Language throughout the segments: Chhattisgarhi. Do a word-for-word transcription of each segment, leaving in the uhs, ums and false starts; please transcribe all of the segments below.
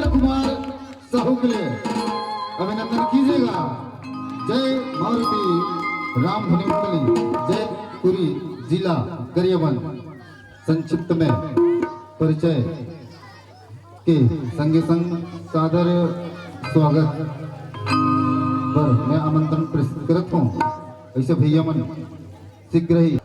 कुमार साहू के लिए अभिनंदन कीजिएगा। जय मारुति राम धुनी मंडली, जय पुरी, जिला गरियाबंद। संक्षिप्त में परिचय के संगे संग सादर स्वागत पर मैं आमंत्रण प्रेषित करत हूँ। ऐसे भैया मन शीघ्र ही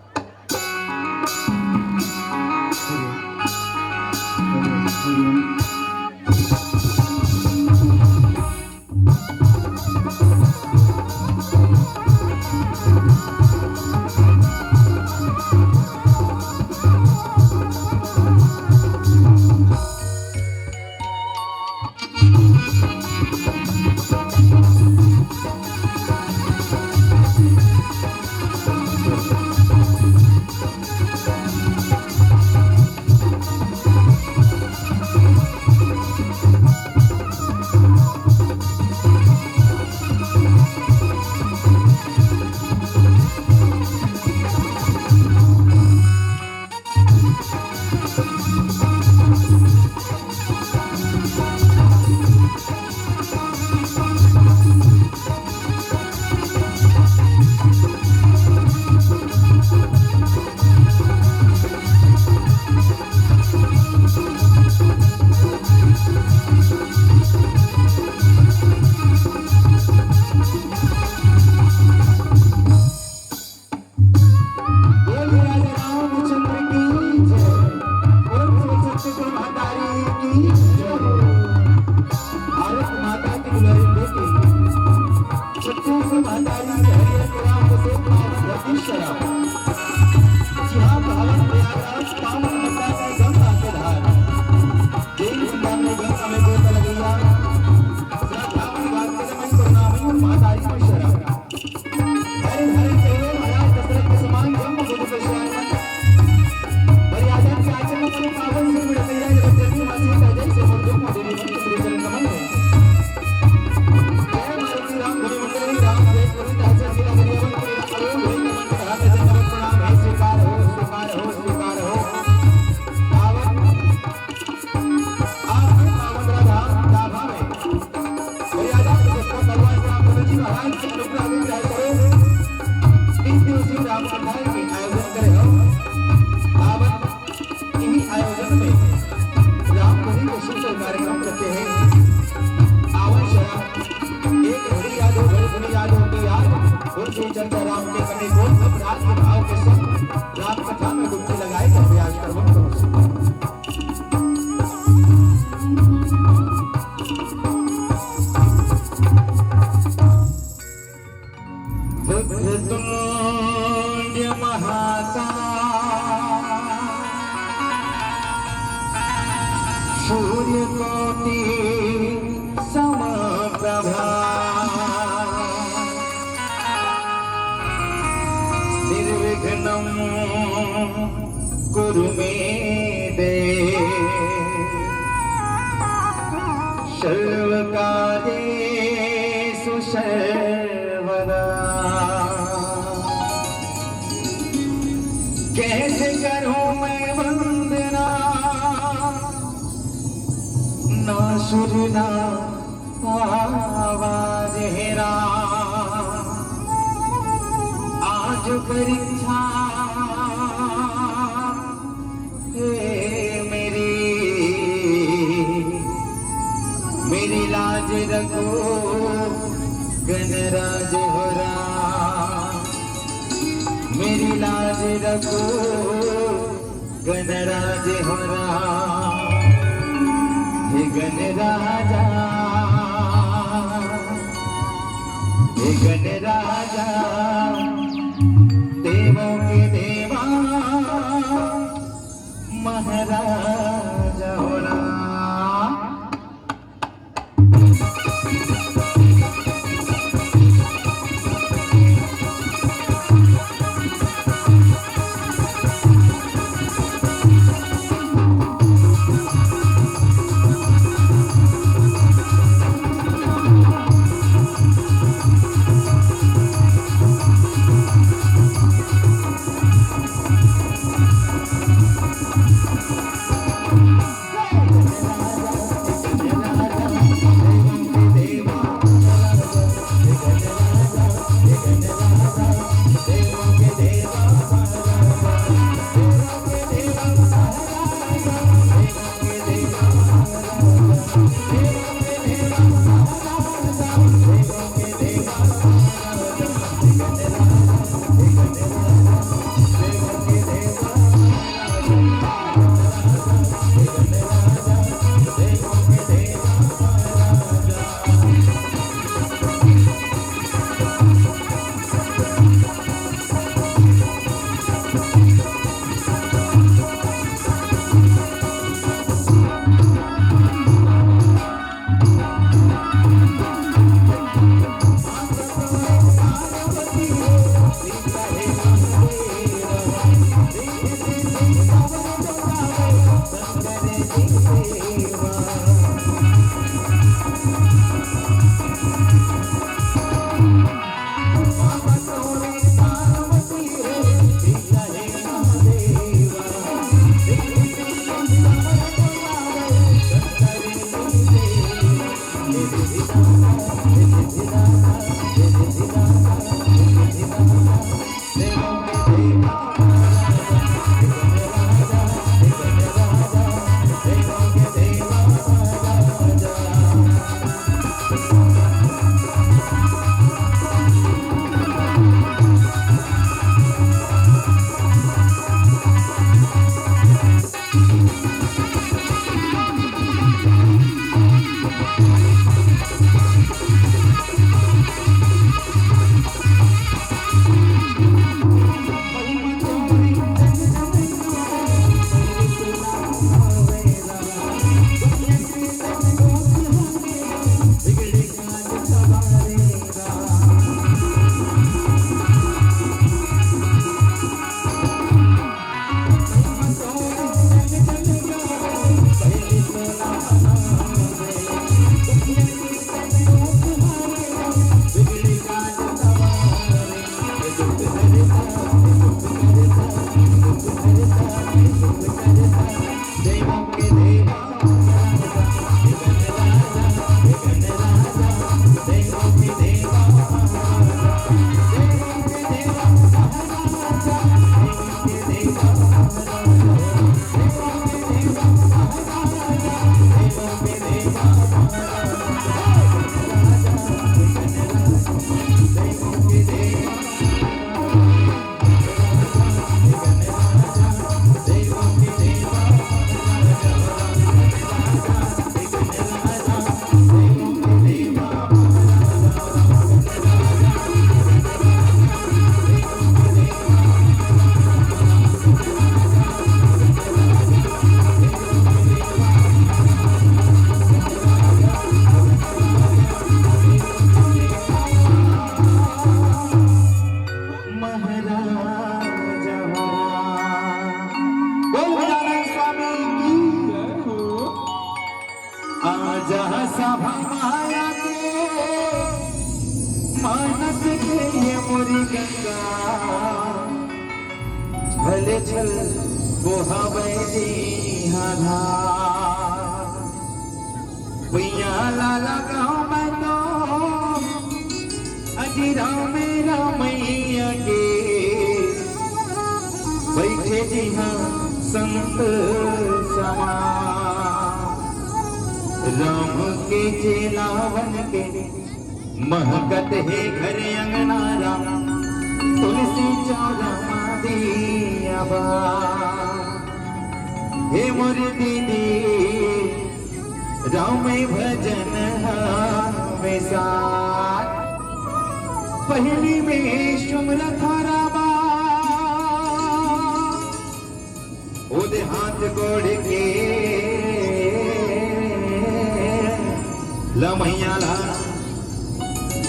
बोल राजा रामचंद्र की जय। बोल बोल सच्चे गुरु भंडारी की जय। भारत माता की दुलारी बेटी, सच्चे गुरु भंडारी की हरियर राम को से पावन धरती शरण। जी हाँ, पावन प्रयागराज, पावन गंगा में गंगा के धार। देव गंगा में गंगा में गोता लगैया। श्रद्धा में गाते रमन करुणामयी भंडारी को शरण। हरि हरि कहो महाराज दशरथ के समान जन्म बुझ विश्राम। मर्यादा के आचरण से पावन सिर मिट गया जगत जननी माँ सीता जय से मुद्दे मोदी विभक्त श्री चरण कमल में। जय मारुति राम धुनी मंडली राम जय पुरी दास जिला गरियाबंद पुरी राम अरुण भाई नमन करा जय नमन प्रणाम है स्वीकार हो स्वीकार हो स्वीकार हो। पावन आपके पावन राधा राधा में। और याद आपको सबका भगवान रामचंद्र जी महाराज के अनुग्रह की जय करो। तीन दिवसीय राम कथा के आयोजन करे हो। पावन इन्हीं आयोजन में राम धुनी के शुभ कार्यक्रम रखे हैं। आवन शरण एक घड़ी याद हो, घड़ी घड़ी याद हो के याद। बोल श्री चंद्र राम के कटे बोल सब राग के भाव के संग राम कथा में डुबकी लगाए तो प्रयास करो। वक्रतुंड महाकाय सूर्यकोटि समप्रभा। निर्विघ्नं कुरु मे देव सर्वकार्येषु सर्वदा। कैसे करूं मैं वंदना, ना सुर ना आवाज है राम। आज परीक्षा है मेरी, मेरी लाज रखो गणराज हो राम, मेरी लाज रखो गणराज हो राम। हे गणराजा, हे गणराजा, देवों के देवा महाराजा हो राम। महाराज। बोल गजानन स्वामी की। आजा सभा माया के मानस के ये मोरी गंगा, भले छल बोहावे जी आधा। भैया लाला गाँव में तो अजी राम रामैया के बैठे जी हाँ संत समा। राम के चेलावन के महकत हे घर अंगना राम, तुलसी चौरा मा दिया बा। हे मोर दीदी, राम भजन हमेशा पहली में सुमरत रामा। ओदे हाथ गोड़ के लमैया ला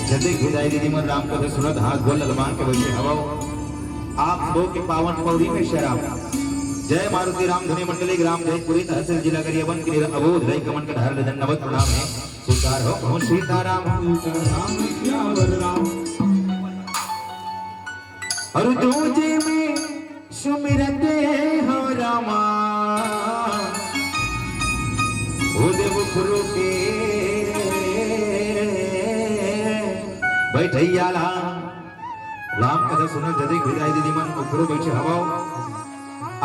जदे भिड़ाई दीदी मन राम कथा सुनत हाथ गोड़ ललमान के बइठे हवव। आप सबो के पावन पौरी में शराब। जय मारुति राम धुनी मंडली ग्राम जैतपुरी तहसील जिला गरियाबंद के अबोध लइका मन के ढाल दंडवत प्रणाम हे। स्वीकार हो, हो सीताराम। सीताराम क्या बलराम। और दूजे में सुमिरत हो रामा, ओ देव गुरु के बैठैया ला। राम कथा सुनत जदे भिड़ाई दीदी मन उखरो बइठे हवव।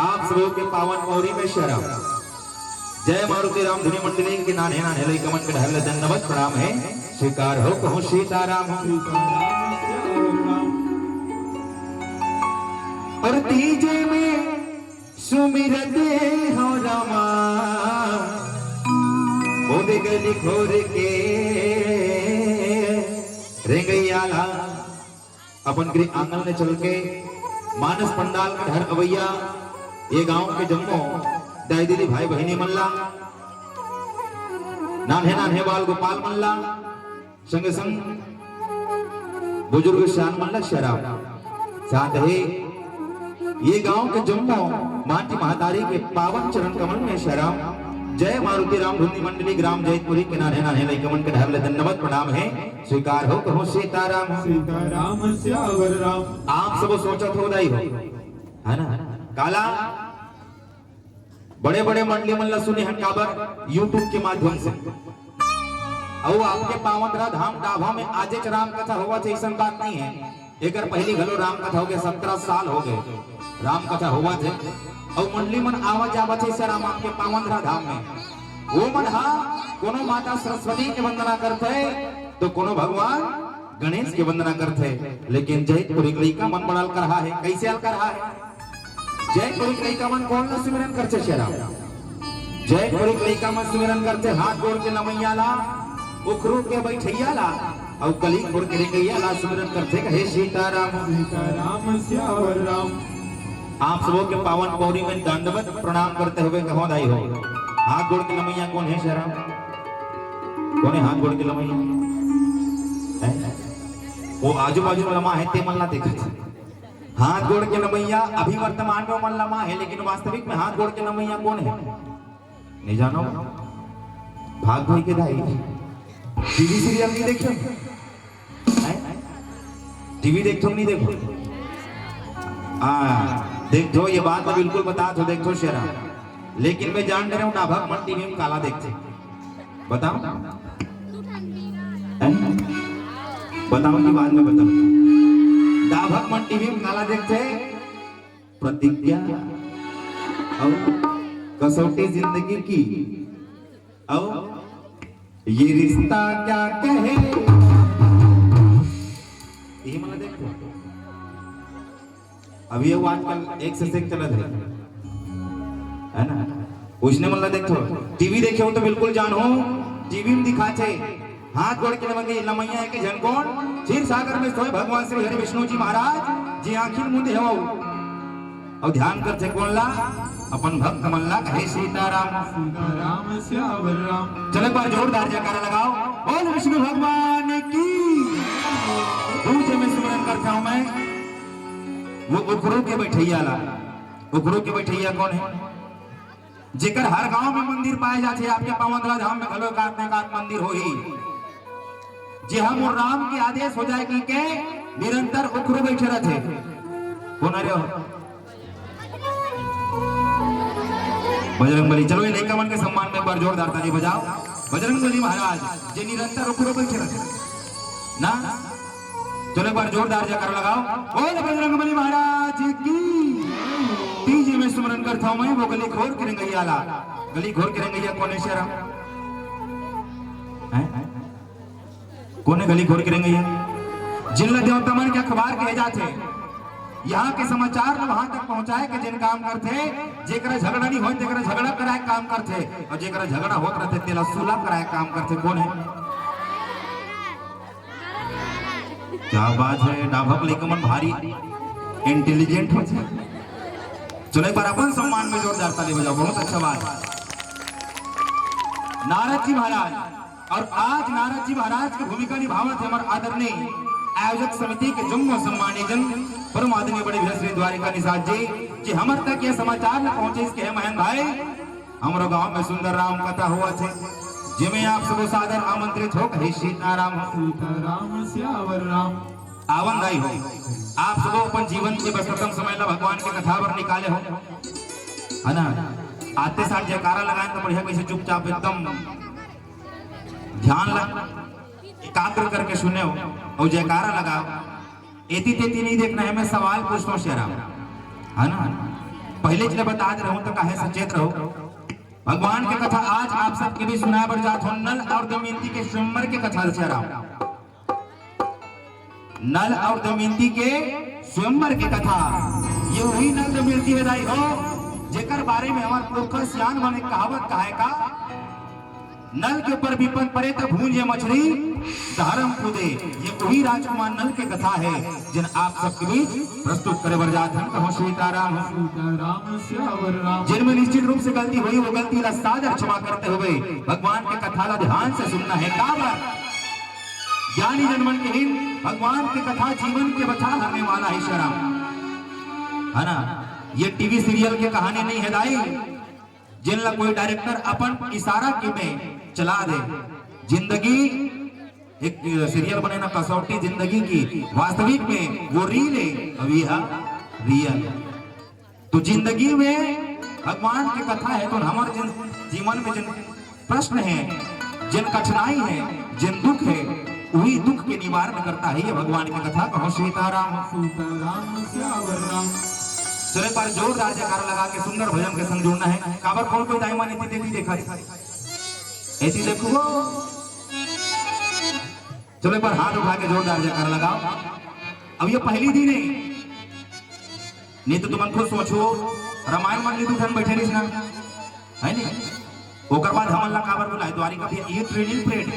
आप सबो के पावन पौरी में शराब। जय मारुति राम धुनी मंडली के नान्हे नान्हे लइका मन के डहर ले दंडवत प्रणाम हे। स्वीकार हो कहूँ सीताराम हो। और तीजे में सुमिरत हो रामा, ओदे गली खोर के रेंगैया ला अपन गृह आंगन में चल के मानस पंडाल के घर अवैया ये गांव के जम्मो दाई दीदी भाई बहिनी मन ला, नान्हे नान्हे बाल गोपाल मन ला, संगे संग बुजुर्ग सियान मन ला शराब साथ ही ये गांव के जम्मो माटी महतारी के पावन चरण कमल में शराब। जय मारुति राम धुनी मंडली ग्राम जैतपुरी के नान्हे नान्हे लइका मन के डहर ले दंडवत प्रणाम हे। स्वीकार हो कहूँ सीताराम हो। सीताराम सियावर राम। आप सब सोचत हो दाई हो, है ना? काला बड़े बड़े मंडली मन ला सुने हन काबर YouTube के माध्यम से। अउ आपके पावनधरा धाम डाभा में आजेच राम कथा होवत हे, अइसन बात नहीं है। एकर पहली घलो राम कथा हो गए, सत्रह साल हो गए राम कथा होवत हे। अउ मंडली मन आवा जावत हे सियाराम आपके पावनधरा धाम में। वो मन हा कोनो माता सरस्वती के वंदना करथे तो कोनो भगवान गणेश के वंदना करथे, लेकिन जैतपुरी के लइका मन बड़ा अलकरहा हे। कैसे अलकरहा हे? जैतपुरी के लइका मन कोन ला सुमिरन करथे सियाराम? जैतपुरी के लइका मन सुमिरन करथे हाथ जोड़ के लमैया ला, उखरू के बैठैया ला, अउ गली खोर के रेंगैया ला सुमिरन करथे कहे सीताराम। सीताराम सियावर राम। आप सबों के पावन पौरी में दंडवत प्रणाम करते हुए कहो दाई हो, हाथ जोड़ के लमैया कोन हे सियाराम? कोन हे हाथ जोड़ के लमैया? हैं? वो आजू बाजू में लमा हे ते मन ला देखत हे। हाथ जोड़ के लमैया अभी वर्तमान में मन लमा हे, लेकिन वास्तविक में हाथ जोड़ के लमैया कोन हे? नहीं जानो? भाग भाई के दाई। टीवी सीरियल नहीं देखे? हैं? टीवी देखथो नहीं देखो? हाँ, देखथो, ये बात मैं बिल्कुल बतात हो, देखथो सियाराम। लेकिन मैं जान डरे हूँ डाभक मन टीवी में काला देखथे। बताओ। हैं? बताओ कि बाद में बताओ। डाभक मन टीवी में काला देखथे। प्रतिज्ञा अउ कसौटी जिंदगी की अउ ये रिश्ता क्या कहे। यही मन ला देखो। अभी ये आजकल एक से एक चलत हे, है ना? उसने मन ला देखो, टीवी देखे हो तो बिल्कुल जान हो, टीवी में दिखाथे हाथ जोड़ के लमैया, लमैया हे के झन कोन? क्षीर सागर में सोए भगवान श्री हरि विष्णु जी महाराज जी आँखी मूंदे हो अउ ध्यान करथे कोन ला? अपन भक्त मन ला कहे सीताराम। सीताराम सियावर राम। चलो एक बार जोरदार जयकारा लगाओ, बोल विष्णु भगवान की। दूजे में सुमिरन करता हूँ मैं, वो उखरू के बैठैया ला। उखरू के बैठैया कोन हे? जेकर हर गांव में मंदिर पाए जाथे, आपके पावनधरा धाम में घलो एकाध न एकाध मंदिर होही। जे हम और राम के आदेश हो जाए कि के निरंतर उखरू बैठे रहथे। कोन रे हो? बजरंग बली, चलो ये लइका मन के सम्मान में एक बार जोरदार ताली बजाओ। बजरंग बली महाराज जे निरंतर उखरू बैठे रहथे ना, चलो एक बार जोरदार जयकारा लगाओ, बोल बजरंग बली महाराज की। तीजे में सुमिरन करता हूँ मैं वो गली खोर के रेंगैया ला। गली खोर के रेंगैया कोन हे सियाराम? हैं? कोन हे गली खोर के रेंगैया? जिन ला देवता मन के अखबार कहे जाथे, यहाँ के समाचार ला वहां तक पहुंचाए के जेन काम करथे, जेकरा झगड़ा नहीं होय तेकरा झगड़ा कराए के काम करथे, अउ जेकरा झगड़ा होत रहथे तेला सुलह कराए के काम करथे। कोन हे? क्या बात है, डाभक लइका मन भारी इंटेलिजेंट हो। चलो एक बार अपन सम्मान में जोरदार ताली बजाओ, बहुत अच्छा बात। नारद जी महाराज, और आज नारद जी महाराज की भूमिका निभावत हे हमर आदरणीय आयोजक समिति के जम्मो सम्मानित जन, परम आदरणीय बड़े भैया श्री द्वारिका निषाद जी, जे हमर तक ये समाचार ल पहुंचे इसके हे महेंद्र भाई, हमरो गांव में सुंदर राम कथा होवत हे, जेमे आप सबो सादर आमंत्रित हो, कहे सीताराम हो। सीताराम सियावर राम। आवन दाई हो, आप सबो अपन जीवन के व्यस्ततम समय ला भगवान के कथा बर निकाले हो, है ना? आते साथ जयकारा लगाए तो बढ़िया, कैसे चुपचाप एकदम ध्यान ला एकाग्र करके सुने हो और जयकारा लगाओ। एती तेती नहीं देखना है, मैं सवाल पूछता हूँ शेरा, है ना? पहले चले बता दे रहा हूँ तो काहे सचेत रहो। भगवान के कथा आज आप सबके बीच सुनाए बर जात हो, नल और दमयंती के स्वयंवर के कथा। दशहरा नल और दमयंती के स्वयंवर के कथा। ये वही नल दमयंती हे दाई हो, जेकर बारे में हमार पुरखा सियान मन एक कहावत कहाय का, नल के ऊपर विपत परे त भूंजे मछली धरम कूदे। ये वही राजकुमार नल के कथा हे, जिन आप सबके बीच प्रस्तुत करे बर जात हन। कहो सीताराम। सीताराम सियावर राम। जिनमें निश्चित रूप से गलती हुई, वो गलती ला सादर क्षमा करते हुए भगवान के कथा ला ध्यान से सुनना है। काबर ज्ञानी जन मन के हिन भगवान के कथा जीवन के बचा हरने वाला हे। शरम है ना, ये टीवी सीरियल के कहानी नहीं हे दाई, जिन ला कोई डायरेक्टर अपन इशारा के में चला दे। जिंदगी एक सीरियल बने ना, कसौटी जिंदगी की, वास्तविक में वो रील हे, अभी हा रियल। तो जिंदगी में भगवान के कथा हे, तो हमर जिन जीवन में जिन प्रश्न हे, जिन कठिनाई हे, जिन दुख हे, वही दुख के निवारण करता हे ये भगवान के कथा। कहो सीताराम। सीताराम सियावर राम। चलो एक बार जोरदार जयकारा लगा के सुंदर भजन के संग जुड़ना हे। काबर कोई कोई दाई मन एती देखी देखा, एती देखो, चलो एक बार हाथ उठा के जोरदार जयकारा लगाओ। अब ये पहली दिन हे, नहीं तो तुमन खुद सोचो, रामायण मन में दू ठन बैठे रहिस ना, है नहीं? ओकर बाद हमन ला काबर बुलाए द्वारिका भैया, ये ट्रेनिंग पीरियड।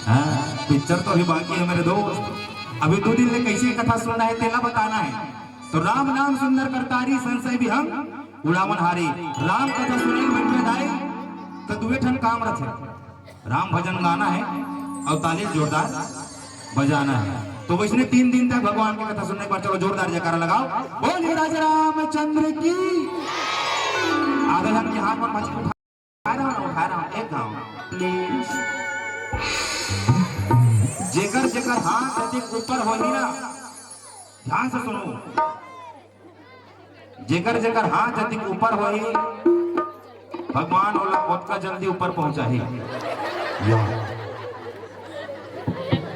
हाँ, पिक्चर तो अभी बाकी हे मेरे दोस्त, अभी दू दिन ले कैसे कथा सुनना हे तेला बताना हे। तो राम नाम सुंदर करतारी, संशय भी हम उड़ावन हारी। राम कथा सुने मन में दाई तो दुए ठन काम रथे। राम भजन गाना हे और ताली जोरदार बजाना हे। तो वैसने तीन दिन तक भगवान के कथा सुनने पर चलो जोरदार जयकारा लगाओ, बोलिए राजा रामचंद्र की। आधा जन के हाथ में मछली उठा रहा हूँ, उठा रहा हूँ, एक गाँव प्लीज। जेकर जेकर हाथ अधिक ऊपर होही ना, ध्यान से सुनो, जेकर जेकर हाथ अधिक ऊपर होही, भगवान ओला ओतका जल्दी ऊपर पहुंचाही। या।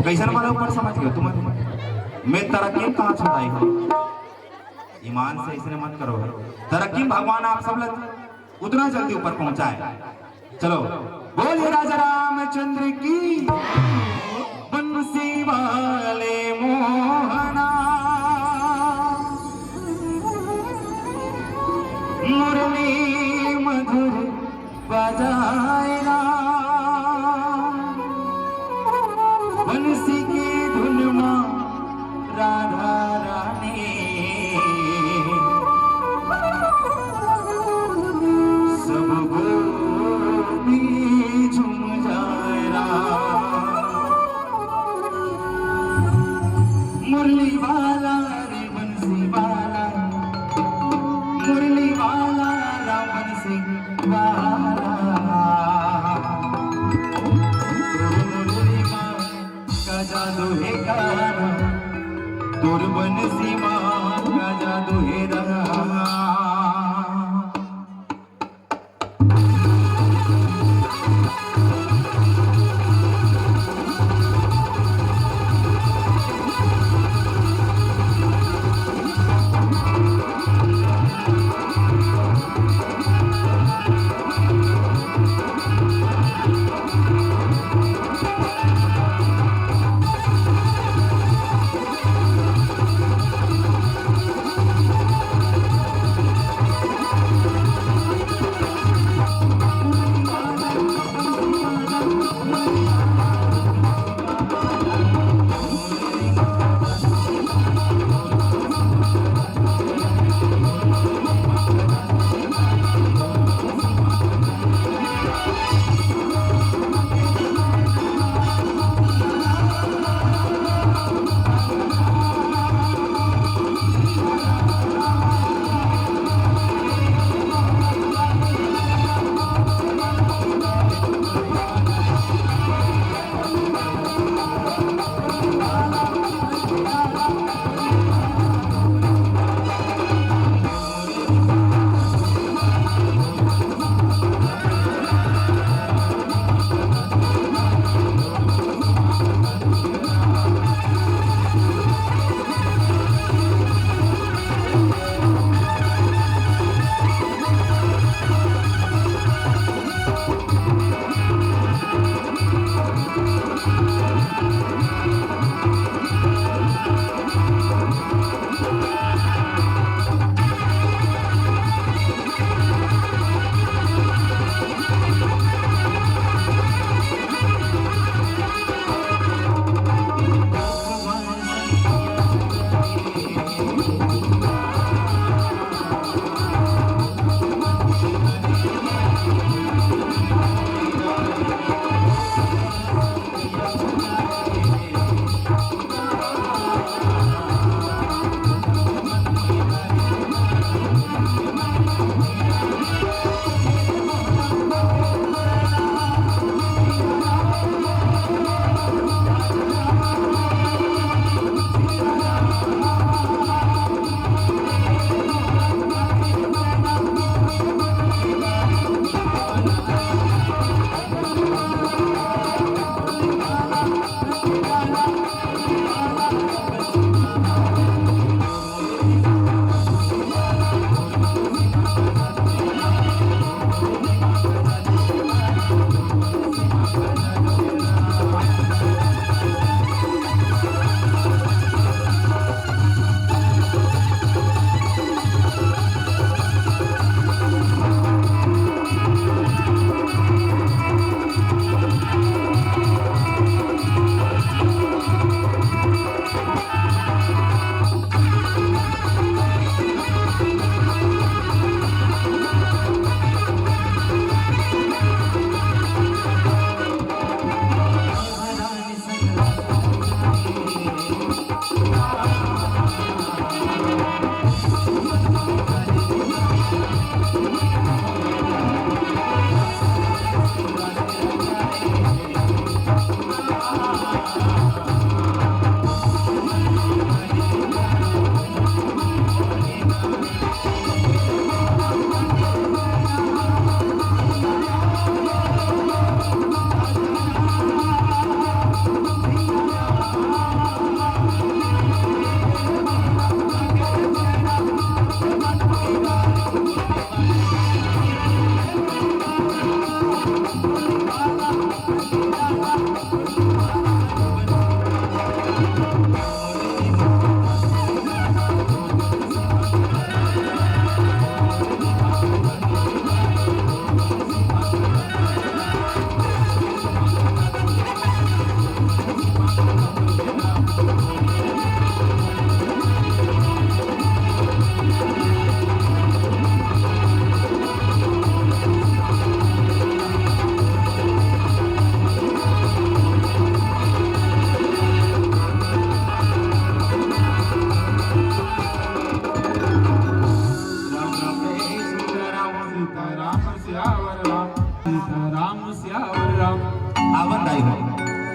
कैसन वाला ऊपर समझ गए तुम? मैं तरक्की में कहाँ छुपाई हूँ? ईमान से इसने मत करो। तरक्की में भगवान आप सब लग उतना जल्दी ऊपर पहुंचाए। चलो, बोलिए राजा रामचंद्र की। बंसी वाले मोहना, मुरली मधुर बजाए ना, बंसी के धुन मा राधा रानी, सब गोपी झूम जाए ना। मुरली वाला रे बंसी वाला, मुरली वाला राम बंसी वाला। मुरली मा का जादू हे कान्हा, तोर बंसी मा का जादू हे राम।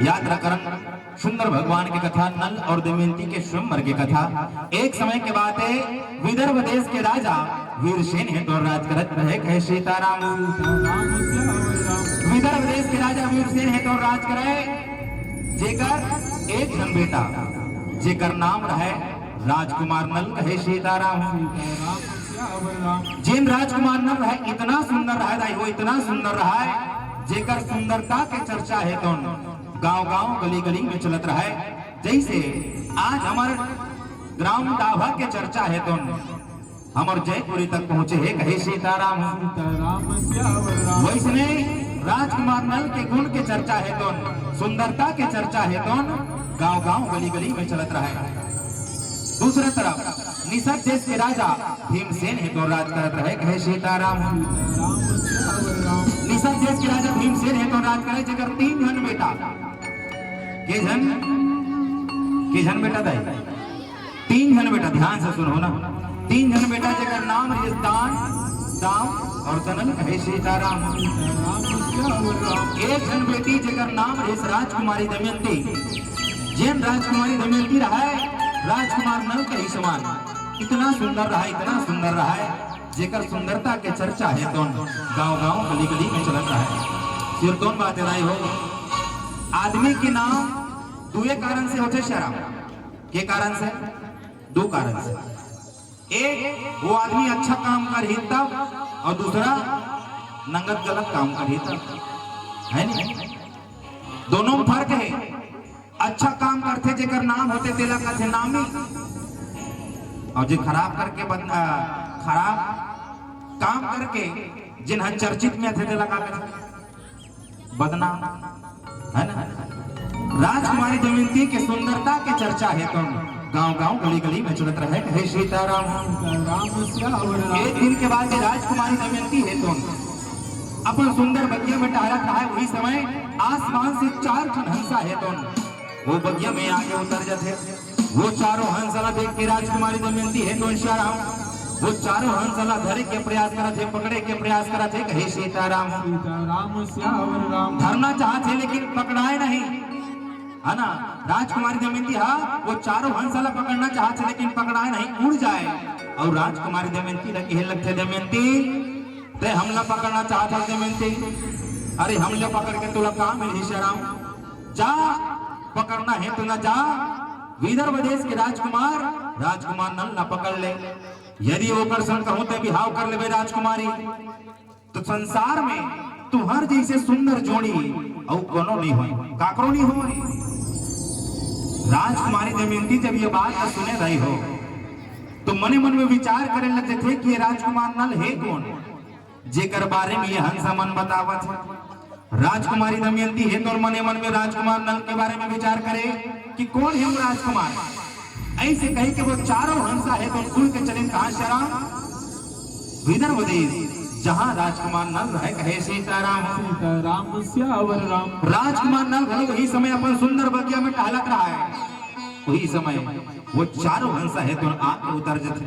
यात्रा करन सुंदर भगवान के कथा, नल और दमयंती के स्वयंवर के कथा। एक समय के बात हे, विदर्भ देश के राजा वीरसेन हे तोन राज करत रहे। कहे सीताराम। विदर्भ देश के राजा वीरसेन हे तोन राज करे, जेकर एक झन बेटा, जेकर नाम रहे राजकुमार नल। कहे सीताराम। जेन राजकुमार नल रहे, इतना सुंदर रहे दाई हो, इतना सुंदर रहे, जेकर सुंदरता के चर्चा हे तोन गांव-गांव, गली-गली में चलत रहे। जैसे आज हमर ग्राम डाभा के चर्चा हे तोन हमर जैतपुरी तक पहुंचे हे। कहे सीताराम। सीताराम सियावर राम। वैसने राजकुमार नल के गुण के चर्चा हे तोन, सुंदरता के चर्चा हे तोन गांव-गांव, गली-गली में चलत रहे। दूसरे तरफ निषद देश के राजा भीमसेन हे तोन राज करत रहे। कहे सीताराम। सीताराम सियावर राम। निषद देश के राजा भीमसेन हे तोन राज करे, जेकर तीन झन बेटा। के झन, के झन बेटा दाई? तीन झन बेटा, ध्यान से सुनो ना। तीन झन बेटा, जेकर नाम रहिस दान, दाम और दनल। कहे सीताराम। सीताराम सियावर राम। एक झन बेटी, जेकर नाम रहिस राजकुमारी दमयंती। जेन राजकुमारी दमयंती रहे, राजकुमार नल के ही समान। इतना सुंदर रहे, इतना सुंदर रहे, जेकर सुंदरता के चर्चा हे तोन गांव-गांव, गली-गली में चलत रहे। फिर कौन बात हे दाई हो, आदमी के नाम दुए कारण से होथे सीताराम। के कारण से? दू कारण से। एक, वो आदमी अच्छा काम करही तब, और दूसरा, नंगत गलत काम करही तब। हे नी? दोनों में फर्क हे। अच्छा काम करथे, जेकर नाम होथे, तेला कथे नामी। और जे खराब करके बद-, अ, खराब काम करके जिन ह चर्चित में थे, तेला का कथे? बदनाम, हे ना? राजकुमारी दमयंती के सुंदरता के चर्चा हे तोन गांव-गांव, गली-गली में चलत रहे। कहे सीताराम। सीताराम सियावर राम। एक दिन के बात हे, राजकुमारी दमयंती हे तोन अपन सुंदर बगिया में टहलत रहे। वही समय आसमान से चार ठन हंसा हे तोन वो बगिया में आके उतर जाथे। वो चारों हंस ला देख के राजकुमारी दमयंती हे तोन सीताराम, वो चारों हंस ला धरे के प्रयास करत हे, पकड़े के प्रयास करत हे। कहे सीताराम। सीताराम सियावर राम। धरना चाहत हे लेकिन पकड़ाए नहीं, हे ना? राजकुमारी दमयंती हा वो चारों हंस ला पकड़ना चाहत हे लेकिन पकड़ाए नहीं, उड़ जाए। और राजकुमारी दमयंती ला कहे लगथे, दमयंती, तैं हमला पकड़ना चाहत हस दमयंती? अरे, हमला पकड़ के तोला का मिलही सीताराम? जा, पकड़ना हे तो ना जा, विदर्भ देश के राजकुमार, राजकुमार नल ला पकड़ ले। यदि ओकर संग कहूं तैं बिहाव कर लेबे राजकुमारी, तो संसार में तुंहर जैसे सुंदर जोड़ी अउ कोनो नहीं होय, काकरो नहीं होय। राजकुमारी दमयंती जब ये बात ला सुने दाई हो, तो मने मन में विचार करे लग जाथे कि ये राजकुमार नल हे कौन, जेकर बारे में ये हंसा मन बतावत हे। राजकुमारी दमयंती हे तोन मने मन में राजकुमार नल के बारे में विचार करे कि कौन हे वो राजकुमार। ऐसे कहे के वो चारों हंसा हे तोन उड़ के चले कहां सीताराम? विदर्भ देश, जहां राजकुमार नल रहे। कहे सीताराम। सीताराम सियावर राम। राजकुमार नल घलो वही समय अपन सुंदर बगिया में टहलत रहे। वही समय वो चारों हंसा हे तोन आके उतर जाथे।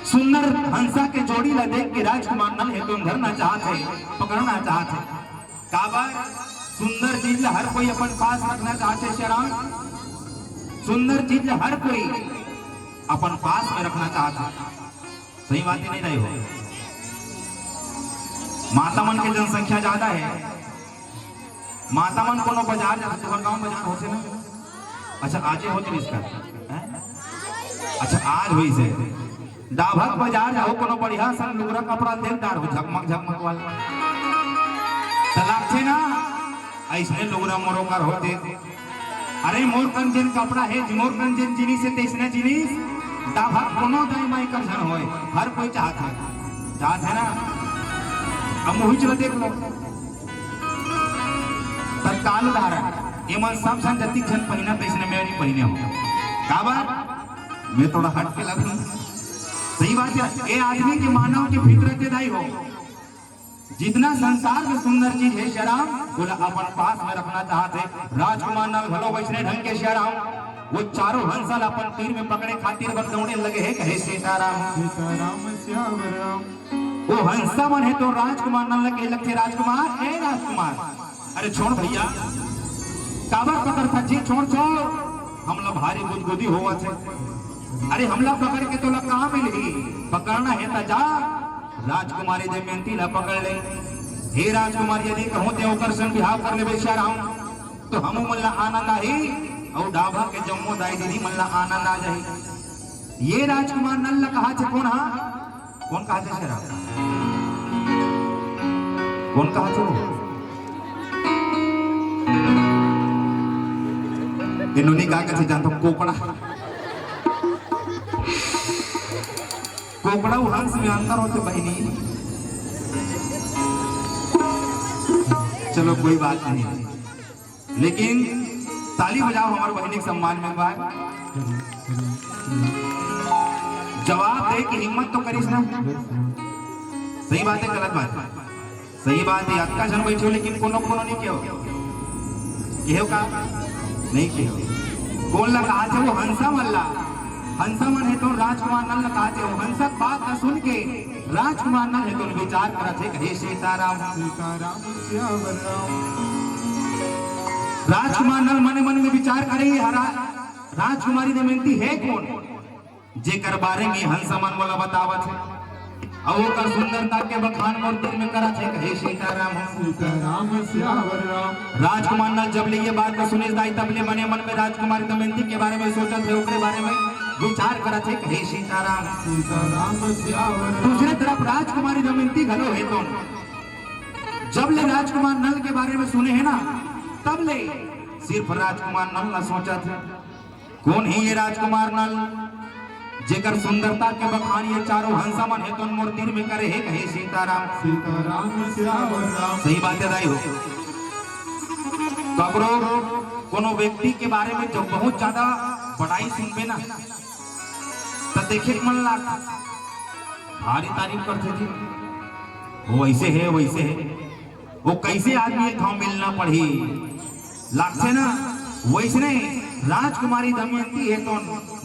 सुंदर हंसा के जोड़ी ला देख के राजकुमार नल हे तोन धरना चाहत हे, पकड़ना चाहत हे। काबर? सुंदर चीज ला हर कोई अपन पास रखना चाहत हे सीताराम। सुंदर चीज ला हर कोई अपन पास में रखना चाहत हे। सही बात हे नहीं दाई हो? माता मन के जनसंख्या ज्यादा हे। माता मन कोनो बाजार जाथे, तुंहर गांव बाजार होथे ना? अच्छा, आजे होत रिहिस का? हैं? अच्छा, आज होइस हे। डाभा के बाजार जाहू, कोनो बढ़िया सन लुगरा कपड़ा देख डारहू, झकमक झकमक वाला। त लागथे ना, अइसने लुगरा मोरो कर होते। अरे, मोर कन जेन कपड़ा हे, मोर कन जेन जिनिस हे, तइसने जिनिस डाभा कोनो दाई माई कर झन होय, हर कोई चाहत हे, चाहत हे ना? अब मुहिच ल देख लो। तत्काल उदाहरण, एमन सब झन जतिक झन पहिना, तइसने मैं नहीं पहिने हो। काबर? मैं थोड़ा हट के लगूं। सही बात हे, ए आदमी के मानव के फितरत हे दाई हो। जितना संसार में सुंदर चीज हे सीताराम, ओला अपन पास में रखना चाहत हे। राजकुमार नल घलो वइसने ढंग के सीताराम, वो चारों हंसा ला अपन तीर में पकड़े खातिर बर दौड़े लगे हे। कहे सीताराम। सीताराम सियावर राम। वो हंसा मन हे तो राजकुमार नल के लगथे, राजकुमार, ए राजकुमार, अरे छोड़ भैया, "जी छोड़ छोड़, हमला भारी गुदगुदी होवत हे। अरे हमला पकड़ के तोला का मिलही? पकड़ना हे त जा, राजकुमारी दमयंती ला पकड़ ले।" "हे राजकुमार, यदि कहूँ ते ओकर संग बिहाव कर लेबे सियाराम, तो हमू मन ला आनंद आही अउ डाभा के जम्मो दाई दीदी मन ला आनंद आ जाही।" ये राजकुमार नल ला कहाथे कोन हा? कोन कहाथे शेरा? कोन कहाथे वो? ए नोनी का कथे जानत हो? कोकड़ा। कोकड़ा अउ हंस में अंतर होथे बहिनी। चलो कोई बात नहीं। लेकिन ताली बजाओ हमर बहिनी के सम्मान में एक बार। जवाब दे के हिम्मत तो करिस ना। सही बात हे, गलत बात हे? सही बात हे। अतका झन बइठे हो, लेकिन कोनो कोनो नहीं केहो। केहो का? नहीं केहो। कोन ला कहाथे वो? हंसा मन ला। हंसा मन हे तो राजकुमार नल ला कहाथे वो। हंसा के बात ला सुन के राजकुमार नल हे तो विचार करत हे, कहे सीताराम। सीताराम सियावर राम। राजकुमार नल मने मन में विचार करे, ये हरा राजकुमारी दमयंती हे कोन, जेकर बारे में हंसा मन मोला बतावत हे, अउ ओकर सुंदरता के बखान मोर दिल में करत हे, कहे सीताराम। सीताराम सियावर राम। राजकुमार नल जब ले ये बात ला सुनिस दाई, तब ले मने मन में राजकुमारी दमयंती के बारे में सोचत हे, ओकरे बारे में विचार करत हे, कहे सीताराम। सीताराम सियावर राम। दूसरे तरफ राजकुमारी दमयंती घलो हे तो जब ले राजकुमार नल के बारे में सुने हे ना, तब ले सिर्फ राजकुमार नल ला सोचत हे। कोन हे ये राजकुमार नल, जेकर सुंदरता के बखान ये चारों हंसा मन हे तो मोर दिल में करे हे, कहे सीताराम। सीताराम सियावर राम। सही बात हे दाई हो। ककरो कोनो व्यक्ति के बारे में जब बहुत ज्यादा बड़ाई सुनबे ना, त देखे के मन लाग, भारी तारीफ करथे जी, वो ऐसे हे, वैसे हे। वो कैसे आदमी एक ठाव मिलना पड़ही, लागथे ना। वैसने राजकुमारी दमयंती हे तो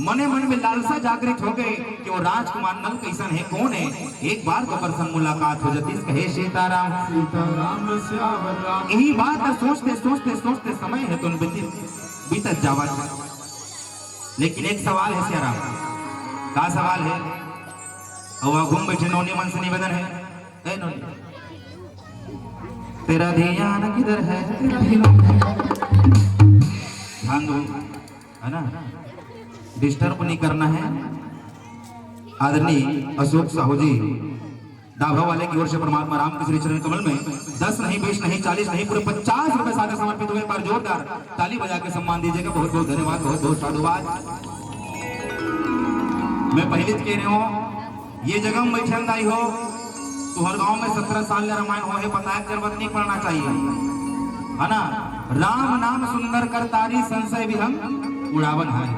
मने मन में लालसा जागृत हो गए कि वो राजकुमार नल कैसन हे, कोन हे, एक बार तो ओकर संग मुलाकात हो जातिस, कहे सीताराम। सीताराम सियावर राम। यही बात ला सोचते सोचते सोचते समय हे तो बीत, बीतत जावत। लेकिन एक सवाल हे सियाराम। का सवाल हे? अउ आगू में बइठे नोनी मन से निवेदन हे, ए नोनी, तेरा ध्यान किधर है? तेरा ध्यान, ध्यान दो, है ना, डिस्टर्ब नहीं करना है। आदरणीय अशोक साहू जी, डाभा वाले की ओर से परमात्मा राम के श्री चरण कमल में दस नहीं, बीस नहीं, चालीस नहीं, पूरे पचास रुपए सादर समर्पित हुए। एक बार जोरदार ताली बजा के सम्मान दीजिएगा। बहुत बहुत धन्यवाद, बहुत बहुत साधुवाद। मैं पहले तो कह रहे हूँ, ये जगह में बइठे दाई हो, तुहर गांव में सत्रह साल ले रामायण हो हे, बताए के जरूरत नहीं पड़ना चाहिए, है ना? राम नाम सुंदर कर तारी, संशय विहंग उड़ावन हारी।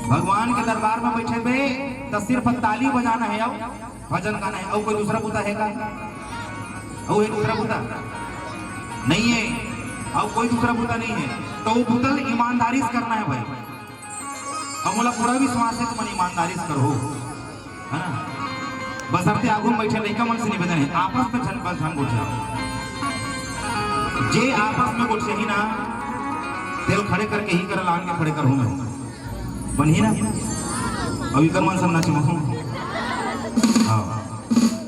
भगवान के दरबार में बइठे बे, त सिर्फ ताली बजाना हे, अउ भजन गाना हे, अउ कोई दूसरा बुता हे का? अउ हे दूसरा बुता? नहीं हे, अउ कोई दूसरा बुता नहीं हे। त वो बुता ल ईमानदारी से करना हे भाई। अउ मोला पूरा विश्वास हे, तुमन ईमानदारी से करहू, है ना? बशर्ते आगू में बइठे लइका मन से निवेदन हे, आपस में झन, बस झन गोठियाव। जे आपस में गोठियाही ना, तेला खड़े करके ही कर, लान के खड़े करहूँ मैं। बनही ना? अभी कर मन सब नाच महू। हाँ।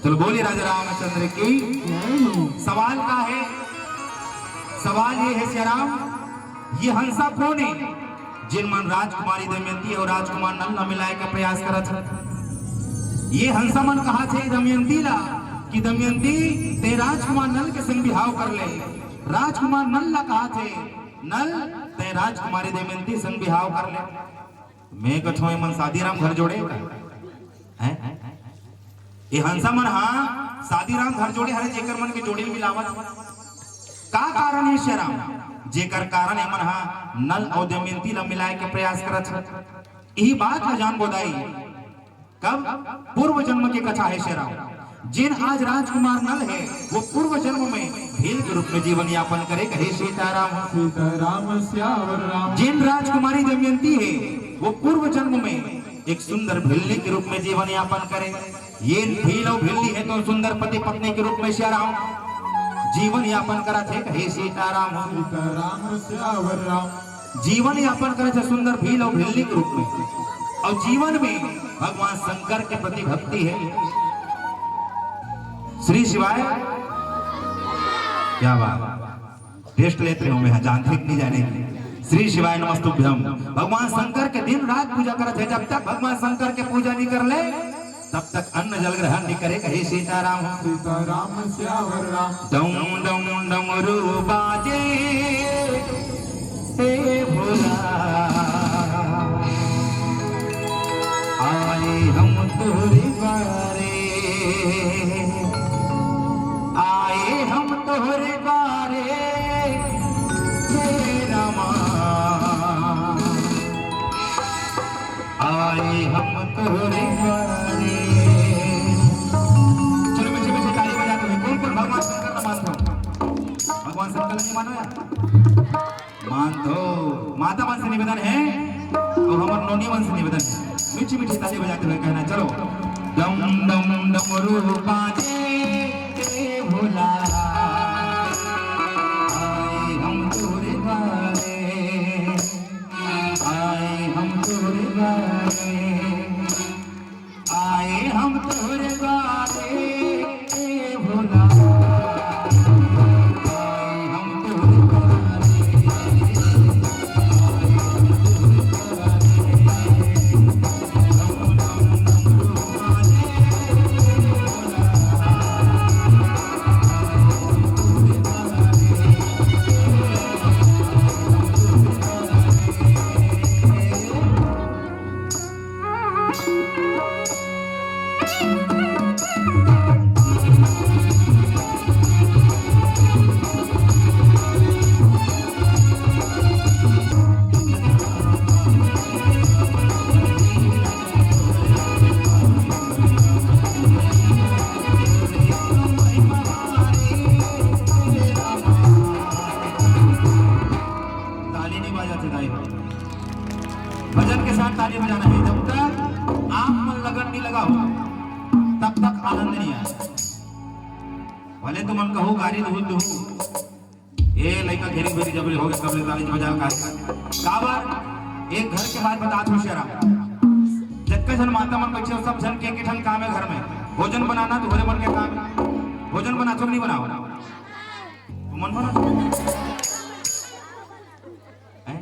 चलो बोलिए राजा रामचंद्र की। सवाल का हे? सवाल ये हे सियाराम, ये हंसा कोन हे, जेन मन राजकुमारी दमयंती अउ राजकुमार नल ला मिलाए के प्रयास करत हे? ये हंसा मन कहाथे दमयंती ला कि दमयंती, तैं राजकुमार नल के संग बिहाव कर ले। राजकुमार नल ला कहाथे, नल, तैं राजकुमारी दमयंती संग बिहाव कर ले। मैं कथों, एमन शादीराम घर जोड़े का? हैं? ये हंसा मन हा शादीराम घर जोड़े हरे, जेकर मन के जोड़ी मिलावत। का कारण हे सियाराम, जेकर कारण एमन हा नल अउ दमयंती ला मिलाए के प्रयास करत हे? यही बात ला जान बोदाई। कब? पूर्व जन्म के कथा हे सियाराम। जेन आज राजकुमार नल हे, वो पूर्व जन्म में भील के रूप में जीवन यापन करे, कहे सीताराम। सीताराम सियावर राम। जेन राजकुमारी दमयंती हे, वो पूर्व जन्म में एक सुंदर भिलनी के रूप में जीवन यापन करे। ये भील अउ भिलनी हे तो सुंदर पति पत्नी के रूप में सियाराम। जीवन यापन करत हे, हे सीताराम। सीताराम, सियावर राम। जीवन यापन करत हे सुंदर भील अउ भिल्ली के रूप में, अउ जीवन में भगवान शंकर के प्रति भक्ति हे। श्री शिवाय। क्या बात, टेस्ट लेत रहे हो, मैं जानथे कि नहीं जाने। श्री शिवाय नमस्तुभ्यम। भगवान शंकर के दिन रात पूजा करत हे, जब तक भगवान शंकर के पूजा नहीं कर ले, तब तक अन्न जल ग्रहण नहीं करे, कहे सीताराम। सीताराम, सियावर राम। डम डम डमरू बाजे, हे भोला, आए हम तोहरे द्वारे, आए हम तोहरे द्वारे, हे रामा। आए हम तोहरे द्वारे। चलो, पीछे पीछे ताली बजाते हुए, कौन कौन भगवान शंकर ला मानथो? भगवान शंकर ला नहीं मानो यार? मानथो। माता मन से निवेदन हे अउ हमर नोनी मन से निवेदन हे, मीठी मीठी ताली बजाते हुए कहना, चलो। डम डम डमरू बाजे, ए भोला, आए हम तोहरे द्वारे। आए हम तोहरे द्वारे, आए हम तोहरे द्वारे, ए भोला। आए हम तोहरे द्वारे, आए हम तोहरे द्वारे। ताली नहीं बजाते दाई हो। भजन के साथ ताली बजाना है। जब तक आप मन लगन नहीं लगाओ, तब तक आनंद नहीं आए। भले तुमन कहो गारी दूध दूँ, ए लइका घेरी बेरी जब ले होगे, तब ले ताली बजा का। काबर? एक घर के बात बतात हूँ शेरा। जतका झन माता मन बइठे हो, सब झन के एक ठन काम हे घर में, भोजन बनाना, तो घरे मन के काम। भोजन बनाथो कि नहीं बनाओ? तुमन बनाथो? हैं?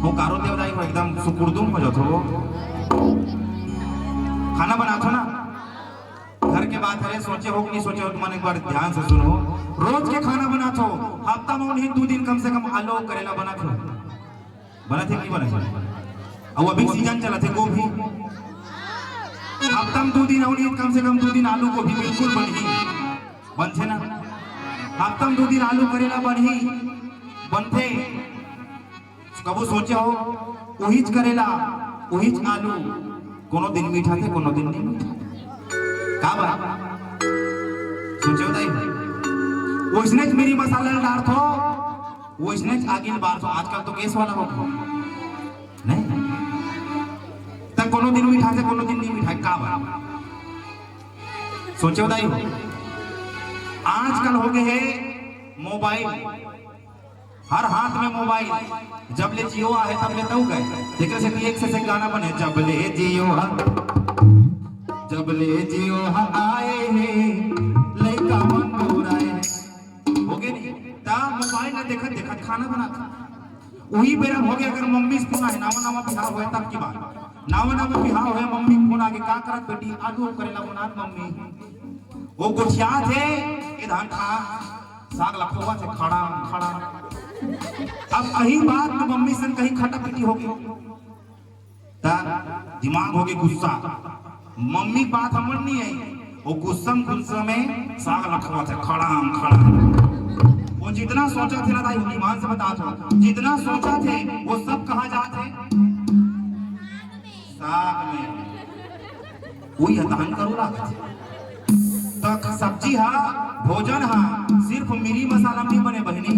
हो कारो देव दाई हो, एकदम सुकुरदुम हो जाथो। खाना बनाथो ना? घर के बात हरे, सोचे हो कि नहीं सोचे हो, तुमन एक बार ध्यान से सुनो। रोज के खाना बनाथो, हफ्ता में उन्हीं दू दिन कम से कम आलू करेला बनाथो। बनाथे कि नहीं बनाथे? अउ अभी सीजन चलथे गोभी। हफ्ता में दू दिन अउ नहीं, कम से कम दू दिन आलू गोभी बिल्कुल बनही। बनथे ना? हफ्ता में दू दिन आलू करेला बनही, बनथे। कभू सोचे हो, उहीच करेला, उहीच आलू, कोनो दिन मीठा थे, कोनो दिन नहीं मीठा। का बात? सोचे हो दाई? ओइसनेच मिरी मसाला डारथो, ओइसनेच आगी ल बारथो। आजकल तो गैस वाला हो गया। नहीं? त कोनो दिन मीठा थे, कोनो दिन नहीं मीठा। का बात? सोचे हो दाई हो? आजकल होगे हे मोबाइल। हर हाथ में मोबाइल, जब ले Jio आहे तब ले तउ गए। तेकर सेती एक से एक गाना बने, जब ले Jio हा, जब ले Jio हा आए हे, लइका मन बउराए हे। होगे नहीं? त मोबाइल ला देखत देखत खाना बनाथे। उही बेरा होगे, अगर मम्मी से फोन आए, नावा नावा बिहाव होए तब की बात, नावा नावा बिहाव होए, मम्मी के फोन आगे, का करत बेटी? आलू करेला बनात मम्मी। वो गोठियाथे, ए धान खा, साग ला खोवा थे, खड़ा, खड़ा। अब अही बात में मम्मी सन कहीं खटा पिटी होगे। त दिमाग होगे गुस्सा। मम्मी बात हमन नहीं आई, वो गुस्सा में, गुस्सा में साग ला खोवा थे, खड़ा, खड़ा। वो जितना सोचा थे ना दाई, वो ईमान से बतात हो, जितना सोचा थे, वो सब कहाँ जात हे? साग में। उही ह दहन करू लागथे। त सब्जी हा, भोजन हा सिर्फ मिरी मसाला में नहीं बने बहिनी।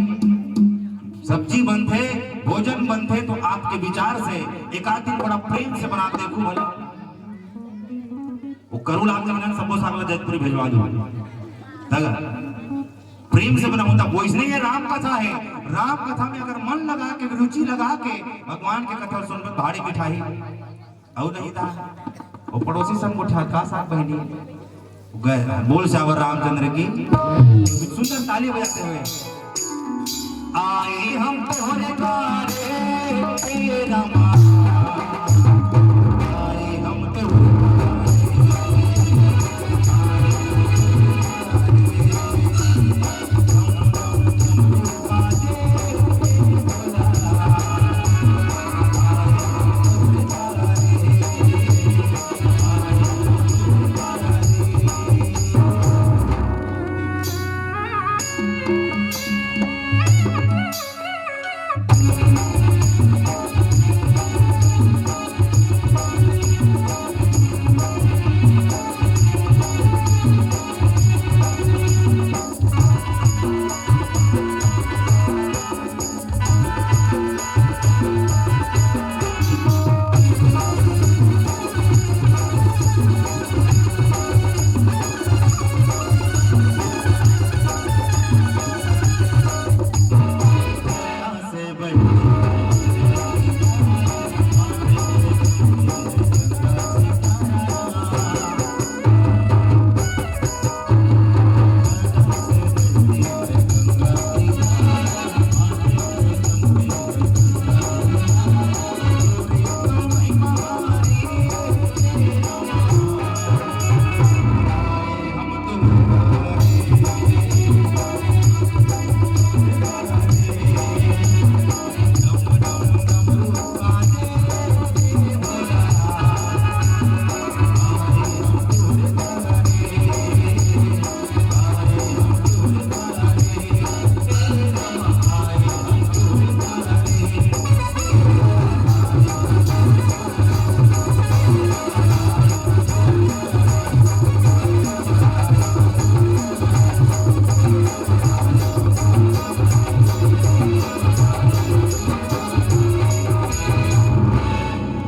सब्जी बनथे, भोजन बनथे तो आपके विचार से एक आध दिन बड़ा प्रेम से बना के देखू भला। वो करू लागथे, सबो साग ला जैतपुरी भेजवा दू। तगा। प्रेम से बनाहूं। तब वइसने ये राम कथा हे। राम कथा में अगर मन लगा के, रुचि लगा के भगवान के कथा सुनबे, भारी मिठाही। अउ नहीं त ओ पड़ोसी संग गोठियात का साग बहिनी। गए बोल सियावर रामचंद्र की। सुंदर ताली बजाते हुए। आए हम तोहरे द्वारे, हे रामा। आए हम तोहरे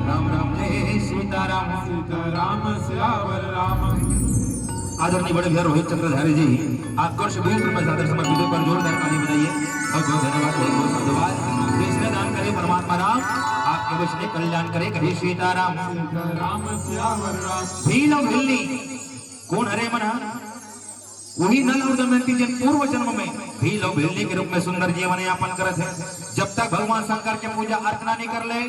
राम राम जय सीताराम। सीताराम सियावर राम। आदरणीय बड़े भैया रोहित चक्रधारी जी, आपको सभी कृपया सादर समर्पित पर जोरदार ताली बजाइए। बहुत बहुत धन्यवाद, बहुत बहुत साधुवाद। कृष्ण दान करे परमात्मा राम, आपके वश में कल्याण करे कहे सीताराम। सीताराम सियावर राम। भील अउ भिल्ली कोन हरे मन हा? वही नल अउ दमयंती, जिन पूर्व जन्म में भील अउ भिल्ली के रूप में सुंदर जीवन यापन करत हे। जब तक भगवान शंकर के पूजा अर्चना नहीं कर ले,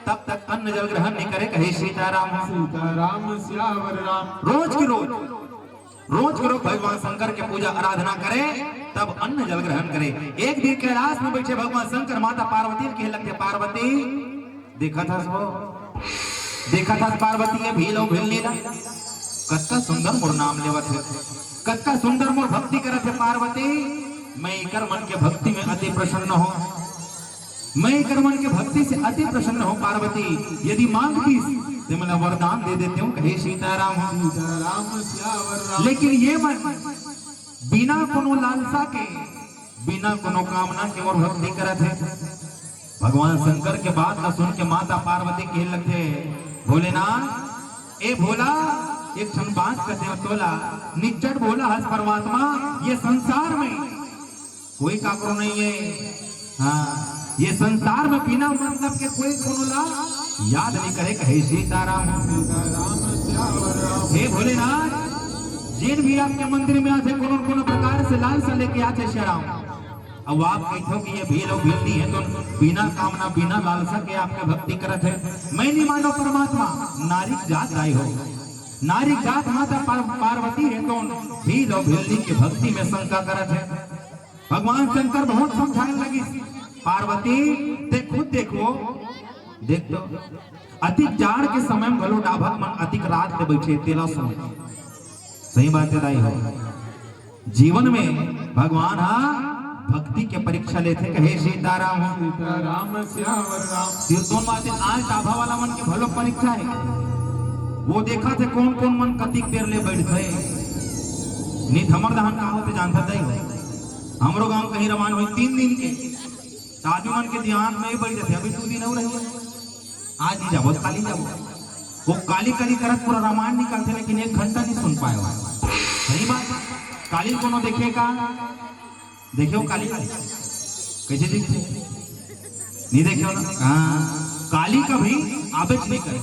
तब तक अन्न जल ग्रहण नहीं करे कहे सीताराम। सीताराम सियावर राम। रोज के रोज, रोज के रोज भगवान शंकर के पूजा आराधना करे, तब अन्न जल ग्रहण करे। एक दिन कैलाश में बैठे भगवान शंकर माता पार्वती के लगे, पार्वती, देखत हस वो, देखत हस पार्वती, ये भील अउ भिल्ली ला, कतका सुंदर मोर नाम लेवत हे, कतका सुंदर मोर भक्ति करत हे पार्वती। मैं एकर मन के भक्ति में अति प्रसन्न हों, मैं एकर मन के भक्ति से अति प्रसन्न हों पार्वती। यदि मांगतिस त मैं वरदान दे देतेंव कहे सीताराम। सीताराम सियावर राम। लेकिन ये मन बिना कोनो लालसा के, बिना कोनो कामना के मोर भक्ति करत हे। भगवान शंकर के बात ला सुन के माता पार्वती कहे लगथे, भोलेनाथ, ए भोला, एक ठन बात कथे तोला, निच्चट भोला हस परमात्मा, ये संसार में कोई काकरो नहीं है। हाँ, ये संसार में बिना मतलब के कोई कोनो ला याद नहीं करे कहे सीताराम। सीताराम सियावर राम। हे भोलेनाथ, जिन भी आपके मंदिर में आथे, कोनो कोनो प्रकार से लालसा लेके आथे श्याम। अब आप कहते हो कि ये भील अउ भिल्ली हे, तो बिना कामना, बिना लालसा के आपके भक्ति करत हे। मैं नहीं मानो परमात्मा, नारी के जात दाई हो, नारी के जात माता पार-, पार्वती हे, तो भील अउ भिल्ली के भक्ति में शंका करत हे। भगवान शंकर बहुत समझाए लगिस, पार्वती, ते खुद देखो, देख तो, अतिक जाड़ के समय में घलो डाभक मन अतिक रात ले बैठे, तेला सुन। सही बात हे दाई हो। जीवन में भगवान हा भक्ति के परीक्षा लेथे, कहे सीताराम। सीताराम सियावर राम। सिरतोन बात हे, आज डाभा वाला मन के घलो परीक्षा हे। वो देखथे कोन कोन मन कतिक देर ले बैठथे। नित हमर दहन का होथे जानथस दाई हो। हमरो गांव कहीं रवान होई तीन दिन के, त आदमी मन के ध्यान में ही बैठ जाथे, अभी दू दिन अउ रही, आज ही जाबो, काली जाबो। वो काली काली करत पूरा रामायण निकलथे, लेकिन एक घंटा नहीं सुन पाए हो। सही बात, काली कोनो देखे का? देखे हो काली? कैसे दिखथे? नहीं देखे हो ना? हाँ, काली कभी आबेच नहीं करे।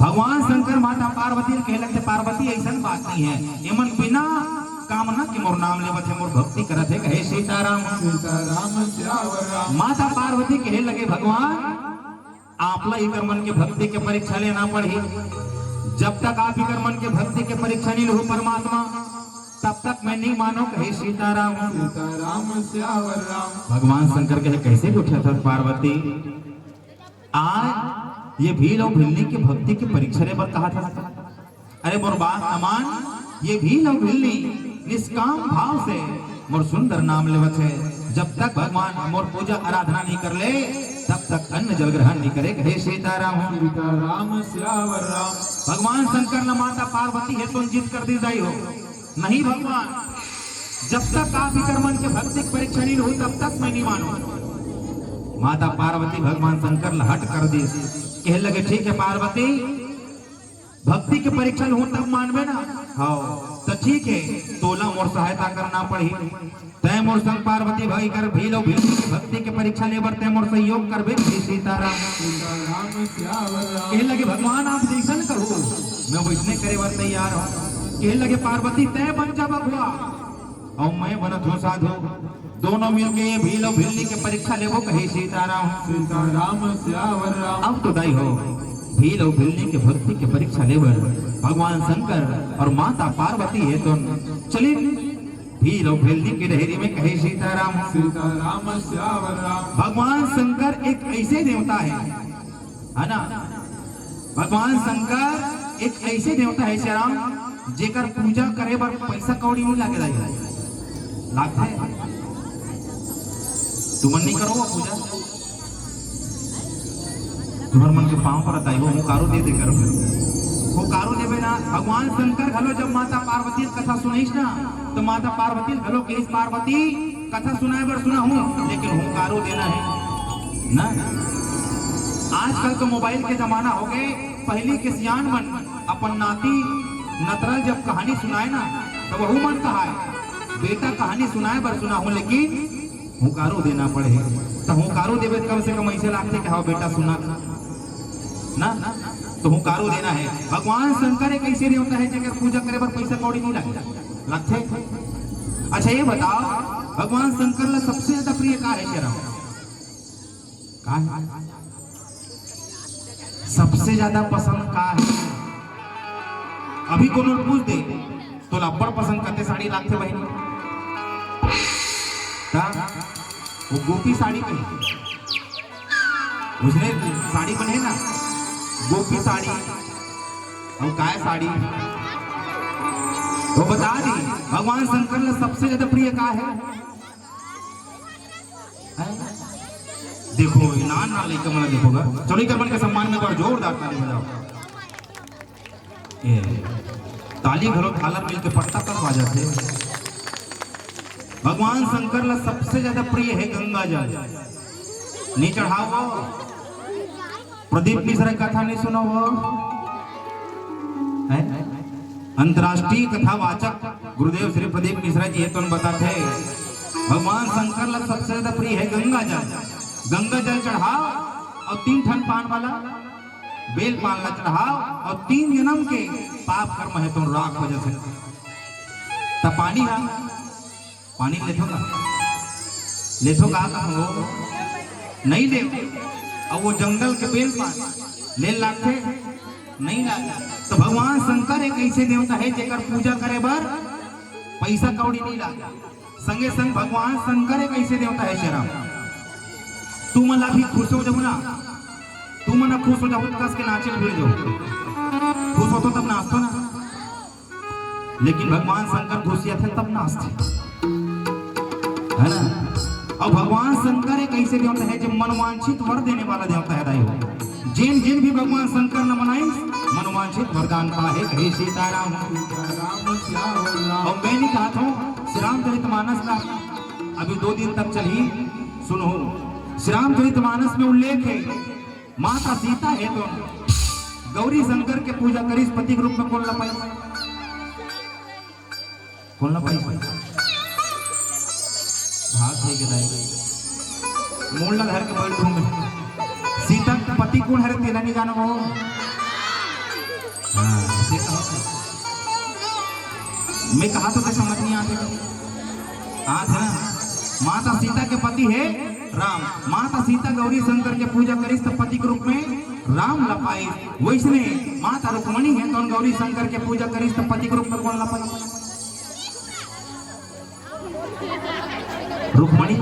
भगवान शंकर माता पार्वती ल कहे लगथे, "पार्वती, अइसन बात नहीं है, एमन बिना कामना के मोर नाम लेवत हे, मोर भक्ति करत हे," कहे सीताराम। सीताराम सियावर राम। माता पार्वती कहे लगे, "भगवान, आप ला इकर मन के भक्ति के परीक्षा लेना पड़ही। जब तक आप इकर मन के भक्ति के परीक्षा नहीं लो परमात्मा, तब तक मैं नहीं मानो," कहे सीताराम। सीताराम सियावर राम। भगवान शंकर कहे, "कैसे पूछत हस पार्वती? आज ये भील अउ भिलनी के भक्ति के परीक्षा ले बर कहा था। अरे मोर बात अमान, ये भील अउ भिलनी निष्काम भाव से मोर सुंदर नाम लेवत हे। जब तक भगवान मोर पूजा आराधना नहीं कर ले, तब तक अन्न जल ग्रहण नहीं करे," कहे सीताराम। सीताराम सियावर राम। भगवान शंकर न माता पार्वती हे तो जिद कर दी जाई हो, "नहीं भगवान, जब तक आप इकर मन के भक्ति के परीक्षा नहीं लो, तब तक मैं नहीं मानो।" माता पार्वती भगवान शंकर ल हट कर दी, कहे लगे, "ठीक है पार्वती, भक्ति के परीक्षा लूँ तब मानबे ना?" "हाँ।" "तो ठीक है, तोला मोर सहायता करना पड़ही। तै मोर संग पार्वती भाई कर भील अउ भिलनी के भक्ति के परीक्षा ले बर तै मोर सहयोग करबे?" कहे सीताराम। सीताराम सियावर राम। कहे लगे, "भगवान आप जैसन कहू, मैं वैसने करे बर तैयार हूँ।" कहे लगे, "पार्वती तै बन जा बघवा, अउ मैं बनत हूँ साधु, दोनों मिलके ये भील अउ भिलनी के परीक्षा लेबो," कहे सीताराम। सीताराम सियावर राम। अब तो दाई हो, भील अउ भिलनी के भक्ति के परीक्षा ले बर भगवान शंकर अउ माता पार्वती हे तो चलिन भील अउ भिलनी के डेहरी में, कहे सीताराम। सीताराम सियावर राम। भगवान शंकर एक ऐसे देवता हे, है ना? भगवान शंकर एक ऐसे देवता हे श्री राम, जेकर पूजा करे बर पैसा कौड़ी नहीं लागे दाई। लागथे? तुमन नहीं करो वो पूजा? तुम्हर मन के पाँव परत आही, वो हुंकारो दे दे करो। हुंकारो देबे ना। भगवान शंकर घलो जब माता पार्वती के कथा सुनइस ना, तो माता पार्वती घलो कहिस, "पार्वती, कथा सुनाए बर सुना हूँ, लेकिन हुंकारो देना है ना।" आजकल तो मोबाइल के जमाना हो गए, पहली के सियान मन अपन नाती नतरल जब कहानी सुनाए ना, तो वहू मन कहाए, "बेटा, कहानी सुनाए बर सुना हूँ, लेकिन हुंकारो देना पड़े।" तो हुंकारो देबे, कम से कम ऐसे लागथे कि हाँ बेटा सुना ना, तो हुंकारो देना है। भगवान शंकर एक ऐसे देवता है जेकर पूजा करे बर पैसा कौड़ी नहीं लगे, लगथे। अच्छा ये बताओ, भगवान शंकर ला सबसे ज्यादा प्रिय का है श्री राम? का है? सबसे ज्यादा पसंद का है? अभी कोनो पूछ दे, तोला अब्बड़ पसंद कते साड़ी लागथे बहिनी? ता वो गोपी साड़ी में, उसने साड़ी बने ना, गोपी साड़ी, हम काय साड़ी, वो बता दी। भगवान शंकर ला सबसे ज्यादा प्रिय का है? हैं? देखो, ये नान नान लइका मन ला देखो गा। चलो, इकर मन के सम्मान में एक बार जोरदार ताली बजाओ। ए, ताली घलो झालर मिल के पट्टा तक बाजत हे। भगवान शंकर ला सबसे ज्यादा प्रिय है गंगा जल। नहीं चढ़ाओ, प्रदीप मिश्रा के कथा नहीं सुनो हो, हैं? अंतर्राष्ट्रीय कथावाचक गुरुदेव श्री प्रदीप मिश्रा जी ये तो बताते हैं, भगवान शंकर ला सबसे ज्यादा प्रिय है गंगा जल। गंगा जल चढ़ाओ और तीन ठन पान वाला बेल पान ला चढ़ाओ और तीन जन्म के पाप कर्म है तो राख हो जाथे। त पानी हा पानी लेथो का? लेथो का कहो? नहीं ले। अब वो जंगल के बेल पान ले लागथे? नहीं लागे। तो भगवान शंकर एक ऐसे देवता है जेकर पूजा करे बर पैसा कौड़ी नहीं लागे। संगे संग भगवान शंकर एक ऐसे देवता है श्री राम, तुमन ला भी खुश हो जाबो ना, तुमन ला खुश हो जाबो तो कस के नाचे ला भिड़ जाओ। खुश होथो तब नाचथो ना। लेकिन भगवान शंकर घुसियाथे तब नाचथे, है ना? और भगवान शंकर एक ऐसे देवता है जो मनवांछित वर देने वाला देवता है दाई हो। जिन जिन भी भगवान शंकर न मनाई, मनवांछित वरदान पाए, कहे सीताराम। राम श्याम राम। और मैं नहीं कहा था श्री रामचरित मानस ना अभी दो दिन तक चली, सुनो, श्री रामचरित मानस में उल्लेख है, माता सीता हे तो गौरी शंकर के पूजा करिस, पति के रूप में कोन ला पाइस? कोन ला पाइस? हाथ हे के दाई, मूल ला धर के बैठ दूं मैं। सीता के पति कोन हरे, तेला नहीं जानो हो? हाँ, सीता। मैं कहा तो समझ नहीं आते। हाँ, था ना? माता सीता के पति हे राम। माता सीता गौरी शंकर के पूजा करिस त पति के रूप में राम ला पाइस। वैसने माता रुक्मणी हे तौन गौरी शंकर के पूजा करिस त पति के रूप में कोन ला पाइस? रुक्मणी।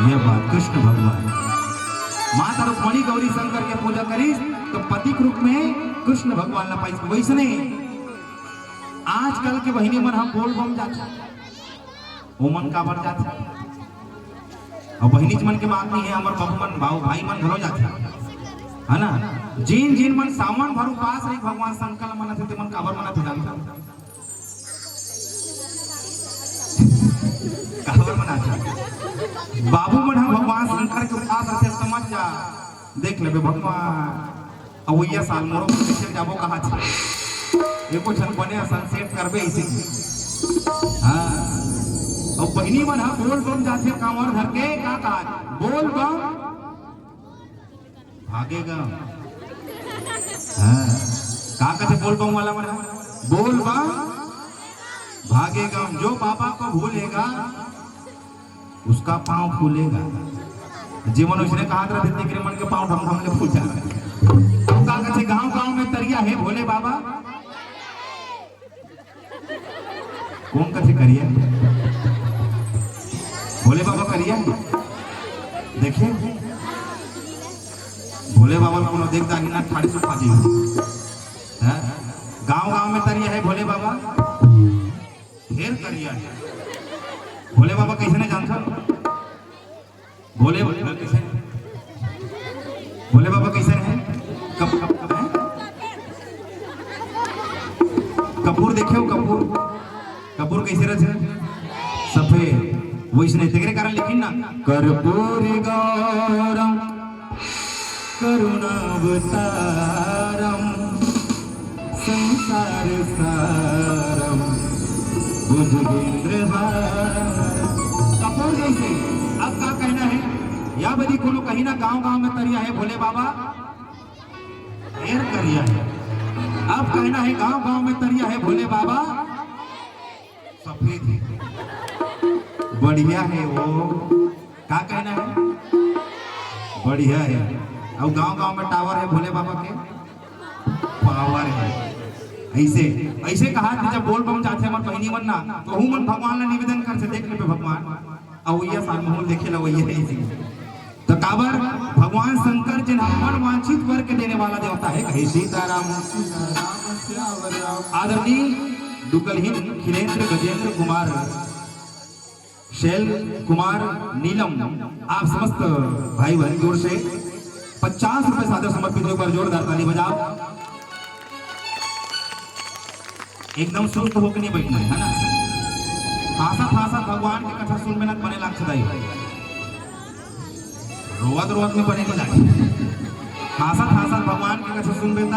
ये बात कृष्ण भगवान, माता रुक्मणी गौरी शंकर के पूजा करिस तो पति के रूप में कृष्ण भगवान ला पाइस। वैसने आजकल के बहिनी मन ह बोल बम जाथे, ओमन काबर जाथे? अउ बहिनीच मन के बात नहीं हे, हमर बाबू मन, भाऊ, भाई मन घलो जाथे, है ना? जिन जिन मन सावन भर उपास रही, भगवान शंकर ल मनत हे, ते मन काबर मनत हे जानथव? काबर मनत हे? बाबू मन ह भगवान शंकर के उपास रथे, समझ जा, देख लेबे भगवान। अवइया साल मोरो मन कइसे जाबो कहा छे। एको झन बने असन सेट करबे इसे। हाँ। अउ बहिनी मन ह बोल बम जाथे कांवर धर के, का कहा? बोल बम भागेगा। हाँ। का कथे बोल बम वाला मन ह? बोल बम भागेगा, जो बाबा को भूलेगा उसका पाँव फूलेगा। जेमन उसने कहा था, तेकरे मन के पाँव ढम ढम ले फूल जाथे। अउ का कथे, गांव गांव में तरिया हे भोले बाबा। कोन कथे करिया? भोले बाबा करिया हे। देखे? भोले बाबा ल कोनो देख दाही ना, ठाड़ी सुखा जी। हैं? गांव गांव में तरिया हे भोले बाबा। ढेर करिया हे। भोले बाबा कइसने जानथव? भोले बाबा कइसने? भोले बाबा कइसने हे? कप-, कप-, कप-, हैं? कपूर देखे हो, कपूर? कपूर कइसे रथे? सफेद। वइसने, तेकरे कारण लिखिन ना, कर्पूर गौरम करुणावतारम संसार सारम भुजगेंद्र हारम। कपूर जइसे। अब का कहना हे? या बदी कोनो कही ना, गांव गांव में तरिया हे भोले बाबा, ढेर करिया हे। अब कहना हे, गांव गांव में तरिया हे भोले बाबा, सफेद हे। बढ़िया हे वो। का कहना हे? बढ़िया हे। अउ गांव गांव में टावर हे भोले बाबा के, पावर हे। अइसे, अइसे कहा कि जब बोल बम जाथे हमर बहिनी मन ना, तो ओहू मन भगवान ला निवेदन करथे, देख लेबे भगवान, अवइया साल महूं ल देखे ला अवइया हे जी। तो काबर भगवान शंकर जिन ह मन वांछित वर के देने वाला देवता हे, कहे सीताराम। आदरणीय डुकलहीन खिलेंद्र गजेंद्र कुमार, शैल कुमार नीलम, आप समस्त भाई बहन की ओर से पचास रुपए सादर समर्पित हो, एक बार जोरदार ताली बजाओ। एकदम सुस्त होके नहीं बैठना हे, है ना? हाँसत हाँसत भगवान के कथा सुनबे ना त बने लागथे दाई। रोवत रोवत में बने नहीं लागे। हाँसत हाँसत भगवान के कथा सुनबे त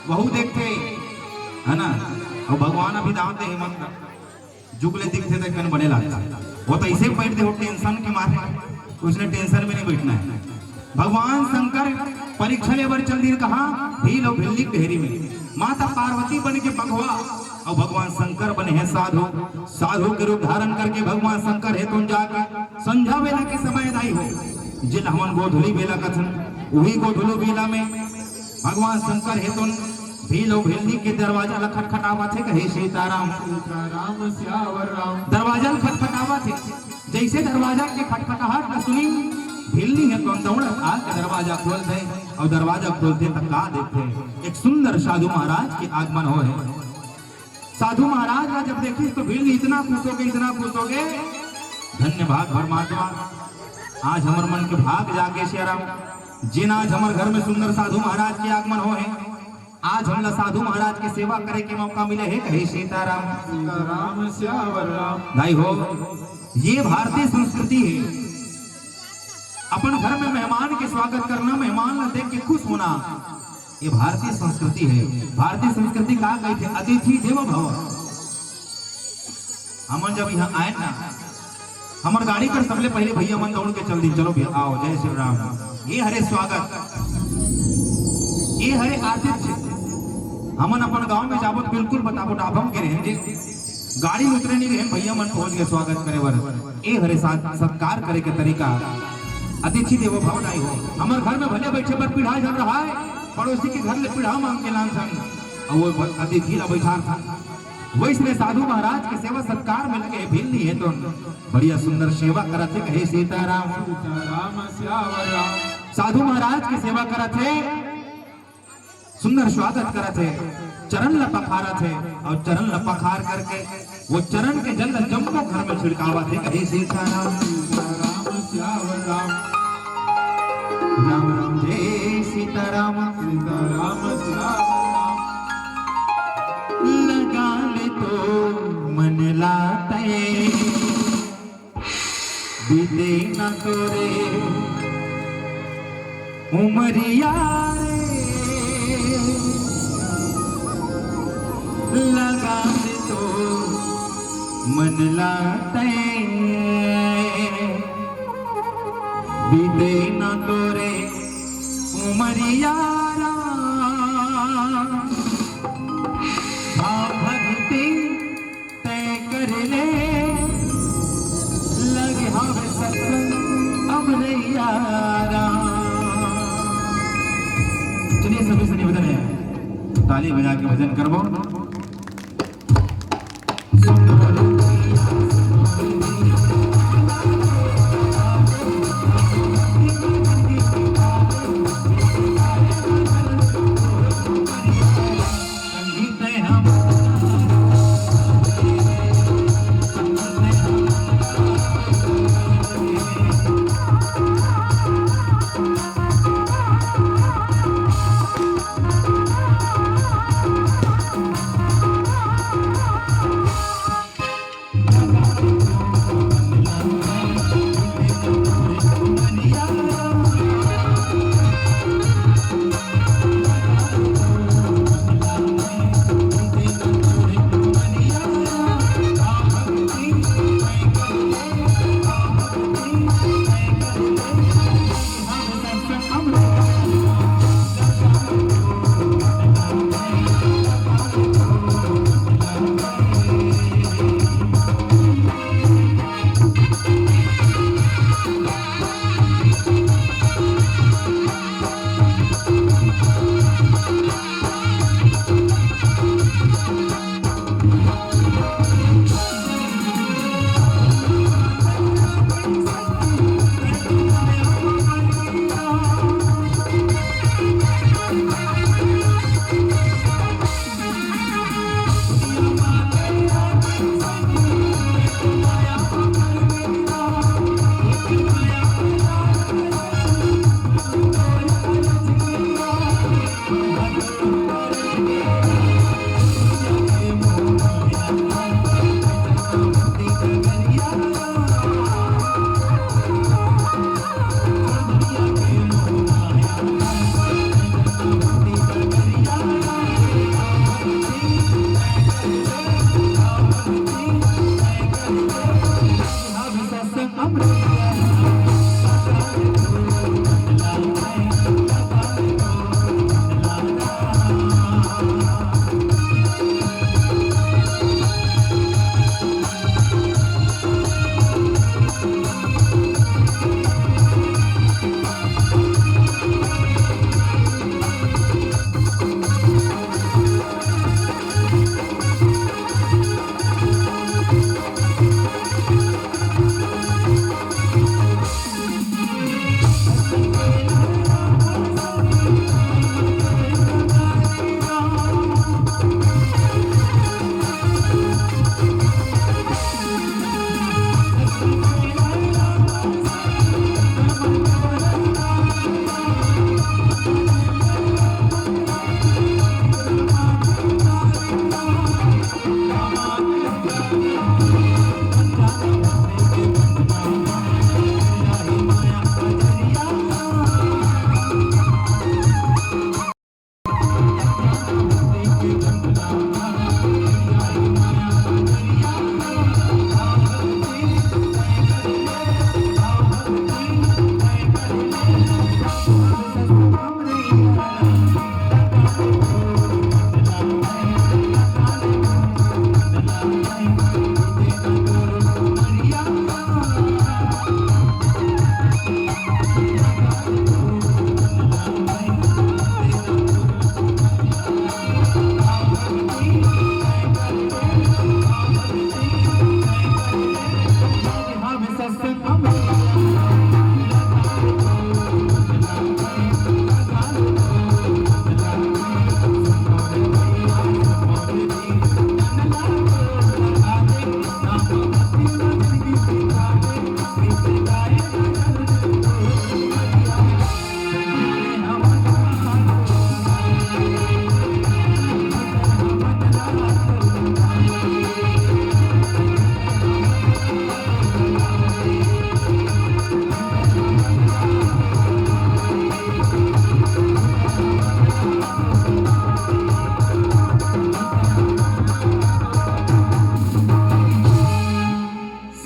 वहू देखथे, है ना? अउ भगवान अभी दांत दे हे मत कर। जुग ले दिखथे त कन बने लागथे। वो तो अइसे बैठ दे हो टेंशन के मारे, उसने टेंशन में नहीं बैठना हे। भगवान शंकर परीक्षा ले बर चल दिन कहा, भील अउ भिल्ली के ढेरी में। माता पार्वती बन के बघवा अउ भगवान शंकर बने हे साधु। साधु के रूप धारण करके भगवान शंकर हे तुम जाके संझा बेला के समय दाई हो, जेला हमन गोधूली बेला कथन, उही गोधूली बेला में भगवान शंकर हे तो भील अउ भिल्ली के दरवाजा ला खटखटावत हे, कहे सीताराम। सीताराम सियावर राम। दरवाजा ला खटखटावत हे, जइसे दरवाजा के खटखटाहट ला सुनिन, भिल्ली हे तो दौड़त आके दरवाजा खोल दे, अउ दरवाजा खोलथे त का देखथे, एक सुंदर साधु महाराज के आगमन होय हे। साधु महाराज ला जब देखिस तो भिल्ली इतना खुश होगे, इतना खुश होगे। धन्य भाग परमात्मा, आज हमर मन के भाग जागे सियाराम, जेन आज हमर घर में सुंदर साधु महाराज के आगमन होय हे। आज हमला साधु महाराज के सेवा करे के मौका मिले हे, कहे सीताराम। सीताराम सियावर राम। दाई हो, ये भारतीय संस्कृति हे। अपन घर में मेहमान के स्वागत करना, मेहमान ला देख के खुश होना, ये भारतीय संस्कृति हे। भारतीय संस्कृति का कहिथे? अतिथि देवो भव। हमन जब यहाँ आए ना, हमर गाड़ी कर सबले पहले भैया मन दौड़ के चल दी, "चलो भैया, आओ, जय श्री राम।" ये हरे स्वागत, ये हरे आतिथ्य। हमन अपन गांव में जाबो तो बिल्कुल बताबो, डाभम के रहे जे गाड़ी में उतरे नहीं रहे, भैया मन पहुंच गए स्वागत करे बर। ये हरे साथ सत्कार करे के तरीका। अतिथि देवो भव नहीं हो, हमर घर में भले बैठे पर पीढ़ा जम रहा है, पड़ोसी के घर ले पीढ़ा मांग के लान सन, और वो अतिथि ला बैठा था। वैसने साधु महाराज के सेवा सत्कार में लगे, भिन्न नहीं है तो बढ़िया सुंदर सेवा करत हे, कहे सीताराम। सीताराम सियावर राम। साधु महाराज के सेवा करत हे, सुंदर स्वागत करत हे, चरण ला पखारत हे और चरण ला पखार करके वो चरण के जल ला जम्मो घर में छिड़कावत हे, कहे सीताराम। सीताराम सियावर राम। राम राम जय सीताराम। सीताराम सियावर राम। लगा ले तो मन लाते, बीते ना तोरे उमरिया रे। लगा ले तो मन लाते, बीते ना तोरे उमरिया राम। भक्ति तय कर ले, लगे हवे सत्संग अब नैया राम। चलिए सभी से निवेदन है, ताली बजा के भजन करबो।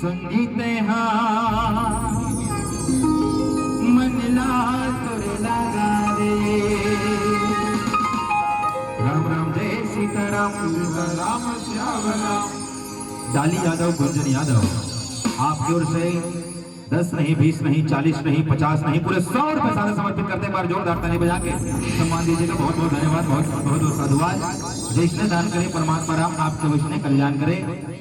संगीत हा मन ला तोरे लगा रे। राम राम, जय सीताराम। सीताराम श्याम राम। डाली यादव, गुंजन यादव, आपकी ओर से दस नहीं, बीस नहीं, चालीस नहीं, पचास नहीं, पूरे सौ रुपए सारे समर्पित करते हैं। एक बार जोरदार ताली बजा के सम्मान दीजिएगा। बहुत बहुत धन्यवाद, बहुत बहुत बहुत साधुवाद। जैसने दान करे परमात्मा राम, आपके वैसने कल्याण करे।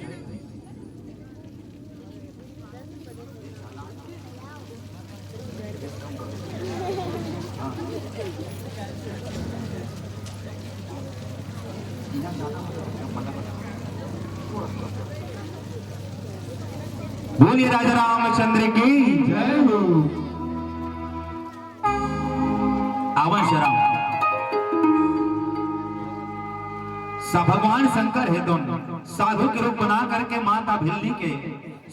बोलिए राजा रामचंद्र की जय हो। आवन श्याम। सा भगवान शंकर हे तो साधु के रूप बना करके माता भिल्ली के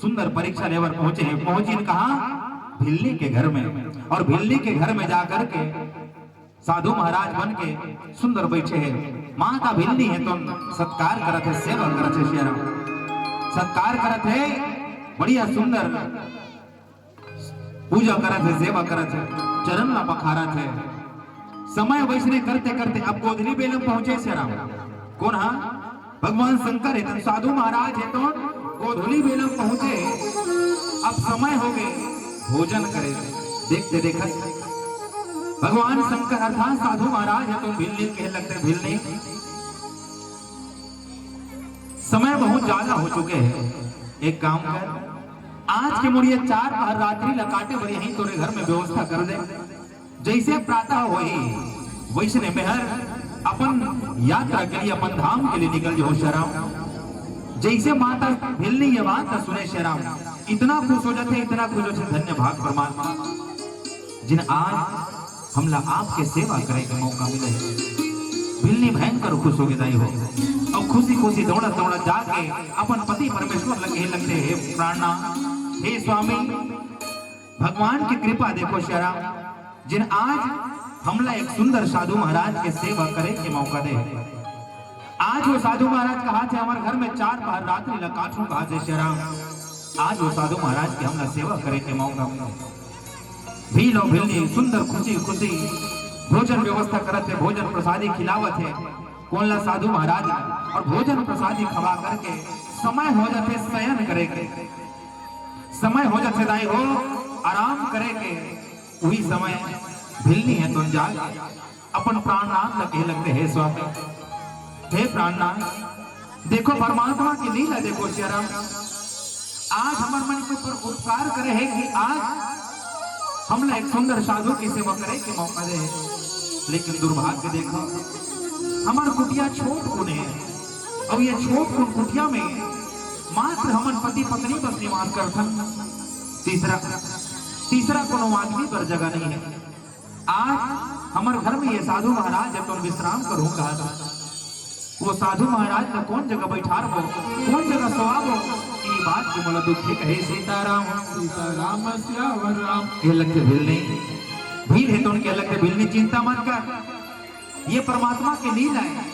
सुंदर परीक्षा लेवर पहुंचे हैं। पहुंची कहा? भिल्ली के घर में। और भिल्ली के घर में जाकर के साधु महाराज बन के सुंदर बैठे हैं। माता भिल्ली हे तो सत्कार करत हे, सेवा करत हे श्याम। सत्कार करत हे, बढ़िया सुंदर पूजा करत हे, सेवा करत हे, चरण ला पखारत हे। समय वैसने करते करते अब गोधली बेलम पहुंचे श्याम। कोन हा? भगवान शंकर हे तो साधु महाराज हे तो गोधली बेलम पहुंचे। अब समय हो गए भोजन करे। देखते देखत भगवान शंकर अर्थात साधु महाराज हे तो भिल्ली कहे लगथे, भिल्ली, समय बहुत ज्यादा हो चुके हैं, एक काम कर, आज के मुड़िया चार पहर रात्रि ला काटे बर यहीं तोरे घर में व्यवस्था कर दे। जैसे प्रातः होही वैसने मेहर अपन यात्रा के लिए, अपन धाम के लिए निकल जाओ श्याम। जैसे माता भिल्ली ये बात सुने श्याम, इतना खुश हो जाथे, इतना खुश हो जाथे। धन्य भाग परमात्मा, जिन आज हमला आपके सेवा करे के मौका मिले हे। भिल्ली भयंकर खुश हो गे दाई हो, और खुशी खुशी दौड़त दौड़त जाके अपन पति परमेश्वर ला कहे लगथे, हे प्राणनाथ, हे स्वामी, भगवान की कृपा देखो श्याम, जिन आज हमला एक सुंदर साधु महाराज के सेवा करे के मौका दे। आज वो साधु महाराज कहाथे, हमर घर में चार पहर रात्रि ला काटहूं कहाथे श्याम। आज वो साधु महाराज के हमला सेवा करे के मौका मिले। भिल्ली अउ भिल्ली सुंदर खुशी खुशी भोजन व्यवस्था करत हे, भोजन प्रसादी खिलावत हे। कोन ला? साधु महाराज ला। और भोजन प्रसादी खवा करके समय हो जाथे शयन करे के, समय हो जाथे दाई हो आराम करे के। उही समय भिल्ली हे तो जाग अपन प्राणनाथ ला कहे लगथे, हे स्वामी, हे प्राणनाथ, देखो परमात्मा की लीला देखो श्याम। आज हमर मन के ऊपर उपकार करे हे कि आज हमला एक सुंदर साधु की सेवा करे के मौका दे हे। लेकिन दुर्भाग्य देखो, हमर कुटिया छोट कुन हे, अउ ये छोट कुन कुटिया में मात्र हमन पति पत्नी बस निवास करथन। तीसरा, तीसरा कोनो आदमी बर जगह नहीं हे। आज हमर घर में ये साधु महाराज जब तुम विश्राम करो कहा था, वो साधु महाराज ला कोन जगह बैठारबो, कोन जगह सोवाबो, ई बात के मोला दुख हे। कहे सीताराम, सीताराम सियावर राम। कहे लगथे भिल्ली, भिल्ली हे तो कहे लगथे भिल्ली, चिंता मत कर, ये परमात्मा के लीला हे।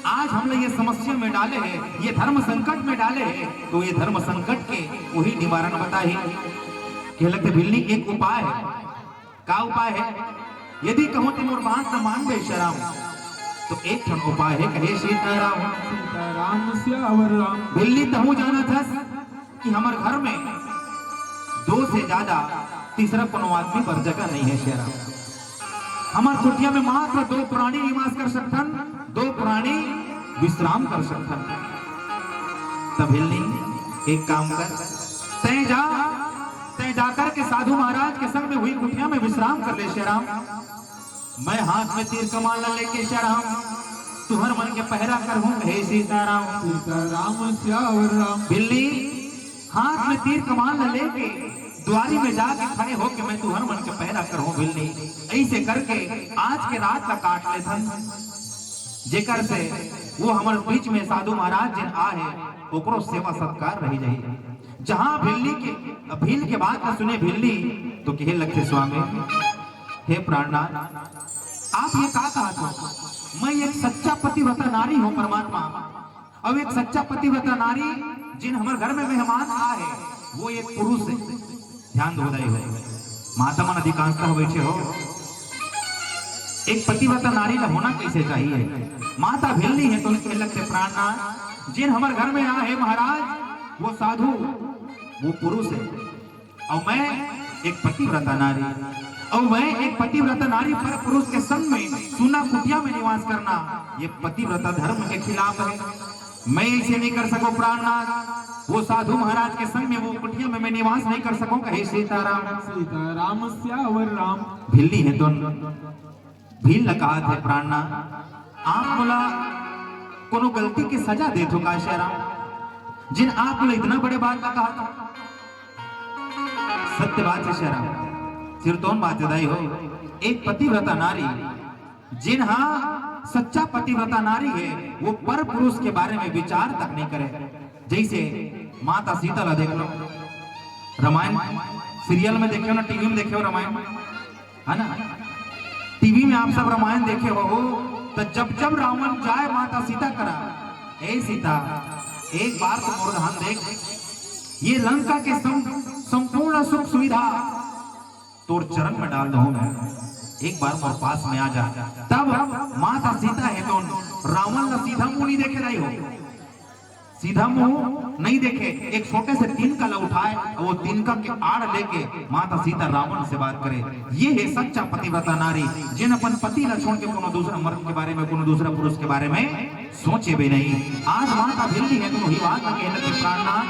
आज हमला ये समस्या में डाले हे, ये धर्म संकट में डाले हे, तो ये धर्म संकट के वही निवारण बताही। कहे लगथे भिल्ली, एक उपाय हे। का उपाय हे? यदि कहूं तो मोर बात ला मानबे श्याम, तो एक ठन उपाय हे, कहे सीताराम। सीताराम सियावर राम। भिल्ली, तहूं जानत हस कि हमर घर में दो से ज्यादा तीसरा कोनो आदमी बर जगह नहीं हे श्याम। हमर कुटिया में मात्र दो प्राणी निवास कर सकथन, दो प्राणी विश्राम कर सकथन। त भिल्ली, एक काम कर, तैं जा, तैं जाकर के साधु महाराज के संग में हुई कुटिया में विश्राम कर ले श्याम। मैं हाथ में तीर कमान ला लेके श्याम तुहर मन के पहरा करहूं, हे सीताराम। सीताराम सियावर राम। भिल्ली, हाथ में तीर कमान ला लेके दुआरी में जाके खड़े होके मैं तुहर मन के पहरा करहूं भिल्ली। ऐसे करके आज के रात ला काट लेथन, जेकर से वो हमर बीच में साधु महाराज जिन आ हे, ओकरो सेवा सत्कार रही जाही। जहां भिल्ली के, भील के बात ला सुने भिल्ली, तो कहे लगथे, स्वामी, हे प्राणनाथ, आप ये का कहत हो? मैं एक सच्चा पतिव्रता नारी हूं परमात्मा, अउ एक सच्चा पतिव्रता नारी जिन हमर घर में मेहमान आ हे, वो एक पुरुष हे। ध्यान दो दाई हो, माता मन अधिकांशतः बइठे हो। एक पतिव्रता नारी ला होना कइसे चाहिए? माता भिलनी हे तो उनके लगथे, प्राणनाथ, जेन हमर घर में आए हे महाराज, वो साधु, वो पुरुष हे, अउ मैं एक पतिव्रता नारी, अउ मैं एक पतिव्रता नारी पर पुरुष के संग में सूना कुटिया में निवास करना, ये पतिव्रता धर्म के खिलाफ हे। मैं अइसे नइ कर सकंव प्राणनाथ, वो साधु महाराज के संग में वो कुटिया में मैं निवास नइ कर सकंव, कहे सीताराम। सीताराम सियावर राम। भिलनी हे तो भील ला कहत हे, प्राणनाथ, आप मोला कोनो गलती के सजा देथो का सियाराम, जेन आप मोला इतना बड़े बात ला कहत हो? सत्य बात हे सियाराम, सिरतोन बात हे दाई हो। एक पतिव्रता नारी, जेन हा सच्चा पतिव्रता नारी हे, वो पर पुरुष के बारे में विचार तक नइ करे। जइसे माता सीता ला देख लो, रामायण serial में देखे हो ना, टीवी में देखे हो रामायण, हे ना? टीवी में आप सब रामायण देखे हो, त जब जब रावण जाए माता सीता करा, ए सीता, एक बार तो मोर ध्यान देख, ये लंका के सम-, संपूर्ण सुख सुविधा तोर चरण में डाल दूं मैं, एक बार मोर पास में आ जा। तब माता सीता हे तो रावण ला सीधा मुंह नइ देखे दाई हो, सीधा मुंह नइ देखे, एक छोटे से तिनका ला उठाए अउ वो तिनका के आड़ लेके माता सीता रावण से बात करे। ये हे सच्चा पतिव्रता नारी, जेन अपन पति ला छोड़ के कोनो दूसरा मर्द के बारे में, कोनो दूसरा पुरुष के बारे में सोचे भी नहीं। आज माता भिलनी हे तो वही बात ला कहे लगथे, प्राणनाथ,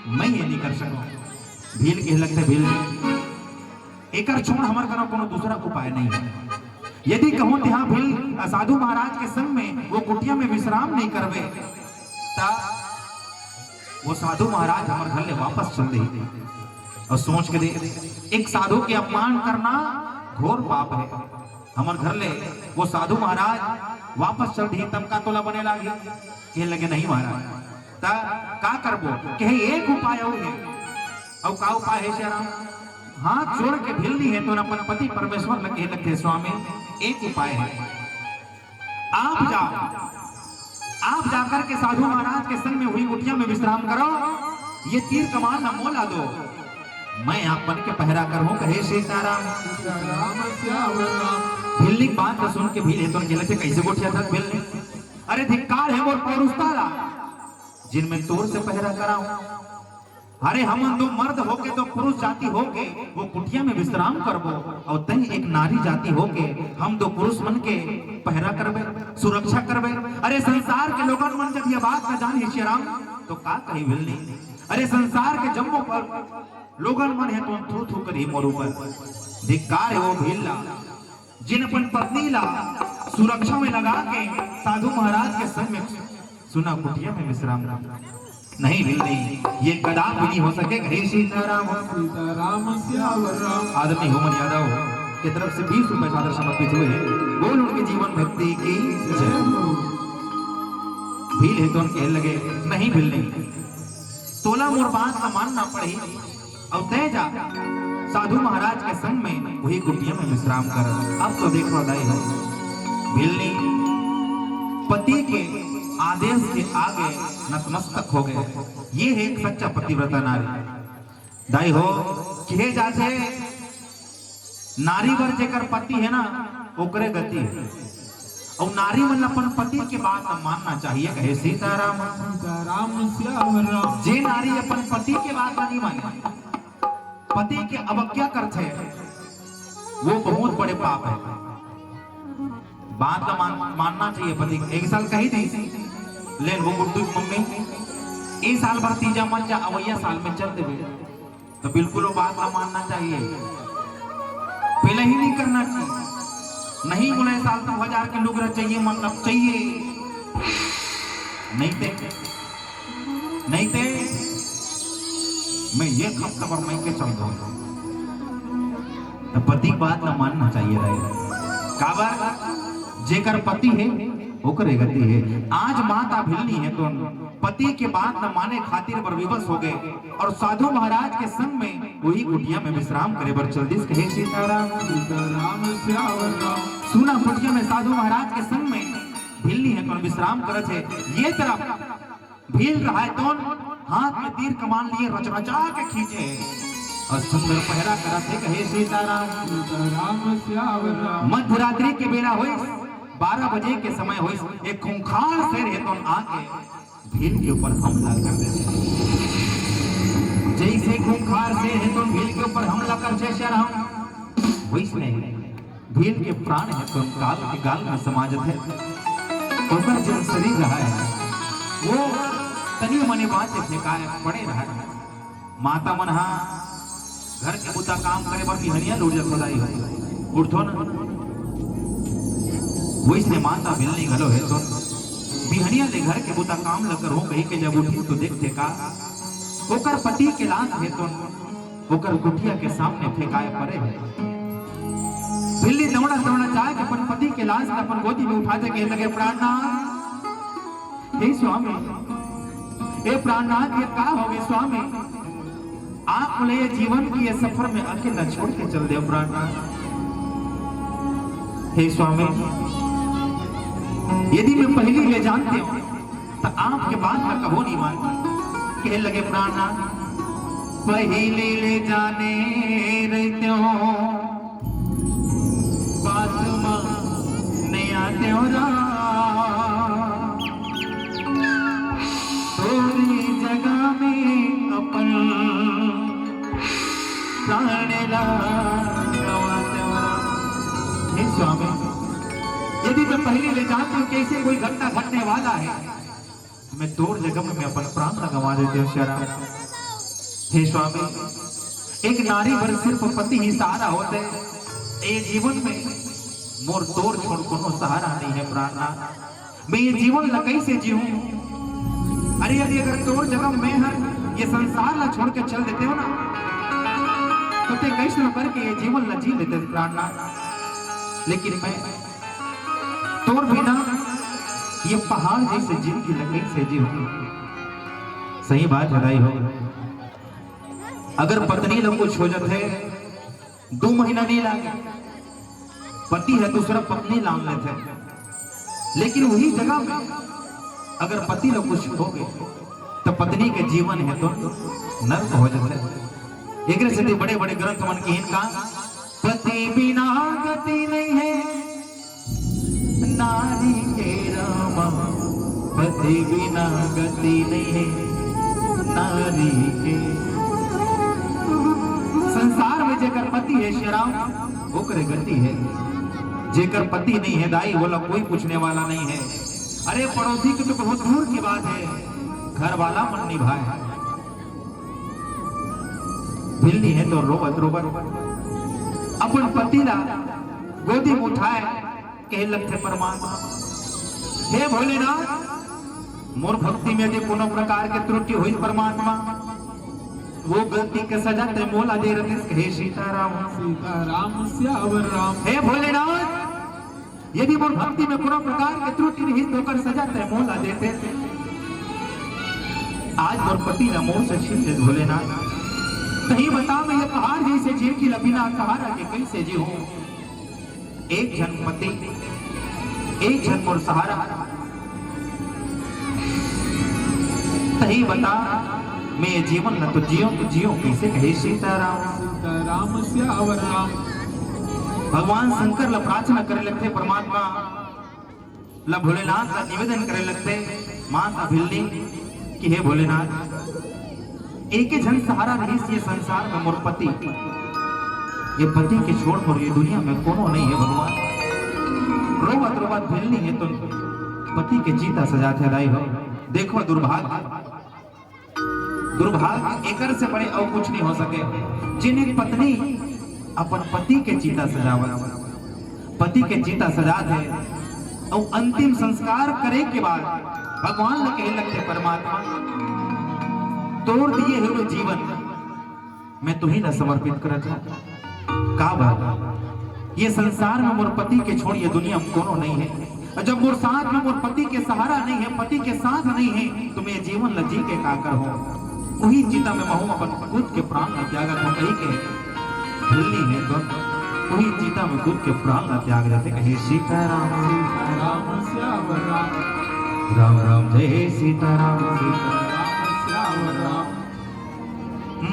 मैं ये नइ कर सकंव। भील कहे लगथे, भिलनी, एकर छोड़ हमर करा कोनो दूसरा उपाय नइ हे। यदि कहूं तिहां भिल साधु महाराज के संग में वो कुटिया में विश्राम नइ करबे, त वो साधु महाराज हमर घर ले वापस चल देही। अउ सोच के देख, एक साधु के अपमान करना घोर पाप हे। हमर घर ले वो साधु महाराज वापस चल दिही, तब का तोला बने लागही? कहे लगे, नहीं महाराज, त का करबो? कहे, एक उपाय अउ हे। अउ का उपाय हे सियाराम? हाथ जोड़ के भिलनी हे तो अपन पति परमेश्वर ला कहे लगथे, स्वामी, एक उपाय हे, आप जाओ, आप जाकर के साधु महाराज के संग में हुई कुटिया में विश्राम करो, ये तीर कमान ला मोला दो, मैं आप मन के पहरा करहूं, कहे सीताराम। सीताराम सियावर राम। भिलनी के बात ला सुन के भील हे तो कहे लगथे, कइसे गोठियाथस भिलनी? अरे धिक्कार हे मोर पौरुषता ला, जेन मैं तोर से पहरा कराहूं। अरे हमन दो मर्द होके, दो पुरुष जाति होके वो कुटिया में विश्राम करबो, अउ तैं एक नारी जाति होके हम दो पुरुष मन के पहरा करबे, सुरक्षा करबे। अरे संसार के लोगन मन जब ये बात ला जानही सियाराम, तो का कही भिलनी? अरे संसार के जम्मो पर लोगन मन हे तो थू थू करही मोर ऊपर। धिक्कार हे वो भील ला, जेन अपन पत्नी ला सुरक्षा में लगा के साधु महाराज के संग में सुना कुटिया में विश्राम कर। नहीं भिलनी, ये कदापि नइ हो सके, कहे सीताराम। सीताराम सियावर राम। आदरणीय होमन यादव के तरफ से बीस रुपए सादर समर्पित हुए। बोल उनके जीवन भक्ति की जय। भील हे तो कहे लगे, नहीं भिलनी, तोला मोर बात ला मानना पड़ही। अउ तैं जा साधु महाराज के संग में वही कुटिया में विश्राम कर। अब तो देखो दाई हो, भिलनी पति के आदेश के आगे नतमस्तक हो गे। ये हे एक सच्चा पतिव्रता नारी। दाई हो, कहे जाथे नारी बर जेकर पति हे ना, ओकरे गति हे। अउ नारी मन ल अपन पति के बात ल मानना चाहिए, कहे सीताराम। सीताराम सियावर राम। जे नारी अपन पति के बात ल नइ माने, पति के अवज्ञा करथे, वो बहुत बड़े पाप हे। बात ल मान, मानना चाहिए पति के। एक साल कही दिस, लेन वो गुड्डू के मम्मी, ए साल भर तीजा मत जा, अवइया साल में चल देबे। तो बिल्कुल वो बात ला मानना चाहिए। पहले ही नहीं करना चाहिए। नहीं बोले, साल दो हजार के लुगरा चाहिए, मतलब चाहिए। नहीं ते, नहीं ते, मैं ये हफ्ता भर मैं के चल दूँ। तो पति की बात ला मानना चाहिए भाई। काबर? जेकर पति हे, ओकरे गति हे। आज माता भिलनी हे तो पति के बात न माने खातिर बर विवश हो गे अउ साधु महाराज के संग में वही कुटिया में विश्राम करे बर चल दिस। कहे सीताराम। सीताराम सियावर राम। सुना कुटिया में साधु महाराज के संग में भिलनी हे तो विश्राम करत हे। ये तरफ भील रहाय तो हाथ में तीर कमान लिए रचरचा के खींचे हे अउ सुंदर पहरा करत हे, कहे सीताराम। सीताराम सियावर राम। मध्यरात्रि के बेरा होइस, बारह बजे के समय होइस, एक खूंखार शेर हे तोन आके भील के ऊपर हमला कर देथे। जइसे खूंखार शेर हे तोन भील के ऊपर हमला करथे सियाराम, वइसने भील के प्राण हे तोन काल के गाल में समा जथे। ओकर जेन शरीर रहय, वो तनी मनी बांचे फेंकाय पड़े रहय। माता मन हा घर के बुता काम करे बर बिहनिया ले उठ जाथो दाई हो। उठथो ना। वइसने माता भीलनी घलो हे तोन बिहनिया ले घर के बुता काम ल करहूं कहिके जब उठथे तो देखथे का, ओकर पति के लाश हे तोन ओकर कुटिया के सामने फेंकाय पड़े हे। भीलनी दौड़ा दौड़ा जाके अपन पति के लाश ल अपन गोदी में उठाथे, कहे लगे, प्राणनाथ, हे स्वामी, हे प्राणनाथ, ये का होगे स्वामी? आप मोला ये जीवन के ये सफर में अकेला छोड़ के चल देव प्राणनाथ। हे स्वामी, यदि मैं पहिली ले जानतेंव त आपके बात ला कभू नहीं मानतेंव। कहे लगे, प्राणनाथ, पहिली ले जाने रहितेंव, बात म नइ आतेंव राम। तोरी जगह में अपन प्राण ला गंवातेंव राम। हे स्वामी, यदि मैं पहिली ले जानतेंव कि अइसे कोई घटना घटने वाला हे, त मैं तोर जगह में मैं अपन प्राण ला गंवा देतेंव सियाराम। हे स्वामी, एक नारी बर सिर्फ पति ही सहारा होथे। ए जीवन में मोर तोर छोड़ कोनो सहारा नइ हे प्राणनाथ। मैं ये जीवन ला कइसे जीहूं? अरे, यदि अगर तोर जगह में हर ये संसार ला छोड़ के चल देतेंव ना, त तैं कइसनो करके ये जीवन ला जी लेते प्राणनाथ। लेकिन मैं तोर बिना ये पहाड़ जइसे जिंदगी ला कइसे जीहूं? सही बात हे दाई हो। अगर पत्नी ला कुछ हो जाथे, दू महीना नइ लागे, पति ह दूसरा पत्नी लान लेथे, लेकिन उही जगह में अगर पति ला कुछ होगे, त पत्नी के जीवन हे तो नर्क हो जाथे। एकरे सेती बड़े-बड़े ग्रंथ मन किहिन का, पति बिना गति नइ हे, नारी के रामा, पति बिना गति नइ हे नारी के। संसार में जेकर पति हे सियाराम, ओकरे गति हे। जेकर पति नइ हे दाई, ओला कोई पूछने वाला नइ हे। अरे, पड़ोसी के तो बहुत दूर की बात हे, घर वाला मन निभाय। भीलनी हे तो रोवत रोवत अपन पति ला गोदी में उठाय कहे लगथे परमात्मा, हे भोलेनाथ, मोर भक्ति में यदि कोनो प्रकार के त्रुटि होइस परमात्मा, वो गलती के सजा तैं मोला दे रहिस, कहे सीताराम। सीताराम सियावर राम। हे भोलेनाथ, यदि मोर भक्ति में कोनो प्रकार के त्रुटि रहिस, त ओकर सजा तैं मोला देते। आज मोर पति ला मोर से छीन ले भोलेनाथ। तहीं बता, मैं ये पहाड़ जइसे जिनगी ला बिना सहारा के कइसे जीहूं? एक झन पति, एक झन मोर सहारा। तहीं बता, मैं ये जीवन ला तो जींव, तो जींव कइसे, कहे सीताराम। सीताराम सियावर राम। भगवान शंकर ला प्रार्थना करे लगथे, परमात्मा ला, भोलेनाथ ला निवेदन करे लगथे, माता भीलनी कि हे भोलेनाथ, एके झन सहारा रहिस ये संसार में मोर पति। ये पति के छोड़ मोर ये दुनिया में कोनो नइ हे भगवान। रोवत रोवत भीलनी हे तो पति के चिता सजाथे दाई हो। देखो दुर्भाग्य, दुर्भाग्य एकर से बड़े अउ कुछ नइ हो सके। जेन एक पत्नी अपन पति के चिता सजावत, पति के चिता सजात हे अउ अंतिम संस्कार करे के बाद भगवान ल कहे लगथे, परमात्मा, तोर दिए हुए जीवन मैं तुहीं ला समर्पित करत हंव। काबर ये संसार में मोर पति के छोड़ ये दुनिया में कोनो नइ हे। अउ जब मोर साथ में मोर पति के सहारा नइ हे, पति के साथ नइ हे, त मैं जीवन ला जी के का करहूं? उही चिता में महूं अपन खुद के प्राण ला त्यागत हंव कहिके भीलनी हे तो उही चिता में खुद के प्राण ला त्याग देथे, कहे सीताराम। सीताराम सियावर राम। राम राम जय सीताराम। सीताराम सियावर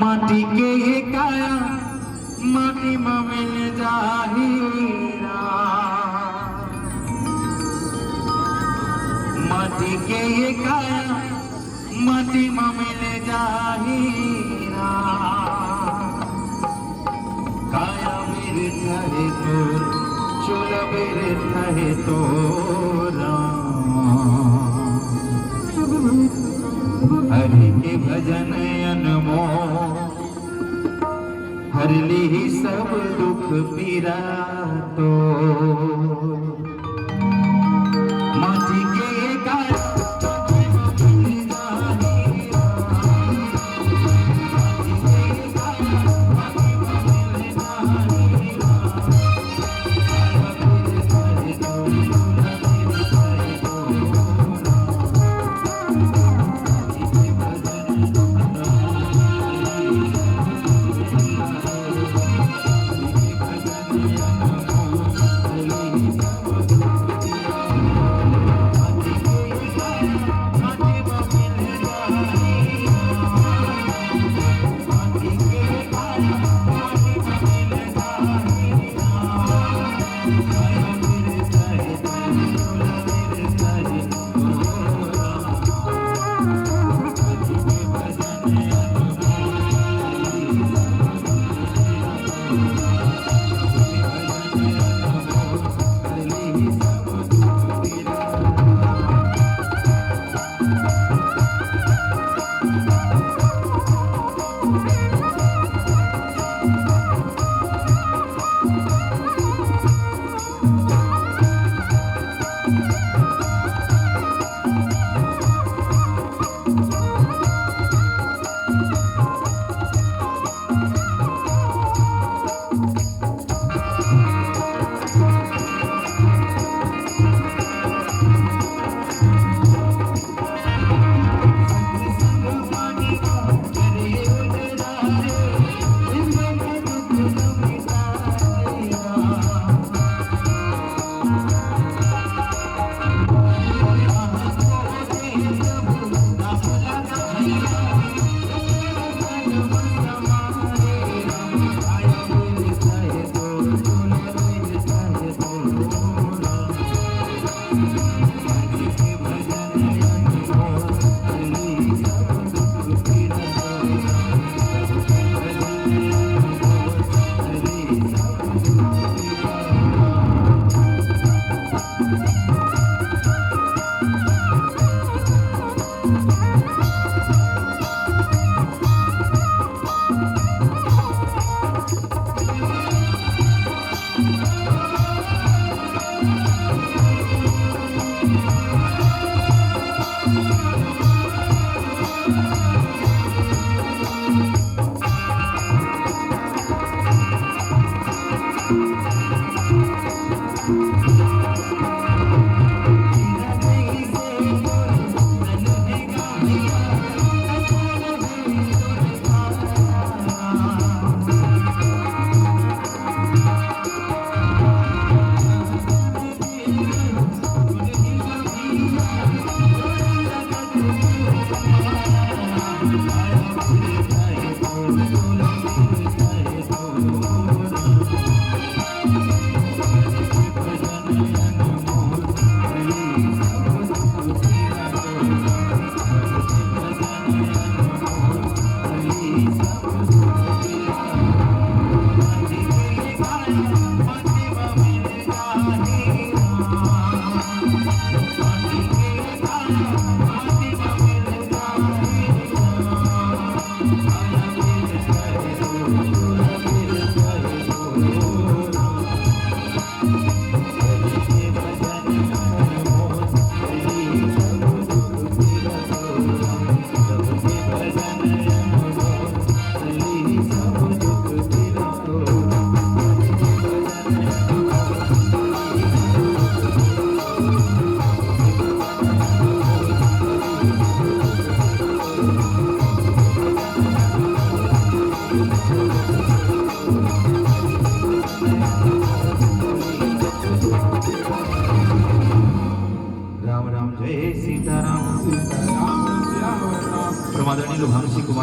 माटी के ये काया माटी म मिल जाही राम। माटी के ये काया माटी म मिल जाही राम। काया बिरथा हे तोर, चोला बिरथा हे तोर राम। हरि के भजन अनमोल, हर लिही सब दुख पीरा तो। माटी के काया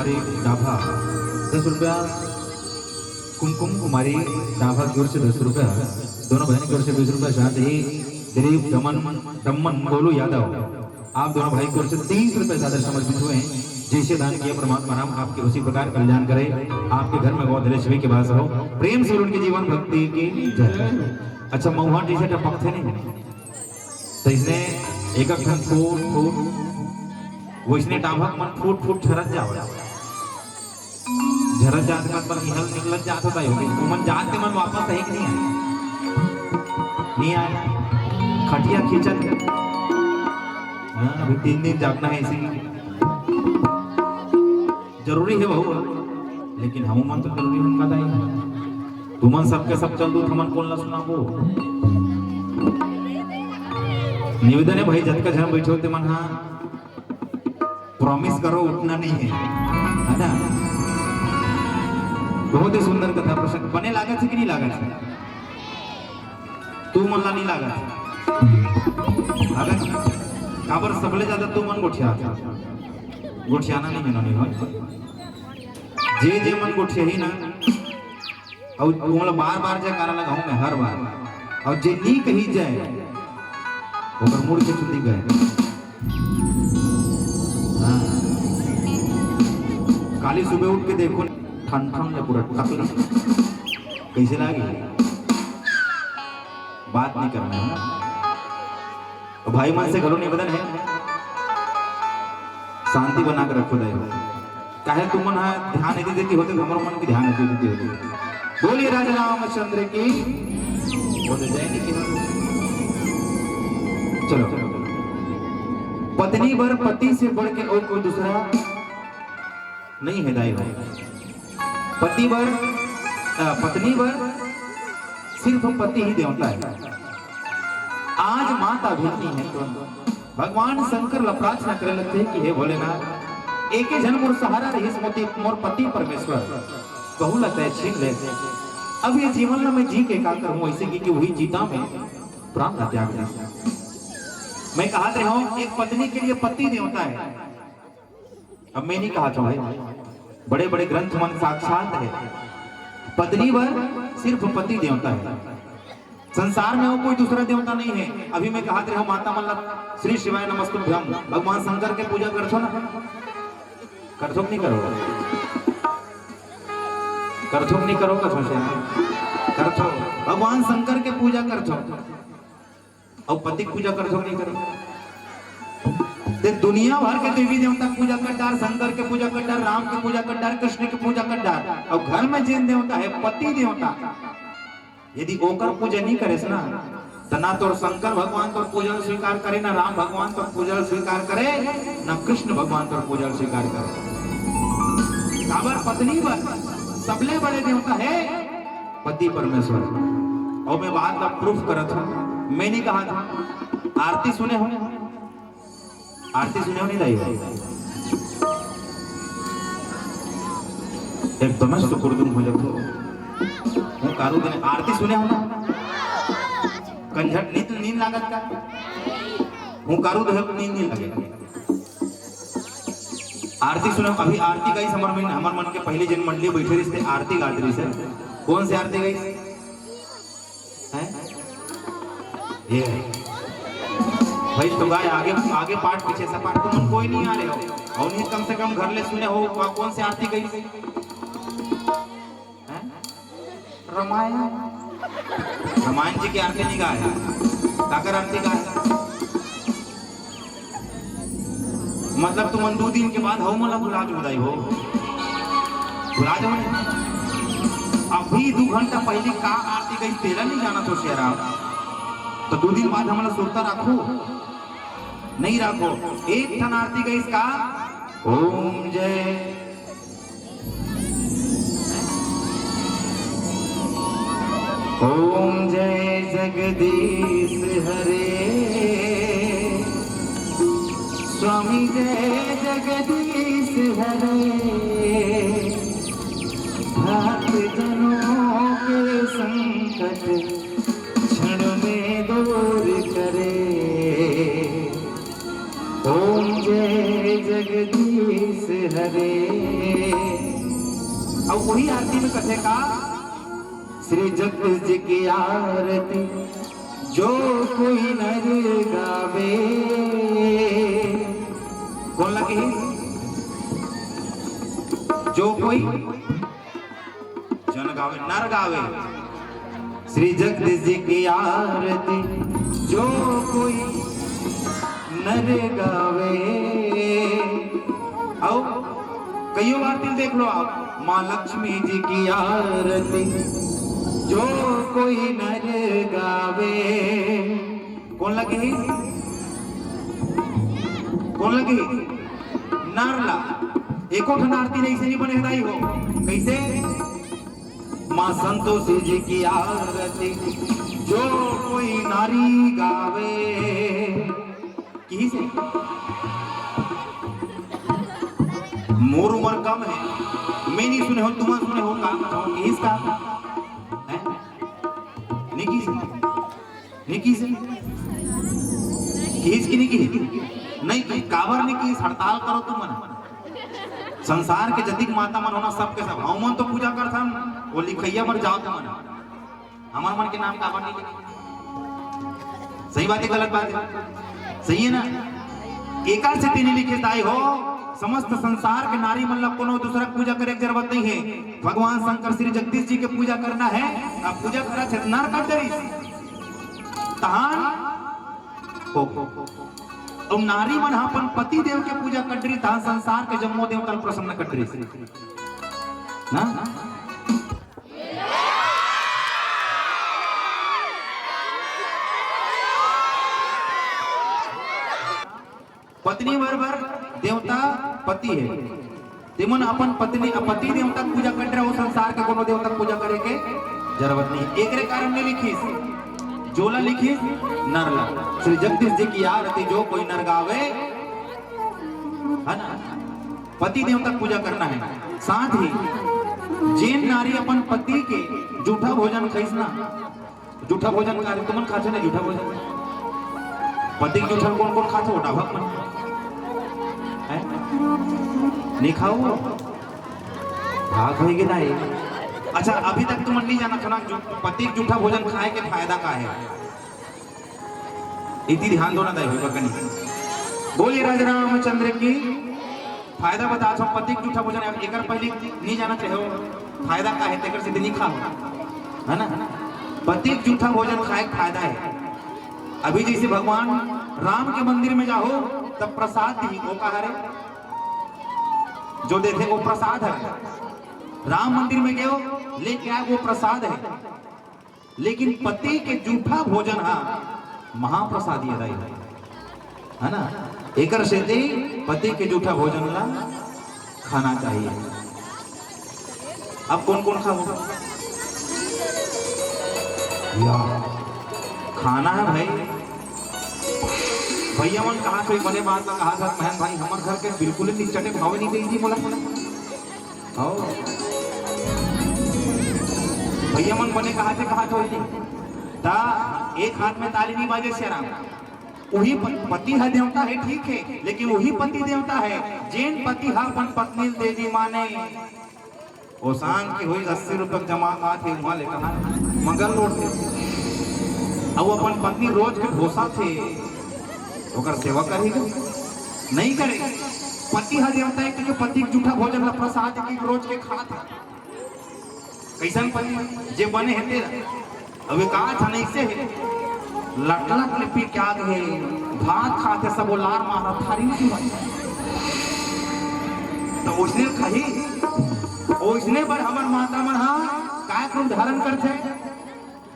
डाभा दस रुपया, कुमकुम कुमारी डाभा की ओर से दस रुपया, दोनों बहन की ओर से बीस रुपया, साथ ही दिलीप दमन दमन गोलू यादव, आप दोनों भाई की ओर से तीस रुपए सादर समर्पित हुए हैं। जैसे दान किया परमात्मा राम आपके उसी प्रकार कल्याण करे, आपके घर में गौ धैर्य सभी के वास हो, प्रेम से उनके जीवन भक्ति की जय। अच्छा, महुआ जैसे टपकथे नहीं, तो इसने एक अक्षर फूट फूट, वो इसने टाभक मन फूट फूट झरत जावत। झरत जात का पर निकल निकलत जात होता है, ओमन जात के मन वापस है कि नहीं आए? नहीं आए। खटिया खींचत। हाँ, अभी तीन दिन जागना है इसी। जरूरी है बहू, लेकिन हम मन तो जरूरी हम का दाई। तुमन सबके सब चल दू, हमन कौन ला सुनाबो? निवेदन है भाई, जतका झन बैठे होते मन, हाँ, प्रॉमिस करो उठना नहीं है, है ना? बहुत ही सुंदर कथा प्रसंग। बने लागत है कि नहीं लागत है? तू मन ला नहीं लागत है? लागत है। काबर सबले ज्यादा तू मन गोठिया, गोठियाना नहीं है ना, नहीं हो। जे जे मन गोठिया ही ना, अउ ओला बार बार जयकारा लगाऊं मैं हर बार, अउ जे नी कही जाए ओकर मुड़ के चुंदी गए। हाँ। काली सुबह उठ के देखो, ठन ठन ले पूरा टकली। कैसे लागी? बात नहीं करना है। तो भाई मन से घलो निवेदन है, शांति बना के रखो दाई हो। काहे तुमन हा ध्यान यदि देती होते तो हमरो मन के ध्यान यदि देती होती। बोलिए राजा रामचंद्र की। बोले जय की। चलो, पत्नी बर पति से बढ़ के और कोई दूसरा नहीं है दाई हो। पति बर, अ, पत्नी बर सिर्फ पति ही देवता है। आज माता भी नहीं है तो भगवान शंकर ला प्रार्थना करे लगथे कि हे भोलेनाथ, एके झन मोर सहारा रहिस, मोती, मोर पति परमेश्वर, कहूँ ला तय छीन ले। अब ये जीवन ला मैं जी के का करूँ, ऐसे कि, कि वही जीता में प्राण ला त्याग दे। मैं कहा रहा हूँ, एक पत्नी के लिए पति देवता है। अब मैं नहीं कहा था भाई, बड़े बड़े ग्रंथ मन साक्षात है, पत्नी बर सिर्फ पति देवता है, संसार में वो कोई दूसरा देवता नहीं है। अभी मैं कहा रहा हूँ, माता मन ला श्री शिवाय नमस्तुभ्यम, भगवान शंकर के पूजा करथो ना, करथो कि नहीं करो, करथो कि नहीं करो, कथो से करथो, भगवान शंकर के पूजा करथो। अउ पति के पूजा करथो कि नहीं करो? ते दुनिया भर के देवी देवता के पूजा कर डार, शंकर के पूजा कर डार, राम के पूजा कर डार, कृष्ण के पूजा कर डार, अउ घर में जेन देवता है पति देवता, यदि ओकर पूजा नहीं करेस ना, त ना तोर शंकर भगवान तोर पूजा स्वीकार करे, ना राम भगवान तोर पूजा स्वीकार करे, ना कृष्ण भगवान तोर पूजा स्वीकार करे। काबर पत्नी बर सबले बड़े देवता है पति परमेश्वर। अउ मैं बात ला प्रूफ करत हूँ, मैं नहीं कहा था। आरती सुने हो? आरती सुने हो नहीं दाई? एकदम सुकुरदुम हो जातो। वो कारू दिन आरती सुने हो ना? कंझट नींद, नींद लागत का? वो कारू देह नींद नहीं लगे। आरती सुनो, अभी आरती गाइस, हमर मन, हमर मन के पहले जिन मंडली बैठे रहिस ते आरती गात रहिस हे। कौन से आरती गाइस? हैं? ये है। भाई तो गाय आगे, आगे पाठ पीछे से पाठ, तुम कोई नहीं आ रहे हो। और नहीं कम से कम घर ले सुने हो, कौन से आरती गाइस? हैं? रामायण। रामायण जी के आरती नहीं गाय। काकर आरती गाय? मतलब तुमन दू दिन के बाद हऊ मोला भुला जाहू दाई हो, भुला जाहू नहीं। अभी दू घंटा पहली का आरती गाइस तेला नहीं जानत हो शेरा, तो दू दिन बाद हमला सुरता राखो, नहीं राखो। एक ठन आरती गाइस का, ओम जय ओम जय जगदीश हरे, स्वामी जय जगदीश हरे, भक्त जनों के संकट क्षण में दूर करे। ओम जय जगदीश हरे। अउ वही आरती में कथे का, श्री जगदीश जी की आरती जो कोई नर गावे। कोन ला कही? जो कोई जन गावे, नर गावे। श्री जगदीश जी की आरती जो कोई नर गावे। अउ कईयो आरती देख लो आप, माँ लक्ष्मी जी की आरती जो कोई नर गावे। कोन ला कही? कोन ला कही? नर ला। एको ठन आरती नहीं से नहीं बने हदाई हो। कैसे? माँ संतोषी जी की आरती जो कोई नारी गावे। किही से? मोर उम्र कम है, मैं नहीं सुने हो, तुम सुने हो, काम बताओ, किहिस का? हैं? नहीं किहिस? नहीं किहिस? किहिस कि नहीं किहिस? नहीं कि, काबर नहीं किहिस? हड़ताल करो तुमन। संसार के जतिक माता मन होना, सबके सब। हमन तो पूजा करथन, वो लिखइया बर जाओ तुमन। हमर मन के नाम काबर नहीं लिखे? सही बात है, गलत बात है? सही है ना? एकर से तेने लिखे दाई हो, समस्त संसार के नारी मन ला कोनो दूसरा के पूजा करे के जरूरत नहीं है। भगवान शंकर श्री जगदीश जी के पूजा करना है। अब पूजा करा छे नर का डरिस, तहान हो। अउ नारी मन ह अपन पति देव के पूजा कर डरिस, तहान संसार के जम्मो देवता ल प्रसन्न कर डरिस ना। पत्नी बरोबर देवता पति है। तेमन अपन पत्नी, पति देवता के पूजा कर रहे हो, संसार के कोनो देवता के पूजा करे के जरूरत नहीं। एकरे कारण नहीं लिखिस, जोला लिखिस नर ला। श्री जगदीश जी की आरती जो कोई नर गावे, है ना, पति देवता के पूजा करना है। साथ ही जेन नारी अपन पति के जूठा भोजन खाइस ना, जूठा भोजन का तुमन खाथे ना, जूठा भोजन। पति के जूठा कोन कोन खाथे, वो डाभक मन है, नहीं खाओ, भाग होई के नहीं। अच्छा, अभी तक तुमन नहीं जाना था ना, जू-, पति के जूठा भोजन खाए के फायदा का है? इति ध्यान दो ना दाई, होई बकनी। बोलिए राजा रामचंद्र की। फायदा बता, हम पति के जूठा भोजन, एकर पहले नहीं जानत रहे हो, फायदा का है, तेकर से नहीं खाओ, है ना? पति के जूठा भोजन खाए के फायदा है। अभी जैसे भगवान राम के मंदिर में जाओ, तब प्रसाद दी, वो का हरे? जो देथे वो प्रसाद है। राम मंदिर में गयो, लेके आए, वो प्रसाद है। लेकिन पति के जूठा भोजन हा महाप्रसाद ये दाई, है ना? एकर सेती पति के जूठा भोजन ला खाना चाहिए। अब कोन कोन खाबो? या, खाना है भाई। भैया मन कहा कोई बने बात ला कहा था, बहन भाई, हमर घर के बिल्कुल ही निचटे भाव नहीं देई जी मोला। हव। भैया मन बने कहा थे, कहा थे जी। ता एक हाथ में ताली नहीं बाजे सियाराम। वही प-, पति ह देवता है, ठीक है, लेकिन वही पति देवता है, जेन पति ह अपन पत्नी ल देवी माने। ओ शाम की हुई अस्सी रुपये जमा बात है, वहाँ ले कहा मंगल लोट दे। अब वो अपन पत्नी रोज के भोसा थे, ओकर सेवा करेगा? नहीं करे। पति ह देवता है, क्योंकि पति के जूठा भोजन ला प्रसाद की रोज के खात है। कैसन पति? जे बने है तेरा। अब एक आठ अनैसे है, लटलट ले पी के आ गए, भात खाते सब वो लार मारा थारी में क्यों आई? तो उसने कही, उसने बर हमर माता मन हा काय रूप धारण करथे?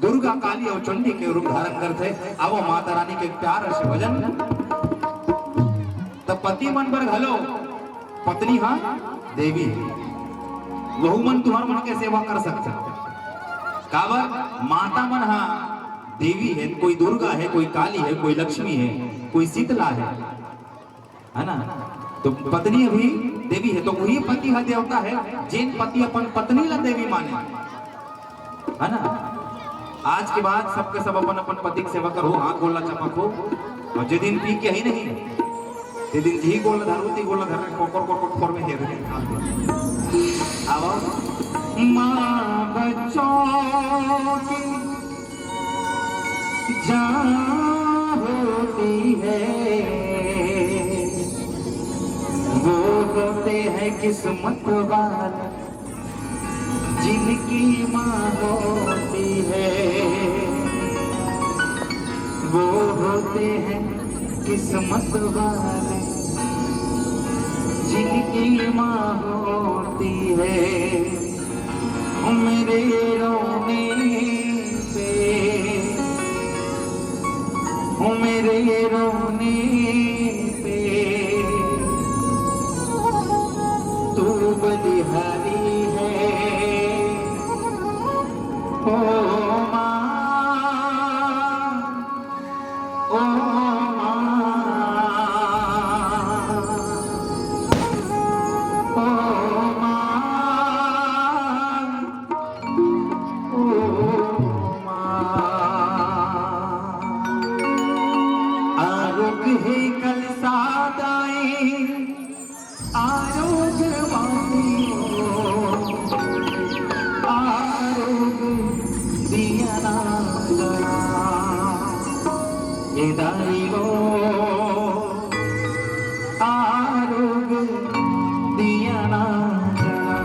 दुर्गा काली और चंडी के रूप धारण करथे। अब माता रानी के प्यार से भजन। तब पति मन बर घलो पत्नी हा देवी है। वहू मन तुहर मन के सेवा कर सकथे। काबर? माता मन हा देवी है, कोई दुर्गा है, कोई काली है, कोई लक्ष्मी है, कोई शीतला है, है ना? तो पत्नी भी देवी है, तो वही पति हा देवता है, जेन पति अपन पत्नी ला देवी माने, है ना? आज के बाद सबके सब अपन अपन पति के सेवा करो, हाथ गोला चपक हो, और जे दिन पी के ही नहीं, ते दिन जी गोला धरू, ती गोला धरने कोकर कोकर फोर में हेर। आओ। माँ बच्चों की जान होती है, वो होते हैं किस्मत वाले, जिनकी माँ होती है, वो होते हैं किस्मत वाले, जिनकी माँ होती है। मेरे रोने पे, मेरे रोने पे तू बलिहारी है। ओ माँ, ओ माँ, ओ माँ, ओ माँ। आरोग हे कल सादाई, आरोग वातियो, आरोग दिया ना जला। ये दाई वो आरोग दिया ना जला।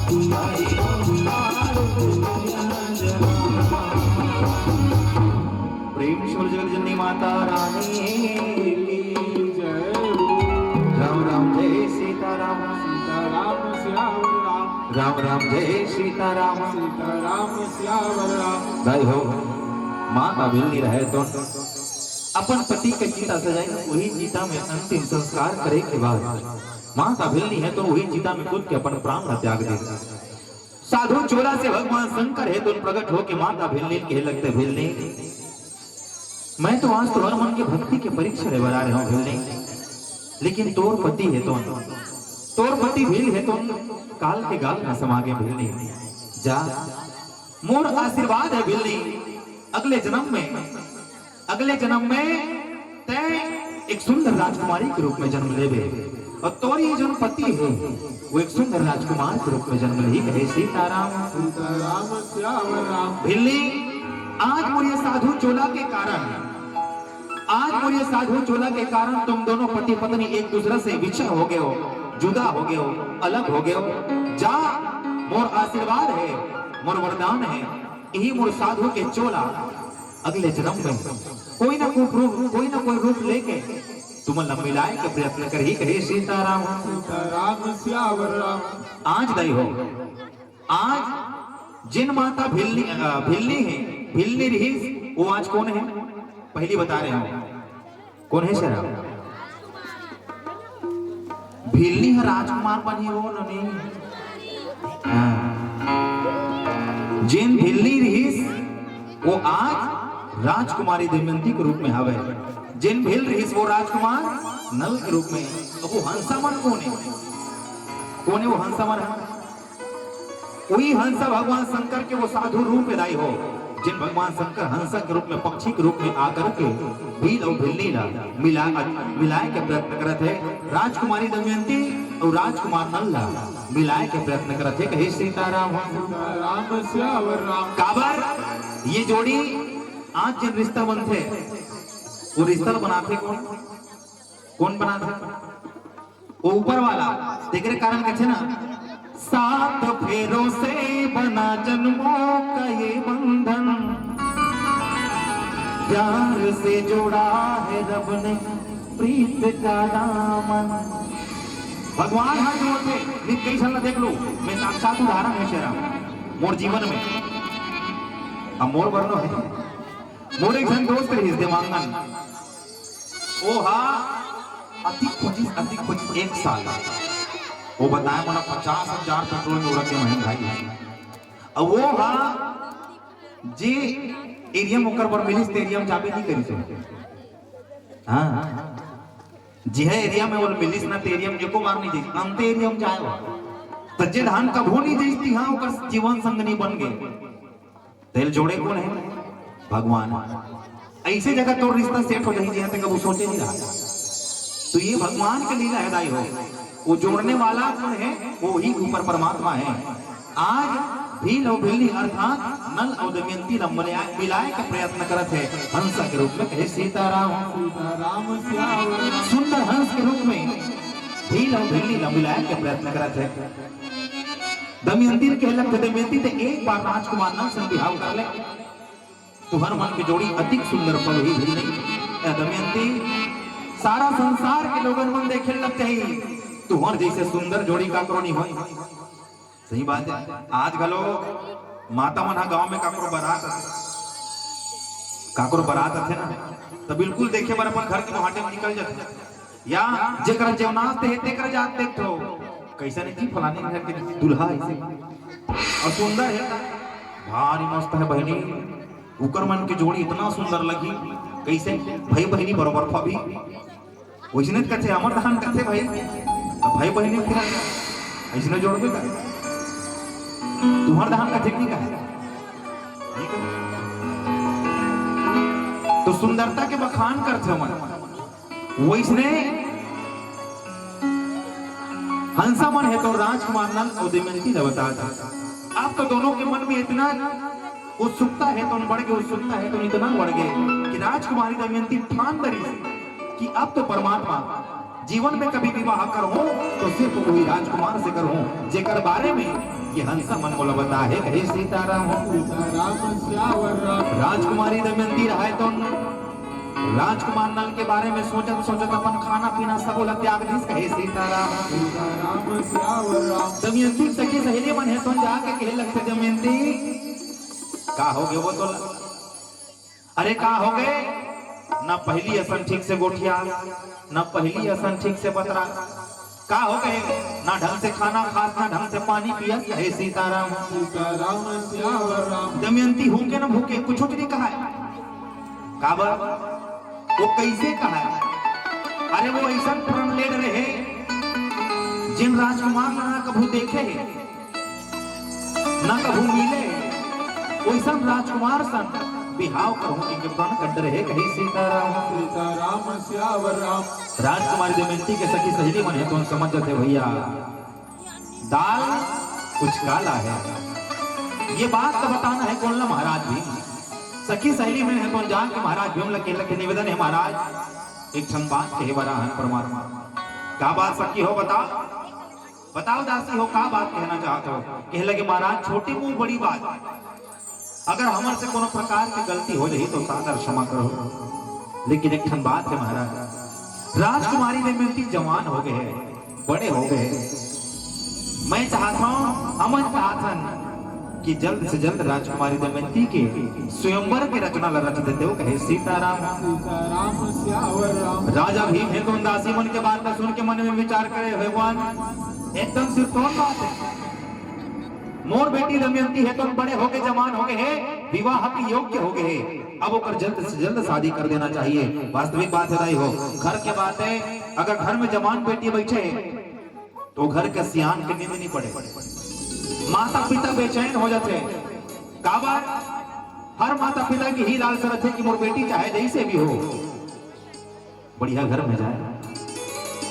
प्रेम से बोल जगत जननी माता रानी की जय। राम राम जय सीताराम। सीताराम सियावर राम। राम राम जय सीताराम। सीताराम सियावर राम। दाई हो, माता भिलनी रहे तो अपन पति के चिता सजाई, वही चिता में अंतिम संस्कार करे के बाद माता भिलनी हे तो वही चिता में कूद के अपन प्राण ला त्याग दे। साधु चोला से भगवान शंकर हे तो प्रकट होके माता भिलनी कहे लगथे, भिलनी, मैं तो आज तोहर मन के भक्ति के परीक्षा ले बर आ रहे हंव भिलनी, लेकिन तोर पति हे तो, तोर पति भील हे तो काल के गाल में समा गे भिलनी। जा, मोर आशीर्वाद हे भिलनी, अगले जन्म में, अगले जन्म में तैं एक सुंदर राजकुमारी के रूप में जन्म लेबे और तोर ये जौन पति हे वो एक सुंदर राजकुमार के रूप में जन्म लेही। कहे सीताराम। सीताराम सियावर राम। भिलनी, आज मोर ये साधु चोला के कारण, आज मोर ये साधु चोला के कारण तुम दोनों पति पत्नी एक दूसरे से विछड़ हो गए हो, जुदा हो गए हो, अलग हो गए हो। जा, मोर आशीर्वाद हे, मोर वरदान हे, यही मोर साधु के चोला अगले जन्म में कोई ना कोई रूप, कोई ना कोई रूप लेके तुमन ला मिलाए के प्रयत्न करही। कहे सीताराम। सीताराम सियावर राम। आज दाई हो, आज जिन माता भिलनी, अ, भिलनी हे, भिलनी रहिस, वो आज कोन हे? पहली बता रहे हंव, कोन हे शेरा? भिलनी ह राजकुमार बनही वो ननी। हाँ। जेन भिलनी रहिस, वो आज राजकुमारी दमयंती के रूप में हवे। जेन भिल रहिस, वो राजकुमार नल के रूप में। अब वो हंसा मन कोन हे? कोन हे वो हंसा मन ह? वही हंसा भगवान शंकर के वो साधु रूप हे दाई हो, जिन भगवान शंकर हंसा के रूप में, पक्षी के रूप में आकर के भील और भिलनी ला मिला, मिलाए के प्रयत्न करत हे। राजकुमारी दमयंती और राजकुमार नल ला मिलाए के प्रयत्न करत हे। कहे सीताराम। राम सियावर राम। काबर ये जोड़ी आज जिन रिश्ता बनथे, वो रिश्ता बनाथे कोन? कोन बनाथे? वो ऊपर वाला। तेकरे कारण कथे ना, सात फेरों से बना जन्मों का ये बंधन, प्यार से जोड़ा है रब ने प्रीत का दामन। भगवान ह जोड़थे, नहीं कई झन ला देख लो, मैं साक्षात उदाहरण हे शेरा, मोर जीवन में। अब मोर बर नो हे, मोर एक झन दोस्त रहिस देवांगन, ओ हा अति खोजिस, अति खोजिस एक साल। वो बताए मोला पचास हजार पेट्रोल में उड़त के महंगाई हे। अब वो हा जे एरिया में ओकर बर मिलिस ते एरिया में जाबे नहीं करिस। हाँ, जिहे एरिया में वो मिलिस ना ते एरिया में एको बार नहीं जाइस, अंते एरिया में जाए हो। तो जे धान कभू नहीं जाइस ती हाँ ओकर जीवन संगनी बन गए। तेल जोड़े कोन हे? भगवान। ऐसे जगह तोर रिश्ता सेट हो जाही, जिहां ते कभू सोचे नहीं रहा। तो ये भगवान के लीला हे दाई हो। वो जोड़ने वाला कोन हे? वो ही ऊपर परमात्मा हे। आज भील और भिलनी अर्थात नल और दमयंती ला मिलाए, मिलाए के प्रयत्न करत हे हंसा के रूप में। कहे सीताराम। सीताराम सियावर राम। सुंदर हंस के रूप में भील और भिलनी ला मिलाए के प्रयत्न करत हे। दमयंती के लग दमयंती ते एक बार राजकुमार नल से बिहाव कर ले। तुहर मन के जोड़ी अतिक सुंदर पलही भिलनी। ए दमयंती, सारा संसार के लोगन मन देखे लग जाही, तुहर जैसे सुंदर जोड़ी काकरो नहीं होय। सही बात हे। आज घलो माता मन ह गांव में काकरो बरात आथे, काकरो बरात आथे ना, तो बिल्कुल देखे बर अपन घर के मुहाटे में निकल जाथे। या जेकर जेवनास ते हे, तेकर जात देखथो। कैसा नहीं जी, फलाने घर के दूल्हा ऐसे। और सुंदर हे, भारी मस्त हे बहनी। उकर मन के जोड़ी इतना सुंदर लगी, कैसे भाई बहनी बरोबर फबी। वैसने कथे, हमर धान कथे भाई, तो भाई बहनी फिर ऐसने जोड़बे का? तुम्हार धान कथे नहीं का? तो सुंदरता के बखान करथे मन। वैसने हंसा मन हे तो राजकुमार नल और दमयंती ने बता था। अब तो दोनों के मन में इतना उत्सुकता हे तो बढ़ के उत्सुकता हे तो इतना बढ़ गए कि राजकुमारी दमयंती ठान डरिस कि अब तो परमात्मा जीवन में कभी विवाह करहूं तो सिर्फ वही राजकुमार से करहूं, जेकर बारे में कि हंसा मन मोला बताहे, कहे सीताराम। सीताराम सियावर राम। राजकुमारी दमयंती रहय तो राजकुमार नल के बारे में सोचत सोचत अपन खाना पीना सब ओला त्याग दिस, कहे सीताराम। सीताराम सियावर राम। दमयंती के सखी सहेली मन हे तो जाके कहे लगथे, दमयंती, का हो गे वो तो? अरे का हो गे? ना पहिली असन ठीक से गोठिया, ना पहिली असन ठीक से बतरा। का हो गे? ना ढंग से खाना खास, ना ढंग से पानी पियस, कहे सीताराम। सीताराम सियावर राम। दमयंती हूँ के ना भूखे, कुछ नहीं कहा है। काबर? वो कैसे कहा है? अरे वो ऐसा प्रण लेड रहे, जिन राजकुमार ला ना कभू देखे हे, ना कभू मिले, ओइसन राजकुमार सन बिहाव करहूं के प्रण कंठ रहे, कहे सीताराम। सीताराम सियावर राम। राजकुमारी दमयंती के सखी सहेली मन हे तो समझ जथे भैया, दाल कुछ काला है। ये बात तो बताना है कौन ला महाराज भीम। सखी सहेली मन हे तो जाके महाराज भीम ला कहे लगे, निवेदन है महाराज, एक ठन बात कहे बर आहन परमात्मा। का बात सखी हो, बताओ। बताओ दासी हो, का बात कहना चाहत हो? कहे लगे, महाराज, छोटी मुंह बड़ी बात। अगर हमर से कोनो प्रकार के गलती हो जाही तो सादर क्षमा करो, लेकिन एक ठन बात है महाराज, राजकुमारी दमयंती जवान हो गए हे, बड़े हो गए हे। मैं चाहत हूँ, हमन चाहत हन कि जल्द से जल्द राजकुमारी दमयंती के स्वयंवर के रचना ला रच देते हो, कहे सीताराम। सीताराम सियावर राम। राजा भीम हे तो दासी मन के बात ला सुन के मन में विचार करे, भगवान, एकदम सिर कौन बात है? मोर बेटी दमयंती हे तो बड़े हो गए, जवान हो गए हे, विवाह के योग्य हो गए हे, अब ओकर जल्द से जल्द शादी कर देना चाहिए। वास्तविक बात है दाई हो, घर के बात है, अगर घर में जवान बेटी बैठे हे तो घर के सियान के नींद नहीं पड़े, माता पिता बेचैन हो जाते। काबर? हर माता पिता के ही लालसा रथे कि मोर बेटी चाहे जैसे भी हो, बढ़िया घर में जाए,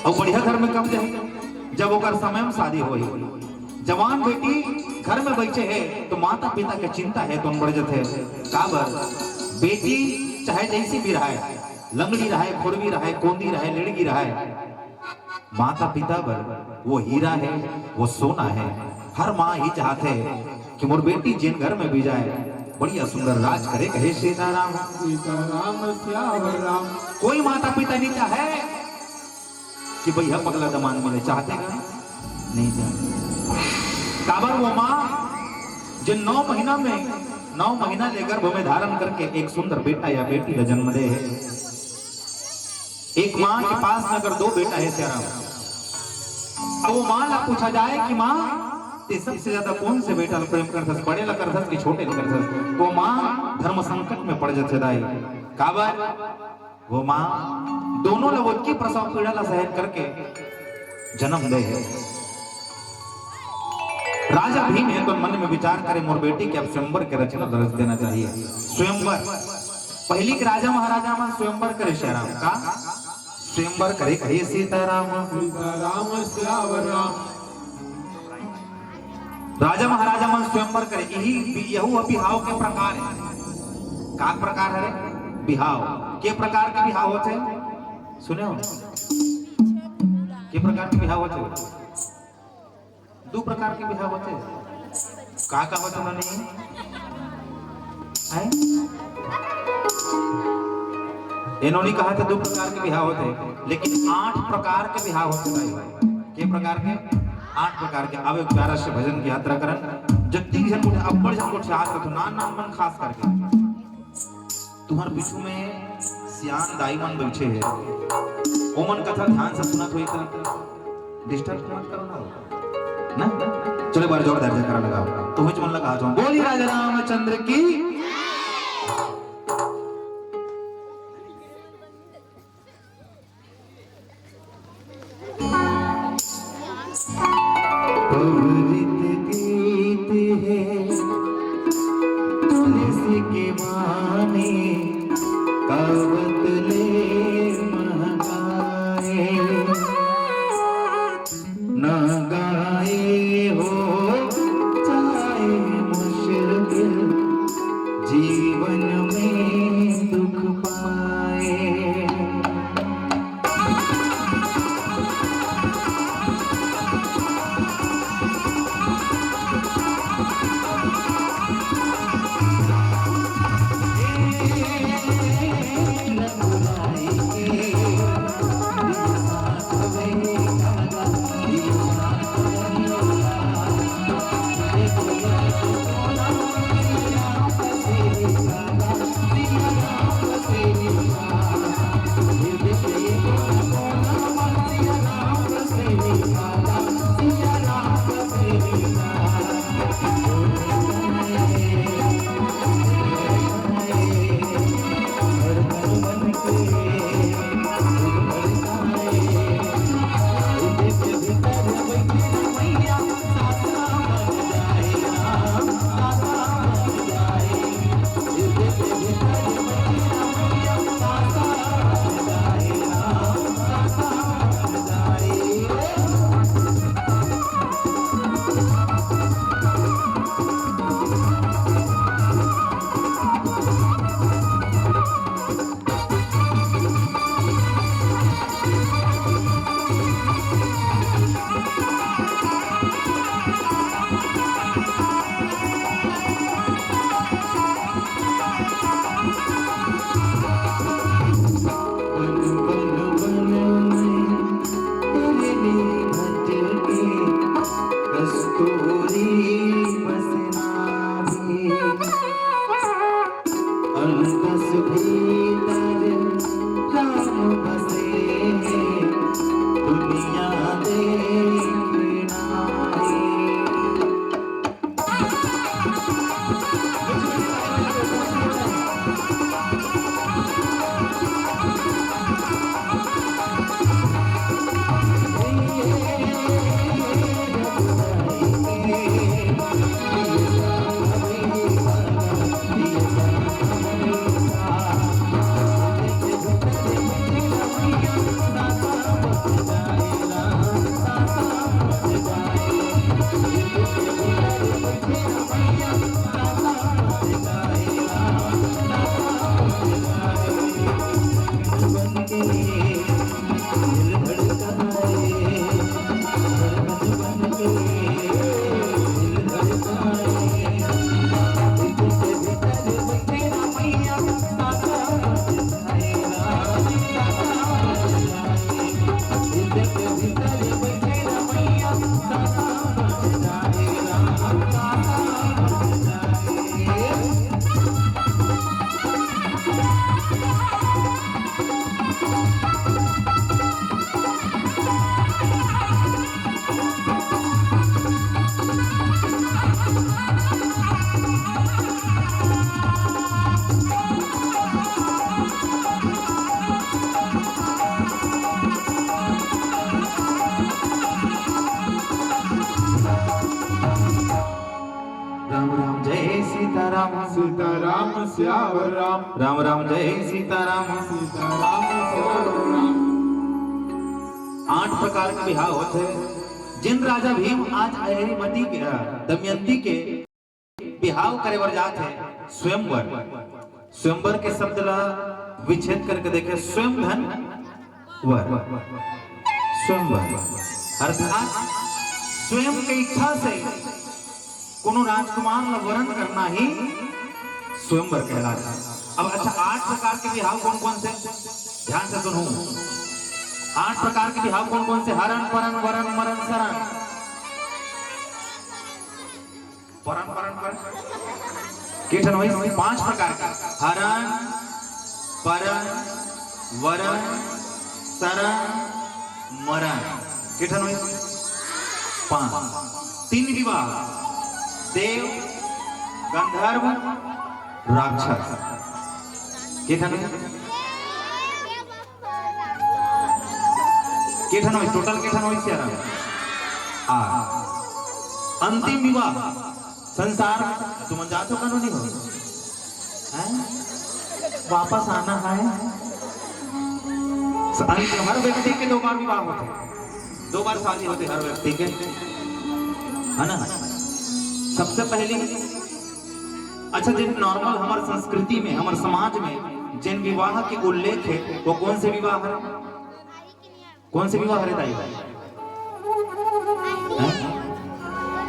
अउ बढ़िया घर में कब जाही? जब ओकर समय में शादी होही। जवान बेटी घर में बैठे हे तो माता पिता के चिंता हे तो बढ़ जथे। काबर? बेटी चाहे जैसी भी रहे, लंगड़ी रहे, खुरवी रहे, कोंदी रहे, लेड़गी रहे, माता पिता बर वो हीरा हे, वो सोना हे। हर माँ ही चाहत हे कि मोर बेटी जेन घर में भी जाए, बढ़िया सुंदर राज करे, कहे सीताराम। सीताराम सियावर राम। कोई माता पिता नहीं चाहे कि भैया पगला दमांद मिले, चाहते का? नहीं चाहते। काबर वो माँ जो नौ महीना में, नौ महीना ले गर्भ में धारण करके एक सुंदर बेटा या बेटी ला जन्म दे हे। एक माँ के पास में अगर दो बेटा हे, सियाराम, अब वो माँ ला पूछा जाए कि माँ, ते सबसे ज्यादा कौन से बेटा ला प्रेम करथस, बड़े ला करथस कि छोटे ला करथस? तो माँ धर्म संकट में पड़ जाथे दाई। काबर? वो माँ दोनों ला ओतकी प्रसव पीड़ा ला सहन करके जन्म दे हे। राजा भीम हे तो मन में विचार करे, मोर बेटी के अब स्वयंवर के रचना रच देना चाहिए। स्वयंवर, पहिली के राजा महाराजा मन स्वयंवर करे, सियाराम का? स्वयंवर करे, कहे सीताराम। सीताराम सियावर राम। राजा महाराजा मन स्वयंवर करे, यही बि-, यहू ह बिहाव के प्रकार हे। का प्रकार हरे? बिहाव। के प्रकार के बिहाव होथे? सुने हो? के प्रकार के बिहाव होथे? दू प्रकार के बिहाव होथे। का का होथे माने? हैं? एनोनी कहा था दू प्रकार के बिहाव होथे, लेकिन आठ प्रकार के बिहाव होथे भाई। के प्रकार के? आठ प्रकार के। अब एक प्यारा से भजन की यात्रा करन। जत्ती झन गोठियात रथो, नान नान मन खास करके। तुम्हर पीछू में सियान दाई मन बैठे हे, ओमन कथा ध्यान से सुनत होही त disturb मत करो ना, ना? चलो एक बार जोरदार जयकारा लगाओ, तुम्हें मन लगा जाओ। बोली राजा रामचंद्र की। अमृत गीत हे तुलसी के माने, गावत ले महकाए। ना गाए हो जाए मुश्किल, बसना भी अंतस भीतर राम बसे, दुनिया देखना। राम राम जय सीताराम। सीताराम सियावर राम। राम राम जय सीताराम। सीताराम सियावर राम। आठ प्रकार के बिहाव होथे। जेन राजा भीम आज अहिरमती के, अ, दमयंती के बिहाव करे बर जात हे, स्वयंवर। स्वयंवर के शब्द ला विच्छेद करके देखे, स्वयं धन वर, स्वयंवर अर्थात स्वयं के इच्छा से कोनो राजकुमार ला वरण करना ही स्वयंवर कहलाथे। अब अच्छा, आठ प्रकार के बिहाव कौन कौन से? ध्यान से सुनहू, आठ प्रकार के बिहाव कौन कौन से? हरण, परण, वरण, मरण, शरण। परण, परण, परण। के ठन होइस? पांच प्रकार के। हरण, परण, वरण, शरण, मरण। के ठन होइस? पांच। तीन विवाह, देव, गंधर्व, राक्षस। के ठन होइस? के ठन होइस? टोटल के ठन होइस यार? आ, अंतिम विवाह संसार में। तुमन जात हो कानूनी हो? हैं? वापस आना है। स-, अंत, हर व्यक्ति के दो बार विवाह होथे, दो बार शादी होथे हर व्यक्ति के, है ना? सबसे पहली, अच्छा, जे नॉर्मल हमर संस्कृति में, हमर समाज में जेन विवाह के उल्लेख है, वो कौन से विवाह है? कौन से विवाह हरे दाई? हैं?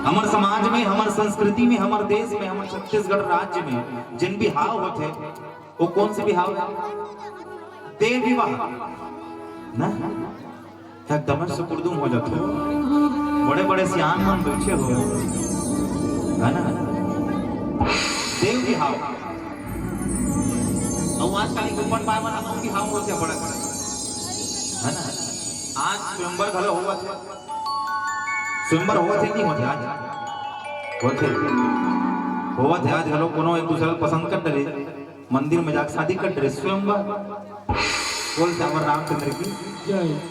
हमर समाज में, हमर संस्कृति में, हमर देश में, हमर छत्तीसगढ़ राज्य में जेन बिहाव होथे, वो कौन से बिहाव हे? देव विवाह ना? एकदम से कुर्दुम हो जाथे। बड़े बड़े सियान मन बैठे हो, है ना? देव बिहाव। अउ आजकल एक ऊपर पाए वाला अउ बिहाव होथे बड़े बड़े, है ना? आज स्वयंवर घलो होवत हे। स्वयंवर होवत हे, नहीं होवत हे आज? होवत हे। होवत हे आज घलो, कोनो एक दूसरे ला पसंद कर डरे, मंदिर में जाके शादी कर डरे, स्वयंवर। बोल सियावर रामचंद्र की जय।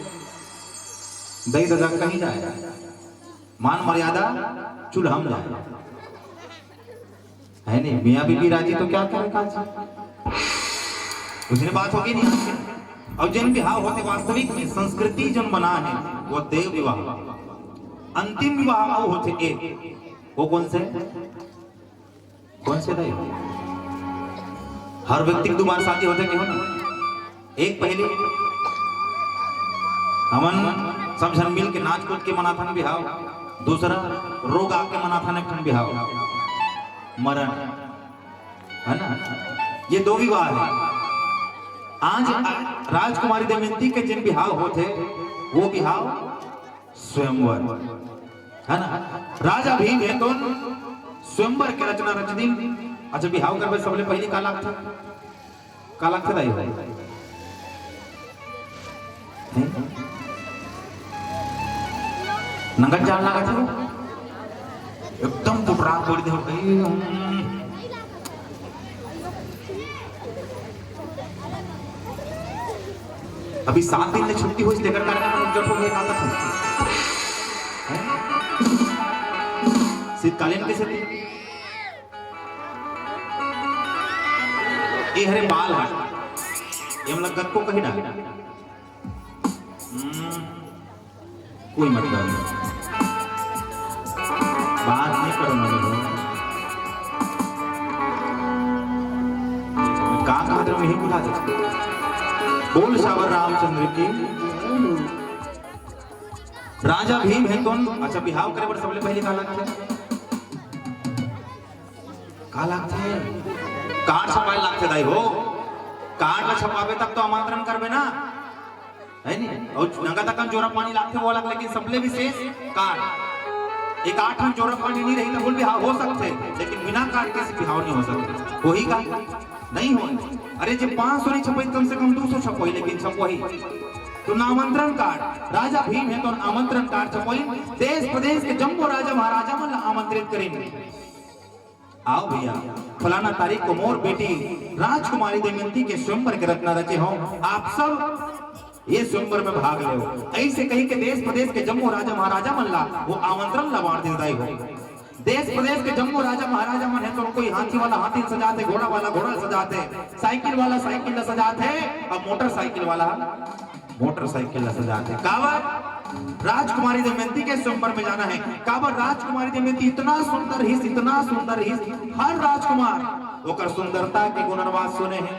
दई ददा कहीं जाए, मान मर्यादा चूल्हा में जाए। है नहीं, मियाँ बीबी राजी तो क्या करे काजी? उसने बात होगी नहीं। अउ जेन बिहाव होथे वास्तविक में संस्कृति जोन बना हे, वो देव विवाह। अंतिम विवाह अउ होथे एक, वो कौन से? कौन से दाई? हर व्यक्ति के दो बार शादी होथे, कहो ना। एक पहली हमन सब झन मिल के नाच कूद के मनाथन बिहाव, दूसरा रोग आके मनाथन एक ठन बिहाव, मरण, है ना? ये दो विवाह है। आज राजकुमारी दमयंती के जिन बिहाव होथे, वो बिहाव स्वयंवर। है ना? राजा भीम हे तो स्वयंवर के रचना रच दिन। अच्छा, बिहाव करबे सबले पहली का लागथे? का लागथे दाई हो? हैं? नंगत जान लागत हे? एकदम टुटरा तोड़ दे हो गई। अभी सात दिन में छुट्टी होइस, तेकर कारण हम जब हो गए कालका छुट्टी। हैं? शीतकालीन कैसे थे? ये हरे बाल है, ये मतलब गत को कही ना। हम्म। कोई मतलब नहीं, बात नहीं करो ना। का कहत रहे, यही बुला दे। बोल सावर रामचंद्र की। राजा भीम हे तो, अच्छा, बिहाव करे बर सबले पहले का लागथे? का लागथे? कार्ड छपाए लागथे दाई हो। कार्ड ला छपाबे तब तो आमंत्रण करबे ना, है नी? अउ नंगत अकन जोरा पानी लागथे वो अलग, लेकिन सबले विशेष कार्ड। एक आठ हम जोरा पानी नहीं रही तो बोल बिहाव हो सकथे, लेकिन बिना कार्ड के बिहाव नहीं हो सकथे। वही का नहीं हो। अरे, जे पाँच सौ नहीं छपई, कम से कम दो सौ छपई, लेकिन छपई तो नामंत्रण कार्ड। राजा भीम हे तो आमंत्रण कार्ड छपई, देश प्रदेश के जम्मो राजा महाराजा मन ला आमंत्रित करिन। आओ भैया, फलाना तारीख को मोर बेटी राजकुमारी दमयंती के स्वयंवर के रचना रचे हो। आप सब ये स्वयंवर में भाग लेव। ऐसे कही के देश प्रदेश के जम्मो राजा महाराजा मन ला वो आमंत्रण ला बांट दे दाई हो। देश प्रदेश के जम्मो राजा महाराजा मन हे तो कोई हाथी वाला हाथी सजाथे, घोड़ा वाला घोड़ा सजाथे, साइकिल वाला साइकिल ला सजाथे, अब मोटरसाइकिल वाला मोटरसाइकिल ला सजाथे। काबर? राजकुमारी दमयंती के स्वयंवर में जाना हे। काबर? राजकुमारी दमयंती इतना सुंदर हिस, इतना सुंदर हिस, हर राजकुमार ओकर सुंदरता के गुणनवाद सुने हे।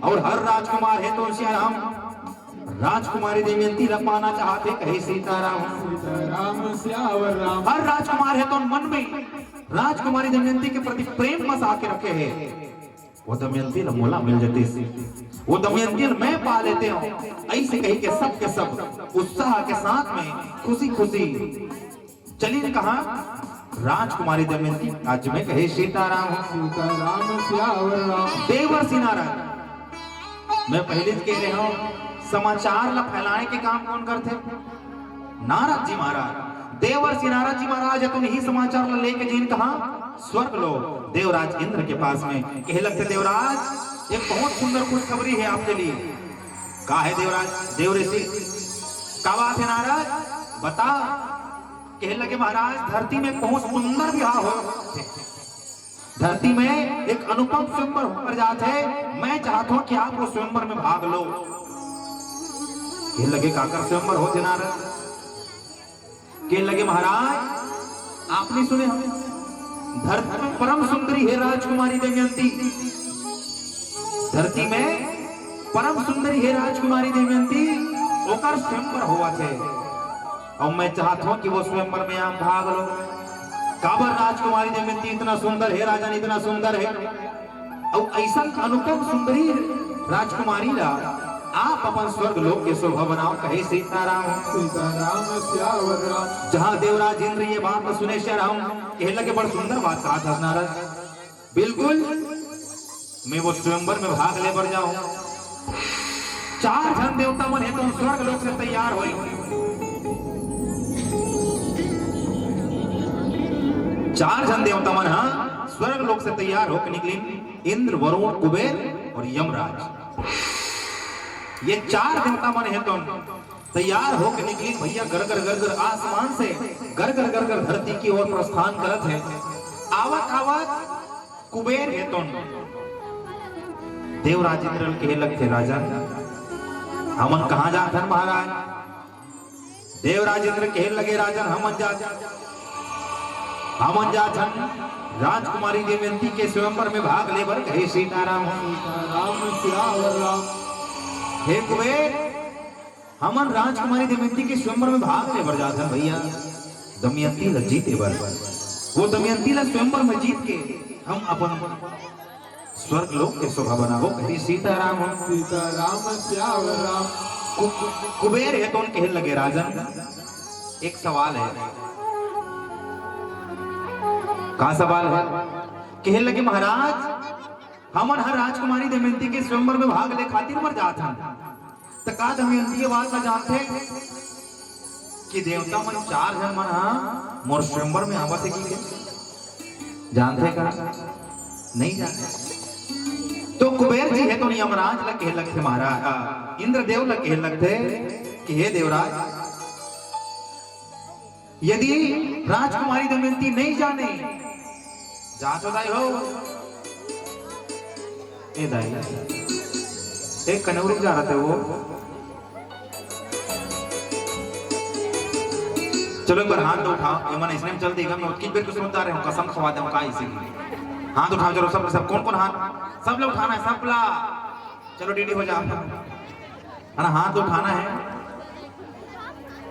अउ हर राजकुमार हे तो उनसे हम राजकुमारी दमयंती ला पाना चाहथे, कहे सीताराम। सीताराम सियावर राम। हर राजकुमार हे तो मन में राजकुमारी दमयंती के प्रति प्रेम बसा के रखे हे। वो दमयंती ला मोला मिल जतिस, वो दमयंती ला मैं पा लेते हो, ऐसे कही के सब के सब उत्साह के साथ में खुशी खुशी चलिन कहा राजकुमारी दमयंती। आज मैं कहे सीताराम। सीताराम सियावर राम। देवर्षि नारद, मैं पहले ही कह रहे हूँ, समाचार ला फैलाने के काम कौन करथे? नारद जी महाराज। देवर्षि नारद जी महाराज अपन ही समाचार ला लेके जिन कहा स्वर्ग लोक देवराज इंद्र के पास में, कहे लगथे, देवराज, एक बहुत सुंदर खुशखबरी है आपके लिए। का है देवराज? देव ऋषि, का बात है नारद, बता। कहे लगे, महाराज, धरती में बहुत सुंदर बिहाव हो, धरती में एक अनुपम स्वयंवर होकर जात है, मैं चाहत हूँ कि आप वो स्वयंवर में भाग लो। कहे लगे, काकर स्वयंवर होथे नारद? कहे लगे, महाराज, आप नहीं सुने हम, धरती में परम सुंदरी है राजकुमारी दमयंती, धरती में परम सुंदरी है राजकुमारी दमयंती, ओकर स्वयंवर होवत है। अउ मैं चाहत हूँ कि वो स्वयंवर में आप भाग लो। काबर राजकुमारी दमयंती इतना सुंदर है, राजन इतना सुंदर है, अउ ऐसन अनुपम सुंदरी राजकुमारी ला आप अपन स्वर्ग लोक के शोभा बनाओ, कहे सीताराम। सीताराम सियावर राम। जहाँ देवराज इंद्र ये बात सुने, श्री राम कहे लगे, बड़ सुंदर बात कहा था नारद। बिल्कुल, मैं वो स्वयंवर में भाग ले बर जाऊं। चार झन देवता मन हे तो स्वर्ग लोक से तैयार होई। चार झन देवता मन हा स्वर्ग लोक से तैयार होके निकलिन, इंद्र, वरुण, कुबेर और यमराज। ये चार देवता मन हे तो तैयार होके निकलिन भैया, गरगर गरगर आसमान से गरगर गरगर धरती की ओर प्रस्थान करत हे। आवत आवत कुबेर हे तो देवराज इंद्र ल कहे लगथे, राजन, हमन कहाँ जात हन महाराज? देवराज इंद्र कहे लगे, राजन, हमन जात, हमन जात हन राजकुमारी दमयंती के स्वयंवर में भाग ले बर, कहे सीताराम। राम सियावर राम। हे कुबेर, हमन राजकुमारी दमयंती के स्वयंवर में भाग ले बर जात हन भैया, दमयंती ल जीते बर। वो दमयंती ल स्वयंवर में जीत के हम अपन स्वर्ग लोक के शोभा बनाबो, कही सीताराम। सीताराम सियावर राम। कु-, कुबेर हे तो कहे लगे, राजन, एक सवाल है, का सवाल है? कहे लगे, महाराज, हमन हर राजकुमारी दमयंती के स्वयंवर में भाग ले खातिर बर जात हन। त का दमयंती ये बात ला जानथे कि देवता मन चार झन मन हा मोर स्वयंवर में आवत हे कि के? जानथे का? नहीं जानथे। तो कुबेर जी हे तो यमराज ला कहे लगथे, महाराज, आ, इंद्रदेव ला कहे लगथे कि हे देवराज, यदि राजकुमारी दमयंती नहीं जाने, जांचो दाई हो। ए दाई, एक कने रुक जा रहे थे वो। चलो एक बार हाथ तो उठाओ, ये मन इसने में चल देगा, मैं उतनी बेर को सुनता रहे हूँ, कसम खवा दे का इसी की। हाथ उठाओ, चलो सब, सब कौन कौन हाथ, सब लोग उठाना है, सब ला। चलो डीडी हो जाओ, है ना, हाथ उठाना है।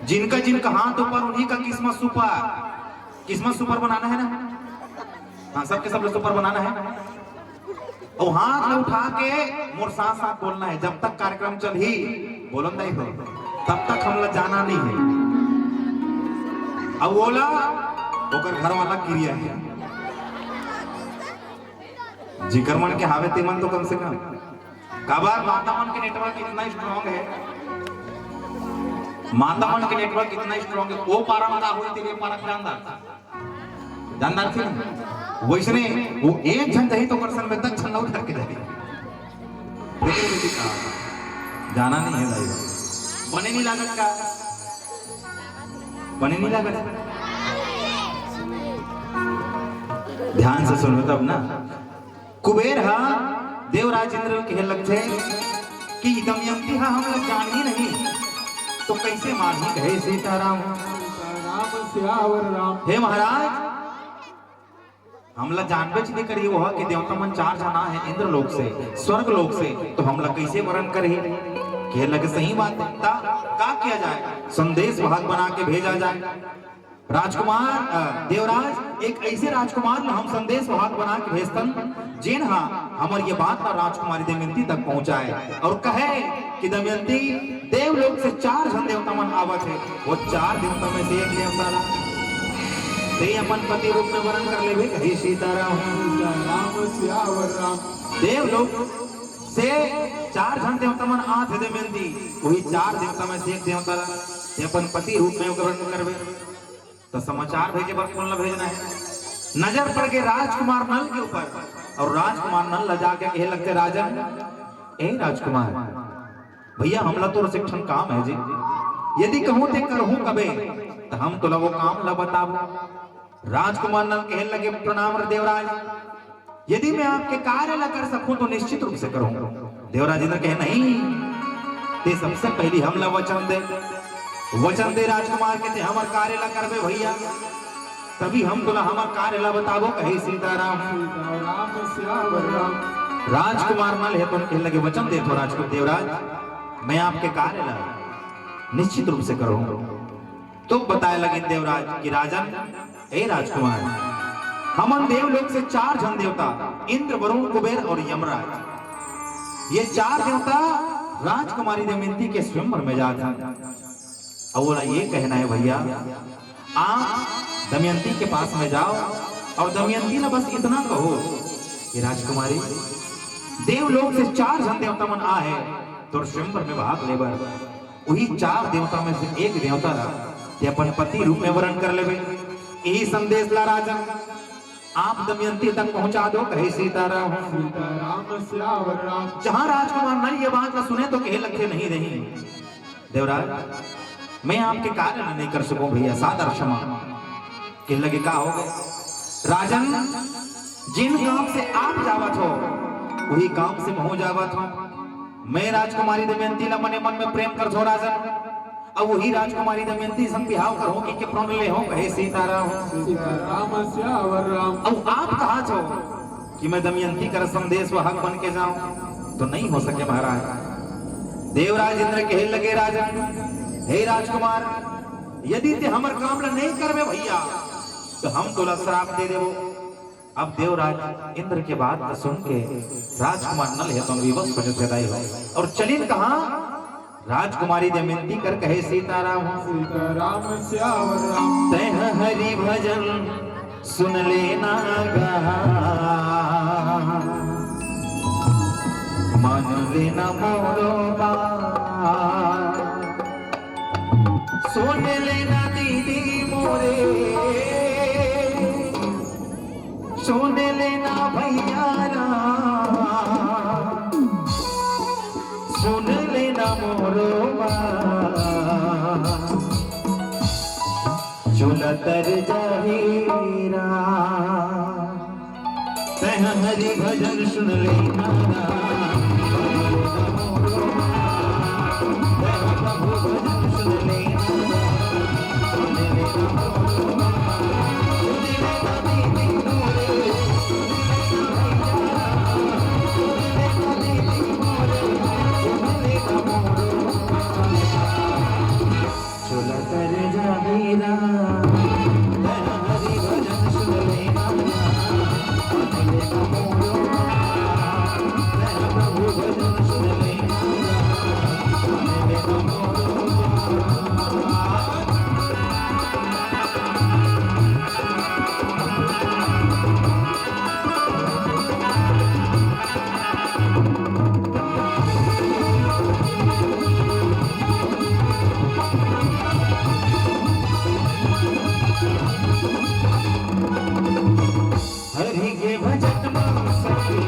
जिनका जिनका हाथ ऊपर, उन्हीं का किस्मत सुपर, किस्मत सुपर बनाना है ना। हाँ, सबके सब सुपर बनाना है। और हाथ ला उठा के मोर साथ साथ बोलना है, जब तक कार्यक्रम चलही, बोलन दाई हो, तब तक हमला जाना नहीं है। अब ओला ओकर घर वाला किरिया है, जिकर मन के हावे ते मन तो कम से कम। काबर माता मन के नेटवर्क इतना स्ट्रांग है, माता मन के नेटवर्क इतना स्ट्रांग है, वो पारा में का होई तेरे पारा जानदार। जानदार थे ना? वैसने वो एक झन जाही तो ओकर संग में दस झन ला उधर के जाही। देखे बेटी का जाना नहीं है दाई। बने नहीं लागत का? बने नहीं लागत? ध्यान से सुनो तब ना। कुबेर हा देवराज इंद्र ल कहे लगथे कि दमयंती हा हमला जानही नहीं, तो कैसे मारही, कहे सीताराम। राम सियावर राम। हे महाराज, हमला जानबेच नहीं करी वो कि देवता मन चार झन आए हे इंद्र लोक से, स्वर्ग लोक से, तो हमला कैसे वरण करही? कहे लगे सही बात है, ता का किया जाए? संदेश वाहक बना के भेजा जाए। राजकुमार, अ, देवराज, एक ऐसे राजकुमार ला हम संदेश वाहक बना के भेजतन, जेन हा हमर ये बात ला राजकुमारी दमयंती तक पहुंचाए और कहे कि दमयंती, देवलोक से चार झन देवता मन आवत हे, वो चार देवता में से एक देवता ला ते अपन पति रूप में वरण कर लेबे, कही सीताराम। राम सियावर राम। देवलोक से चार झन देवता मन आत हे दमयंती, वही चार देवता में से एक देवता ला ते अपन पति रूप में वरण करबे। तो समाचार भेजे बर कौन ला भेजना है? नजर पड़ गए राजकुमार नल के ऊपर और राजकुमार नल ला जाके कहे लगथे, राजन, ए राजकुमार, भैया हमला तोर से एक ठन काम है जी, यदि कहूँ ते करहूँ कबे, तो हम तोला वो काम ला बताबो। राजकुमार नल कहे लगे, प्रणाम रे देवराज, यदि मैं आपके कार्य ला कर सकूं तो निश्चित रूप से करूं। देवराज इंद्र कहे, नहीं, ते सबसे पहली हमला वचन दे, वचन दे राजकुमार के ते हमर कार्य ला करबे भैया, तभी हम तोला हमर कार्य ला बताबो, कहे सीताराम। राम सियावर राम। राजकुमार नल हे तो कहे लगे, वचन दे तो राजकुमार देवराज, मैं आपके कार्य ला निश्चित रूप से करूं। तो बताए लगे देवराज कि राजन, ए राजकुमार, हमन देवलोक से चार झन देवता, इंद्र, वरुण, कुबेर और यमराज, ये चार देवता राजकुमारी दमयंती के स्वयंवर में जात हन। अब ओला ये कहना है भैया, आप दमयंती के पास में जाओ और दमयंती ला बस इतना कहो कि राजकुमारी, देवलोक से चार झन देवता मन आ है तोर स्वयंवर में भाग लेबर, वही चार देवता में से एक देवता ला ते अपन पति रूप में वरण कर लेबे। यही संदेश ला राजन आप दमयंती तक पहुंचा दो, कहे सीताराम। सीताराम सियावर राम। जहां राजकुमार नल ये बात ला सुने तो कहे लगे, नहीं, नहीं देवराज, मैं आपके कार्य ला नहीं कर सकूं भैया, सादर क्षमा। कहे लगे, का हो गए राजन, जिन काम से आप जावत हो वही काम से महूं जावत हो। मैं राजकुमारी दमयंती ला मने मन में प्रेम करथो राजन, अब वही राजकुमारी दमयंती संग बिहाव करहूं कि के प्रण ले हो, कहे सीताराम। सीताराम सियावर राम। अब आप कहा छो कि मैं दमयंती कर संदेश वाहक बन के जाऊं, तो नहीं हो सके महाराज। देवराज इंद्र कहे लगे, राजन, हे राजकुमार, यदि ते हमर काम ला नहीं करबे भैया, तो हम तोला श्राप दे देबो। अब देवराज इंद्र के बात ला सुन के राजकुमार नल हे तो विवश हो जथे दाई हो। और चलिन कहा, राजकुमारी दमयंती कर कहे सीताराम। सीताराम सियावर राम। तैं हरि भजन सुन लेना गा, मान लेना मोरो बात। सुन लेना दीदी मोरे, सुन लेना भैया रा, सुन लेना मोरो बात। चोला तर जाही रा। तैं हरि भजन सुन लेना रा। तैं प्रभु भजन सुन लेना रा। चोला तर जाही रा, हरि भजन सुन लेना रा, सुन लेना मोरो, प्रभु भजन सुन लेना रा, सुन लेना मोरो। हरि के भजन में सखी,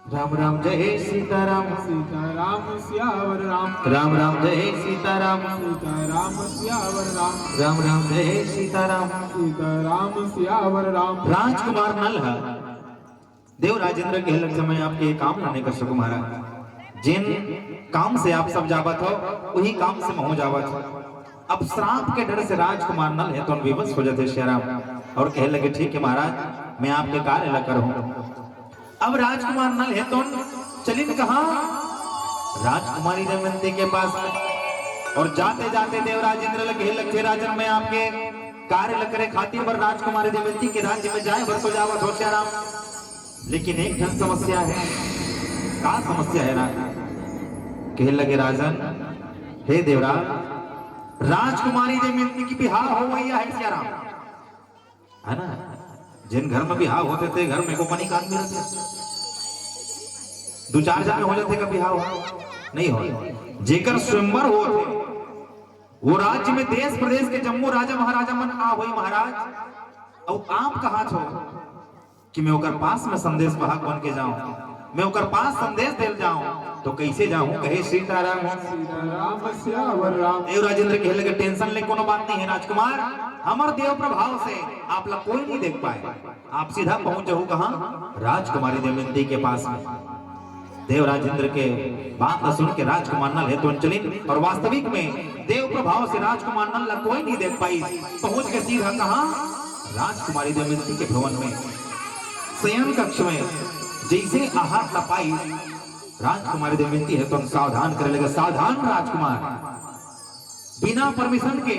राम राम जय सीताराम। सीताराम सियावर राम। राम राम जय सीताराम। सीताराम सियावर राम। राम राम जय सीताराम। सीताराम सियावर राम। राजकुमार नल ह देव राजेंद्र कहे लग, मैं आपके काम ला नइ कर सकूं महाराज, जेन काम से आप सब जावत हो, वही काम से महूं जावत हो। अब श्राप के डर से राजकुमार नल हे तो विवश हो जाते सियाराम और कहे लगे, ठीक है महाराज, मैं आपके कार्य ला करहूं। अब राजकुमार नल हे तो चलिन कहां? राजकुमारी दमयंती के पास। और जाते जाते देव राजेंद्र ल कहे लगथे, राजन, मैं आपके कार्य ल करे खातिर बर राजकुमारी दमयंती के राज्य में जाए बर तो जावत हो सियाराम, लेकिन एक ठन समस्या हे। का समस्या हे ना? कहे लगे, राजन, हे देवराज, राजकुमारी दमयंती के बिहाव होवइया हे सियाराम, है ना? जेन घर में बिहाव होथे, ते घर में एको कनिक आदमी रहिथे? दू चार झन में हो जाथे का बिहाव? नहीं हो। जेकर स्वयंवर होथे, वो राज्य में देश प्रदेश के जम्मो राजा महाराजा मन आ होई महाराज, अउ आप कहां हो कि मैं ओकर पास में संदेश वाहक बन के जाऊं, मैं ओकर पास संदेश देल जाऊं, तो कैसे जाऊं? कहे सीताराम। सीताराम सियावर राम। देव राजेंद्र कहे लगे, टेंशन ले कोनो बात नहीं है राजकुमार, हमर देव प्रभाव से आप ला कोई नहीं देख पाए। आप सीधा पहुंच जाहू कहां? राजकुमारी दमयंती के पास में। देव राजेंद्र के बात ला सुन के राजकुमार नल हे तो चलिन, और वास्तविक में देव प्रभाव से राजकुमार नल ला कोई नहीं देख पाई। पहुंच के सीधा कहां? राजकुमारी दमयंती के भवन में, शयन कक्ष में। जैसे आहार ला पाई, राजकुमारी दमयंती हे तो सावधान करे लगे, सावधान राजकुमार, बिना परमिशन के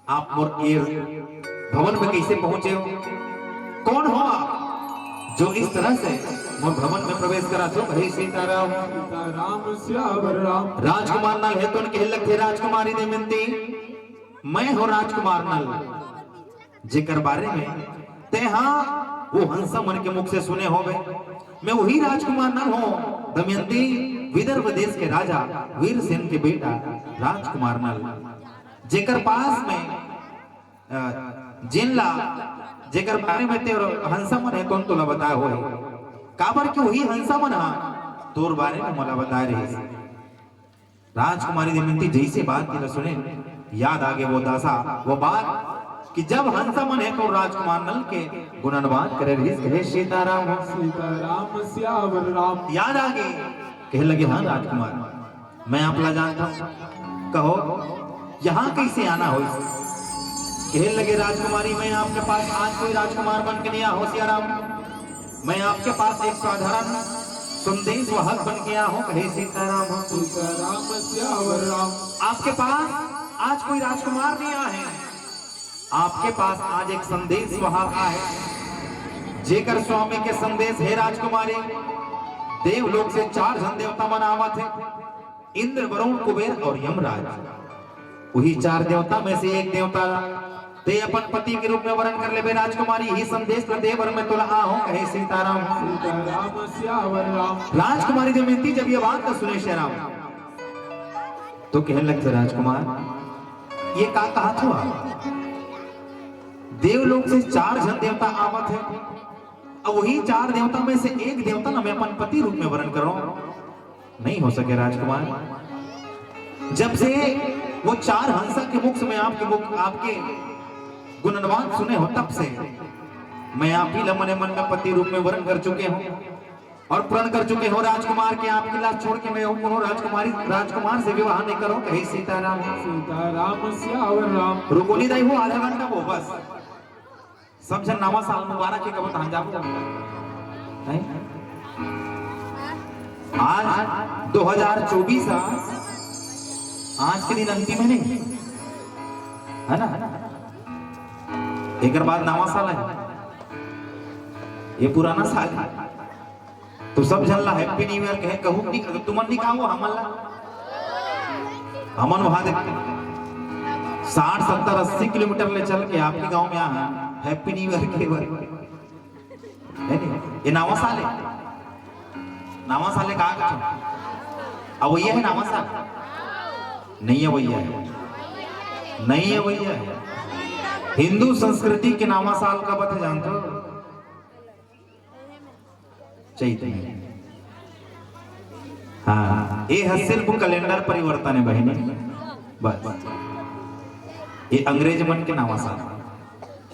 आप मोर ये भवन में कैसे पहुंचे हो? कौन हो आप जो इस तरह से मोर भवन में प्रवेश करा? तो कहे सीताराम। सीताराम सियावर राम। राजकुमार नल हे तो कहे लगथे, राजकुमारी दमयंती, मैं हो राजकुमार नल, जेकर बारे में तेहा वो हंसा मन के मुख से सुने होवे। मैं वही राजकुमार नल हूं दमयंती, विदर्भ देश के राजा वीरसेन के बेटा राजकुमार नल, जेकर पास में, अ, जेन ला, जेकर बारे में ते हंसा मन हे तो तोला बताए होही, काबर कि वही हंसा मन हा तोर बारे में मोला बताए रहिस। राजकुमारी दमयंती जैसे बात ला सुने, याद आगे वो दासा, वो बात कि जब हंसा मन हे तो राजकुमार नल के गुणनवान करे रहिस, कहे सीताराम। सीताराम सियावर राम। याद आगे, कहे लगे, हां राजकुमार, मैं आप ला जानता हूं, कहो यहां कैसे आना होइस? कहे लगे, राजकुमारी, मैं आपके पास आज कोई राजकुमार बन के नहीं आया हूं सियाराम, मैं आपके पास एक साधारण संदेश वाहक बन के आया हूं। कहे सीताराम। सीताराम सियावर राम। आपके पास आज कोई राजकुमार नहीं आया है, आपके पास आज एक संदेश वाहक आया है, जेकर स्वामी के संदेश हे राजकुमारी, देवलोक से चार झन देवता मन आवत हे, इंद्र, वरुण, कुबेर और यमराज। वही चार देवता में से एक देवता ते अपन पति के रूप में वरण कर लेबे राजकुमारी, यही संदेश ला दे बर मैं तोला आ हूं। कहे सीताराम। सीताराम सियावर राम। राजकुमारी दमयंती जब ये बात ला सुने श्री राम, तो कहे लगथे, राजकुमार, ये का कहत हो आप? देवलोक से चार झन देवता आवत हे, अब वही चार देवता में से एक देवता ला मैं अपन पति रूप में वरण करो। नहीं हो सके राजकुमार। जब से वो चार हंसा के मुख से मैं आपके मुख, आपके गुणनवान सुने हो, तब से मैं आप ही ला मने मन में पति रूप में वरण कर चुके हूं और प्रण कर चुके हूं राजकुमार के। आपकी लाज छोड़ के मैं कोनो राजकुमारी, राजकुमार से विवाह नहीं करो। कहे सीताराम। सीताराम सियावर राम। रुको नहीं दाई, वो आधा घंटा वो बस। सब झन नवा साल मुबारक हे कबो तहां जाबो। हैं? आज दो हज़ार चौबीस आ, आज के दिन अंतिम हे नहीं, है ना? एकर बाद नवा साल हे, ये पुराना साल हे। तो सब झन ला Happy New Year कहे, कहू कि नहीं? तुमन नहीं कहा, हमन ला, हमन वहां देख साठ, सत्तर, अस्सी किलोमीटर ले चल के आपके गांव में आए Happy New Year के बर, है नहीं? ये नवा साल हे, नवा साल हे, कहा कहा? अब ये हे नवा साल? नहीं हे भैया, नहीं हे भैया। हिंदू संस्कृति के नवा साल का बात हे, जानते हो? चैत में। हां, ये हे सिर्फ कैलेंडर परिवर्तन हे बहिनी, बस। ये अंग्रेज मन के नवा साल,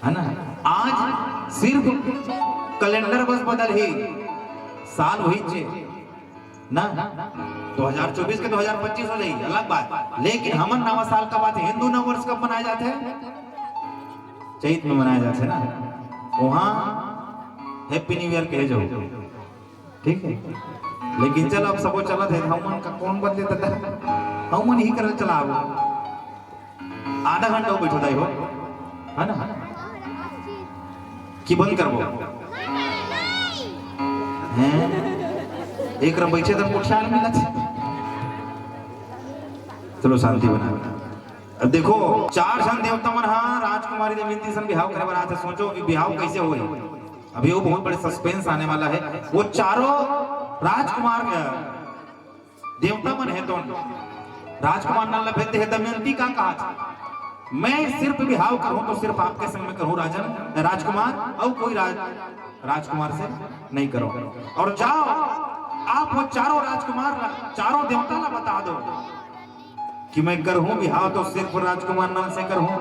है ना? आज सिर्फ कैलेंडर बस बदल हे, साल वही चे ना, दो हज़ार चौबीस के दो हज़ार पच्चीस हो जाही, अलग बात। लेकिन हमर नवा साल का बात हे, हिंदू नववर्ष कब मनाए जाथे? चैत में मनाए जाथे ना, वहां Happy New Year कहे जाहू, ठीक हे। लेकिन चल, अब सबो चलत हे, हमन का कौन बदले दादा, हमन ही करल चला आबो। आधा घंटा वो बैठो दाई हो, है ना? कि बंद करबो? हैं? एक रब बैठे तब उठा मिला। चलो, शांति बना। अब देखो, चार झन देवता मन हा राज राजकुमारी दमयंती सन बिहाव करे बर आथे। सोचो कि बिहाव कैसे होही। अभी वो बहुत बड़े सस्पेंस आने वाला है। वो चारों राजकुमार, अ, देवता मन हे तो राजकुमार नल ल भेजथे, "दमयंती का कहा, मैं सिर्फ बिहाव करूं तो सिर्फ आपके संग में करूं राजन, राजकुमार, और कोई राज, राजकुमार से नहीं करो। और जाओ, आप वो चारों राजकुमार, चारों देवता ला बता दो कि मैं करहूं बिहाव तो सिर्फ राजकुमार नल से करहूं,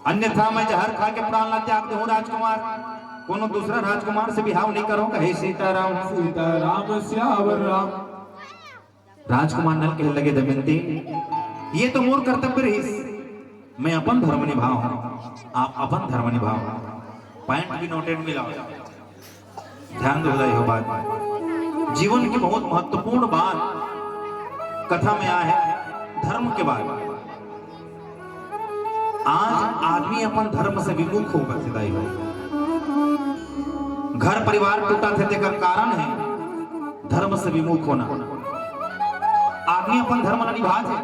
अन्यथा मैं जहर खा के प्राण ला त्याग दूं राजकुमार, कोनो दूसरा राजकुमार से बिहाव नहीं करूं।" कहे सीताराम। सीताराम सियावर राम। राजकुमार नल कहे लगे, "दमयंती, ये तो मोर कर्तव्य रहिस, मैं अपन धर्म निभाव, आप अपन धर्म निभाव।" पॉइंट भी नोटेड मिला। ध्यान दो, ये बात जीवन की बहुत महत्वपूर्ण बात कथा में आए है, धर्म के बारे में। आज आदमी अपन धर्म से विमुख हो गे हे दाई हो। घर परिवार टूटत हे, तेकर कारण है धर्म से विमुख होना। आदमी अपन धर्म ला निभात हे,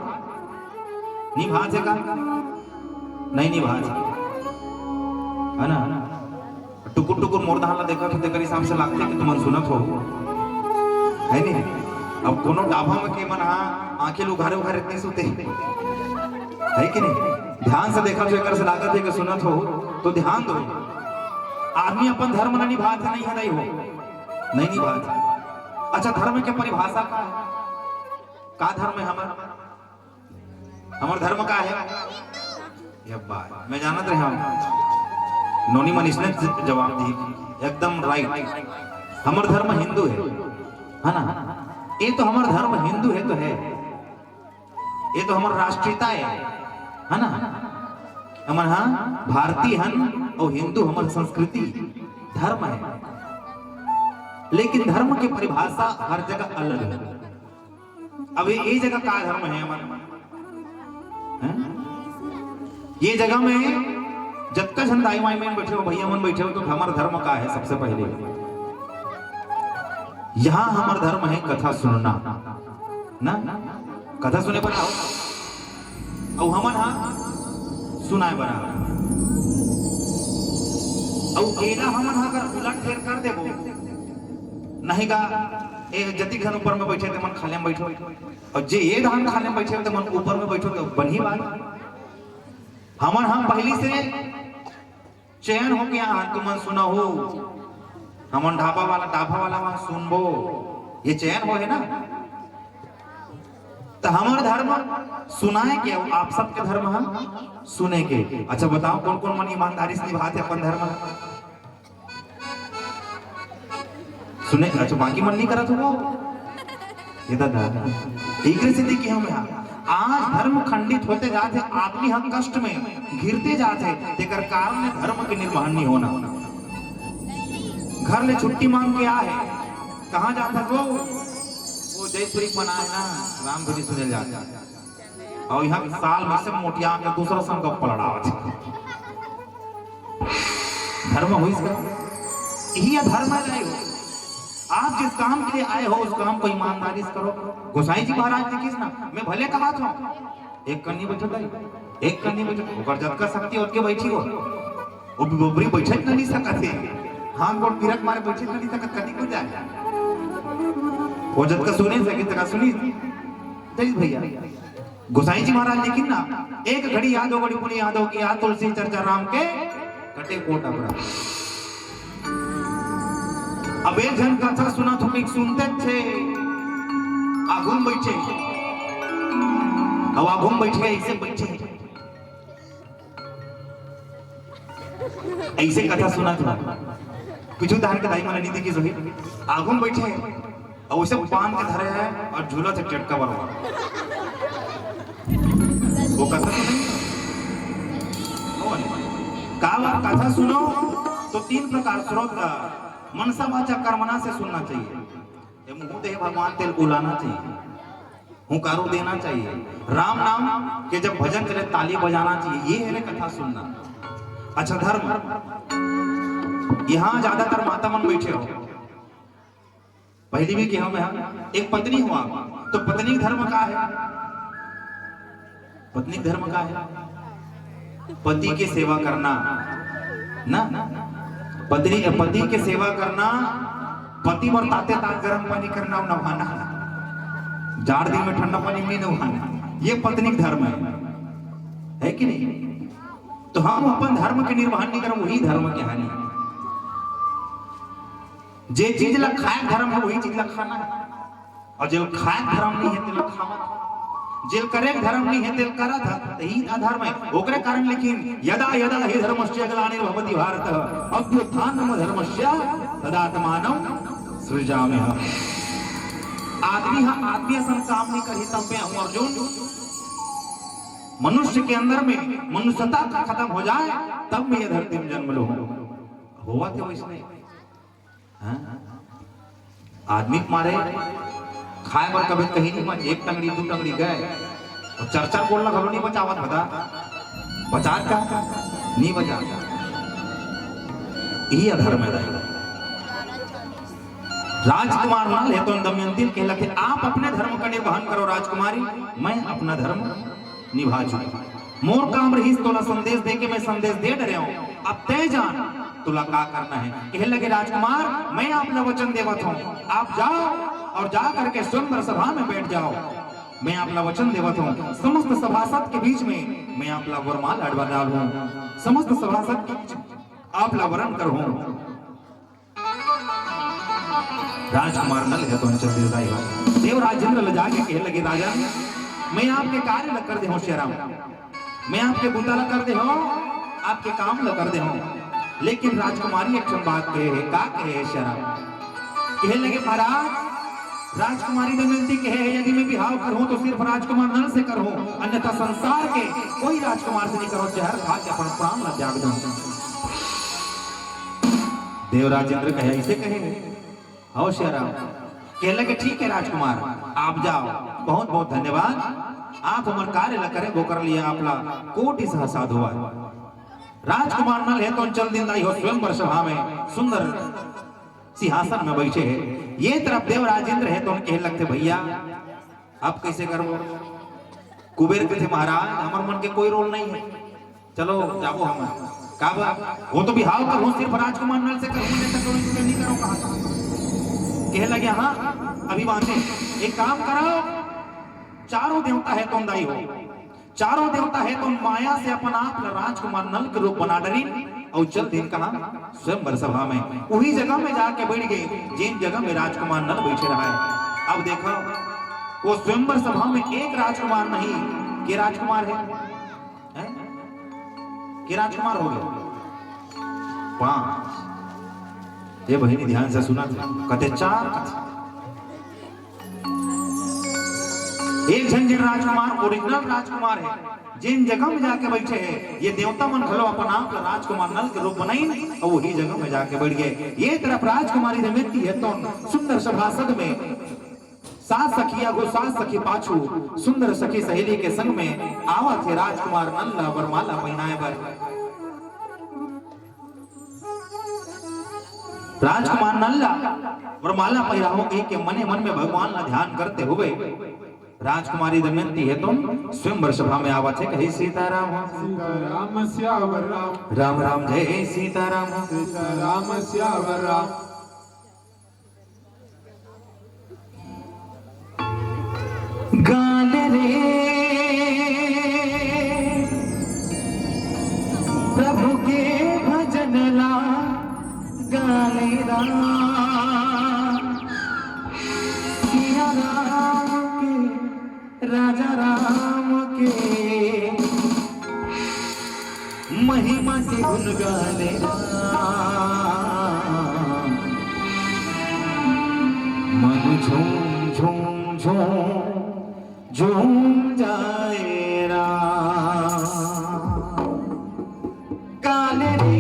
निभात हे का? नहीं निभात हे, है ना? टुकुर टुकुर मोर डहर ला देखत हो, तेकर हिसाब से लागथे कि तुमन सुनत हो, है नहीं? अब कोनो ढाबा में के मन हा आंखें उघारे उघारे इतने सुते, है कि नहीं? ध्यान से देखत हो, एकर से लागत हे कि सुनत हो, तो ध्यान दो। आदमी अपन धर्म ला निभात हे, नहीं हे, नहीं हो, नहीं निभात हे। अच्छा, धर्म के परिभाषा का है? का धर्म है हमारा? हमर धर्म का है? ये बात मैं जानत रहे हूँ। नोनी मन इसने ज-, जवाब दी, एकदम राइट। हमर धर्म हिंदू है, है ना? ये तो हमर धर्म हिंदू है तो है, ये तो हमर राष्ट्रीयता है, है ना? हमन हाँ भारतीय हन और हिंदू हमर संस्कृति धर्म है, लेकिन धर्म की परिभाषा हर जगह अलग है। अभी ये जगह का धर्म है हमर? हैं? ये जगह में जतका झन दाई माई मन बैठे हो, भैया मन बैठे हो, तो हमर धर्म का है? सबसे पहले यहाँ हमर धर्म है कथा सुनना, ना? कथा सुने बर आओ, अउ हमन हा सुनाए बर आओ, अउ एला हमन हा अगर उलट फेर कर देबो, नहीं गा, ए जतिक झन ऊपर में बैठे ते मन खाले में बैठो, और जे ये धान खाने में बैठे हो, तो मन ऊपर में बैठो, तो बनही बात। हमन हम पहली से चयन हो गया, तुमन सुना हो, हमन ढाबा वाला, ढाबा वाला मन सुनबो, ये चयन हो है ना। तो हमर धर्म सुनाए के, अउ आप सबके धर्म हम सुने के। अच्छा बताओ, कौन कौन मन ईमानदारी से निभाते अपन धर्म? सुने, अच्छा, बाकी मन नहीं करत हो। ये दादा, एकरे सेती कि हम यहाँ आज धर्म खंडित होते जात हे, आदमी हम कष्ट में घिरते जात हे, तेकर कारण हे धर्म के निर्वहन नहीं होना। घर ले छुट्टी मांग के आ हे, कहाँ जात हे वो? वो जयपुरी मनाए ना, रामधुनी सुने जात हे। अउ यहाँ साल में से मोटिया के दूसरा संग गप्पा लड़ावत हे। धर्म होइस का? यही अधर्म है, नहीं हो। आप जिस काम के लिए आए हो, उस काम को ईमानदारी से करो। गोसाई जी महाराज ने किस ना, मैं भले कहा था, एक कन्नी बैठो दाई, एक कन्नी बैठो, ओकर जतका शक्ति ओतके बैठी हो। वो भी बोबरी बैठे नहीं सकत हे, हाथ गोड़ पिरक मारे बैठे नहीं सकत, कति को जाए। वो जतका सुने सके, तका सुनी। जय भैया। गोसाई जी महाराज लिखिन ना, एक घड़ी या दो घड़ी पुनि याद हो कि या तुलसी चर्चा राम के कटे कोट अबरा। अब एक झन कथा सुनत हो कि सुनते थे, आगू में बैठे, अब आगू में बैठे, ऐसे बैठे, ऐसे कथा सुनत हो, पीछू धान के दाई मन नहीं देखी सोही, आगू में बैठे, अउ उसे बांध के धरे हे अउ झूलत हे टेटका बरवा। वो कथा तो नहीं है। कौन? का बात? कथा सुनो तो तीन प्रकार स्रोत, अ, मनसा वाचा कर्मणा से सुनना चाहिए। ये मुंह दे भगवान तेल बुलाना चाहिए, हुंकारो देना चाहिए। राम नाम के जब भजन करे ताली बजाना चाहिए। ये है रे कथा सुनना। अच्छा धर्म, यहाँ ज्यादातर माता मन बैठे हो, पहली भी कहा मैं, एक पत्नी हुआ, तो पत्नी के धर्म का है? पत्नी के धर्म का है? पति के सेवा करना ना, पत्नी, पति के सेवा करना, पति बर ताते ताक गरम पानी करना अउ नहाना, जाड़ दिन में ठंडा पानी में नहाना, ये पत्नी के धर्म है, है कि नहीं? तो हम अपन धर्म के निर्वहन नहीं करब, वही धर्म के हानि। जे चीज ला खाए के धर्म है, वही चीज ला खाना है। अउ जेल खाए के धर्म नहीं है, तेल खावत। जेल करे के धर्म नहीं है, तेल करत है, तो ई अधर्म है। ओकरे कारण लेकिन यदा यदा ही धर्मस्य ग्लानिर्भवति भारत, अभ्युत्थानम धर्मस्य तदात्मानम सृजाम्यहम्। आदमी हा आदमी असन काम नहीं करही, तब में हूँ अर्जुन। मनुष्य के अंदर में मनुष्यता का खत्म हो जाए, तब में ये धरती में जन्म लो। होवत हे वैसने। हाँ? आदमी के मारे खाए बर कभी कहीं नहीं बच, एक टंगड़ी, दू टंगड़ी गए, अउ चार चार गोड़ ला घलो नहीं बचावत, बता, बचा का? नहीं बचा। यही अधर्म है दाई। राजकुमार नल हे तो दमयंती के लगे, आप अपने धर्म का निर्वहन करो राजकुमारी, मैं अपना धर्म निभा चुका। मोर काम रहिस तोला संदेश दे के, मैं संदेश दे डरे हूँ। अब तय जान तोला का करना है। कहे लगे, राजकुमार, मैं आप ला वचन देवत हूँ, आप जाओ और जा करके स्वयंवर सभा में बैठ जाओ। मैं आप ला वचन देवत हूँ, समस्त सभासद के बीच में मैं आप ला वरमाला डालूँ, समस्त सभासद के बीच में आप ला वरण करूँ। राजकुमार नल हे तो चल देवदाई हो। देवराज इंद्र ल जाके कहे लगे, राजा, मैं आपके कार्य ल कर दे हूँ श्याराम, मैं आपके बुता ल कर दे हूँ, आपके काम ल कर दे हूँ, लेकिन राजकुमारी एक ठन बात कहे है। का कहे है श्याराम? कहे लगे, महाराज, राजकुमारी दमयंती कहे है, यदि मैं बिहाव करहूँ तो सिर्फ राजकुमार नल से करहूँ, अन्यथा संसार के कोई राजकुमार से नहीं करहूँ, जहर खा के अपन प्राण ल त्याग दूँ। देवराज इंद्र कहे, ऐसे कहे है? हव श्याराम। कहे लगे, ठीक है राजकुमार, आप जाओ, बहुत बहुत धन्यवाद, आप हमर कार्य ल करे, ओकर लिए आप ला कोटि सहस्र साधुवाद। राजकुमार नल हे तो चल दिन दाई हो स्वयंवर सभा में, सुंदर सिंहासन में बैठे है। ये तरफ देवराज इंद्र हे तो कहे लगथे, भैया, अब कैसे करबो? कुबेर कथे, महाराज, हमर मन के कोई रोल नहीं है, चलो जाबो हम। का बा? वो तो बिहाव करहूँ, सिर्फ राजकुमार नल से करहूँ, नहीं तो कोई से नहीं करो कहा। कहे लगे, हाँ, अभी बांधे, एक काम करो, चारों देवता हे तो दाई हो, चारों देवता हे तो माया से अपन आप ला राजकुमार नल के रूप बना डरिन अउ चल दिन कहाँ? स्वयंवर सभा में। उही जगह में जाके बैठ गए, जेन जगह में राजकुमार नल बैठे रहा है। अब देखो, वो स्वयंवर सभा में एक राजकुमार नहीं, के राजकुमार है? हैं? के राजकुमार हो गए? पांच। ये बहिनी ध्यान से सुना था, कथे चार कथे। एक झन जेन राजकुमार, ओरिजिनल राजकुमार है, जेन जगह में जाके बैठे है, ये देवता मन घलो अपन आप ला राजकुमार नल के रूप बनाइन अउ वही जगह में जाके बैठ गए। ये तरफ राजकुमारी दमयंती हे तो सुंदर सभासद में सात सखिया गो सात सखी पाछू सुंदर सखी सहेली के संग में आवत हे राजकुमार नल ला वरमाला पहिनाए बर। राजकुमार नल ला वरमाला पहिराहूं कहि के मने मन में भगवान ला ध्यान करते हुए राजकुमारी दमयंती हे तो स्वयंवर सभा में आवत हे, कही, सीताराम हो। सीताराम सियावर राम। राम राम जय सीताराम हो। सीताराम सियावर राम। गान रे प्रभु के भजन ला, गान राम सिया राम के, राजा राम के। महिमा के गुण गाने राम। मन झूम झूम झूम झूम जाए राम। काले रे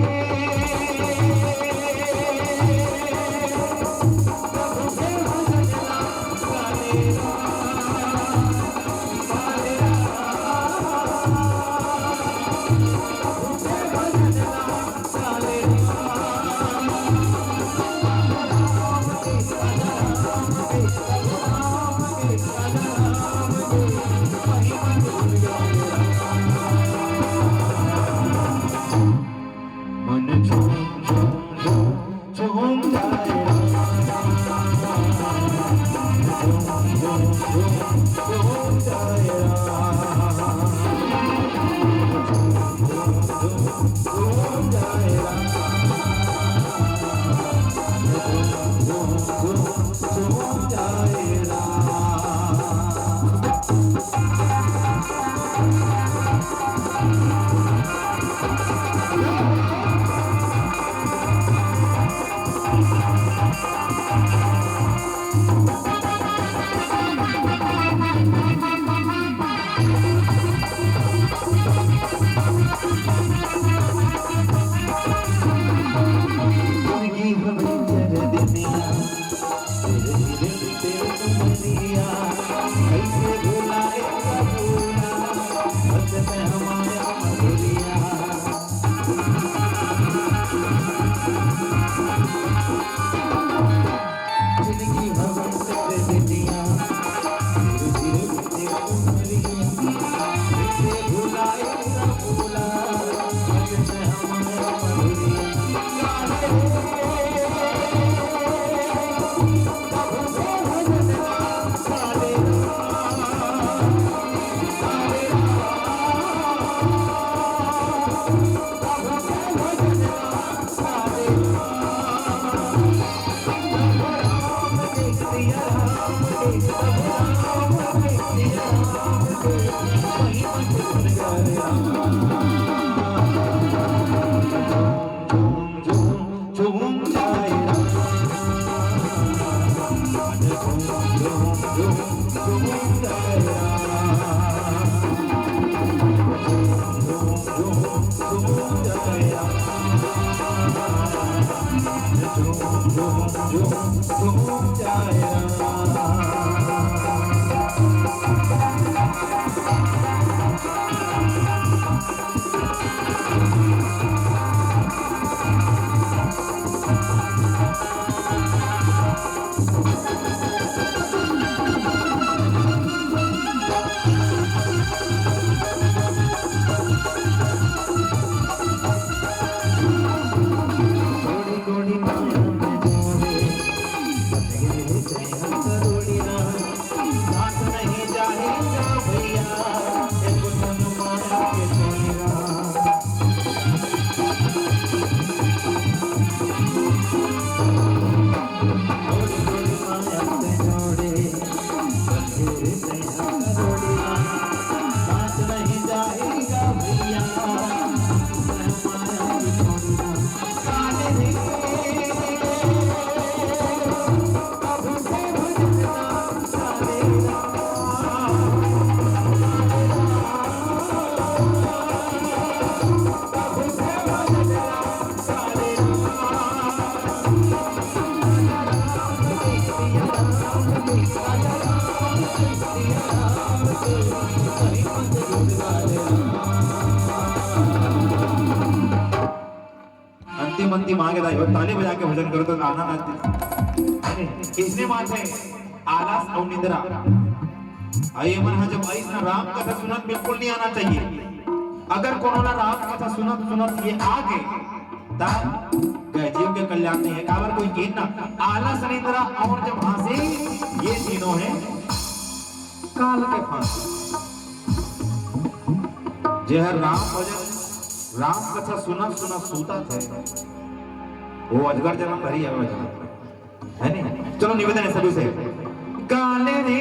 अंतिम अंतिम आगे दाई हो, ताली बजा के भजन करो तो आनंद आते। अरे, इसने बात है आलस और निंद्रा। अउ ये मन ह जब आइस ना, राम कथा सुनत बिल्कुल नहीं आना चाहिए। अगर कोनो ला राम कथा सुनत सुनत ये आ गे, तब गए जीव के कल्याण नहीं है। काबर कोई कीन ना, आलस निंद्रा और जब हाँसी, ये तीनों है काल के फांसी। जे हर राम भजन, राम कथा सुनत सुनत सूतत हे, वो अजगर जन्म भरी है, अजगर। है नहीं? चलो निवेदन है सभी से। काले रे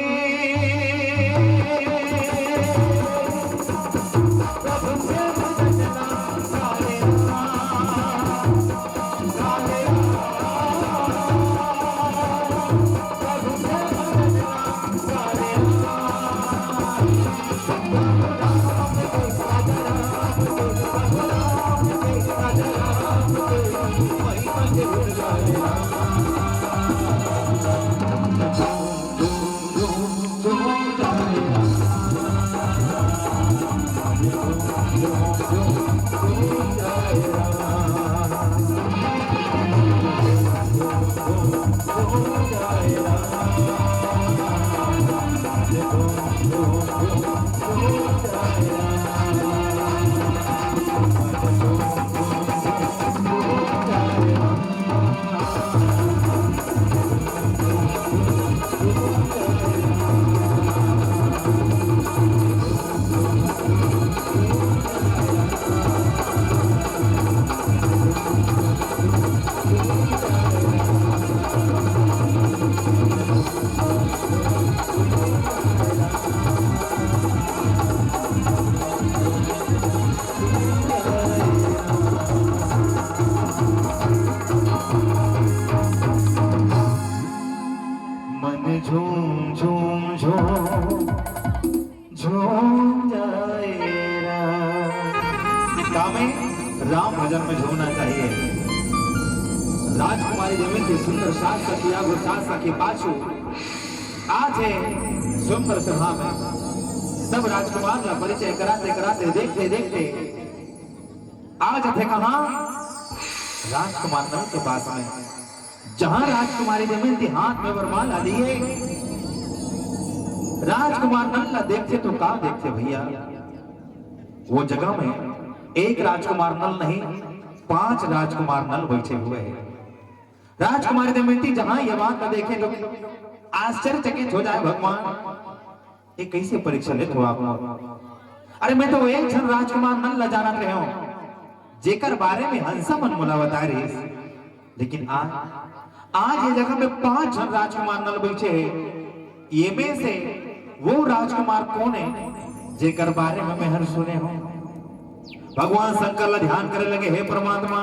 मन झूम झूम झूम झूम जाए रा। ये काम है, राम भजन में झूमना चाहिए। राजकुमारी दमयंती सुंदर सास सखी आगू, सास सखी पाछू। आज है स्वयंवर सभा में सब राजकुमार ला परिचय कराते कराते, देखते देखते आज थे कहाँ? राजकुमार नल के पास में, जहाँ राजकुमारी दमयंती हाथ में वरमाला लिए, राजकुमार नल ला देखते तो का देखते भैया, वो जगह में एक राजकुमार नल नहीं, पांच राजकुमार नल बैठे हुए हैं। राजकुमारी दमयंती जहां ये बात ला देखे तो आश्चर्यचकित हो जाए, भगवान, ये कैसे परीक्षा लेत हो आप? अरे, मैं तो एक झन राजकुमार नल ला जानत रहे हूं, जेकर बारे में हंसा मन मोला बताए रहिस, लेकिन आज आज ये जगह में पांच झन राजकुमार नल बइठे हे। ये में से वो राजकुमार कोन हे, जेकर बारे में मैं हर सुने हों? भगवान शंकर ला ध्यान करे लगे, "हे परमात्मा,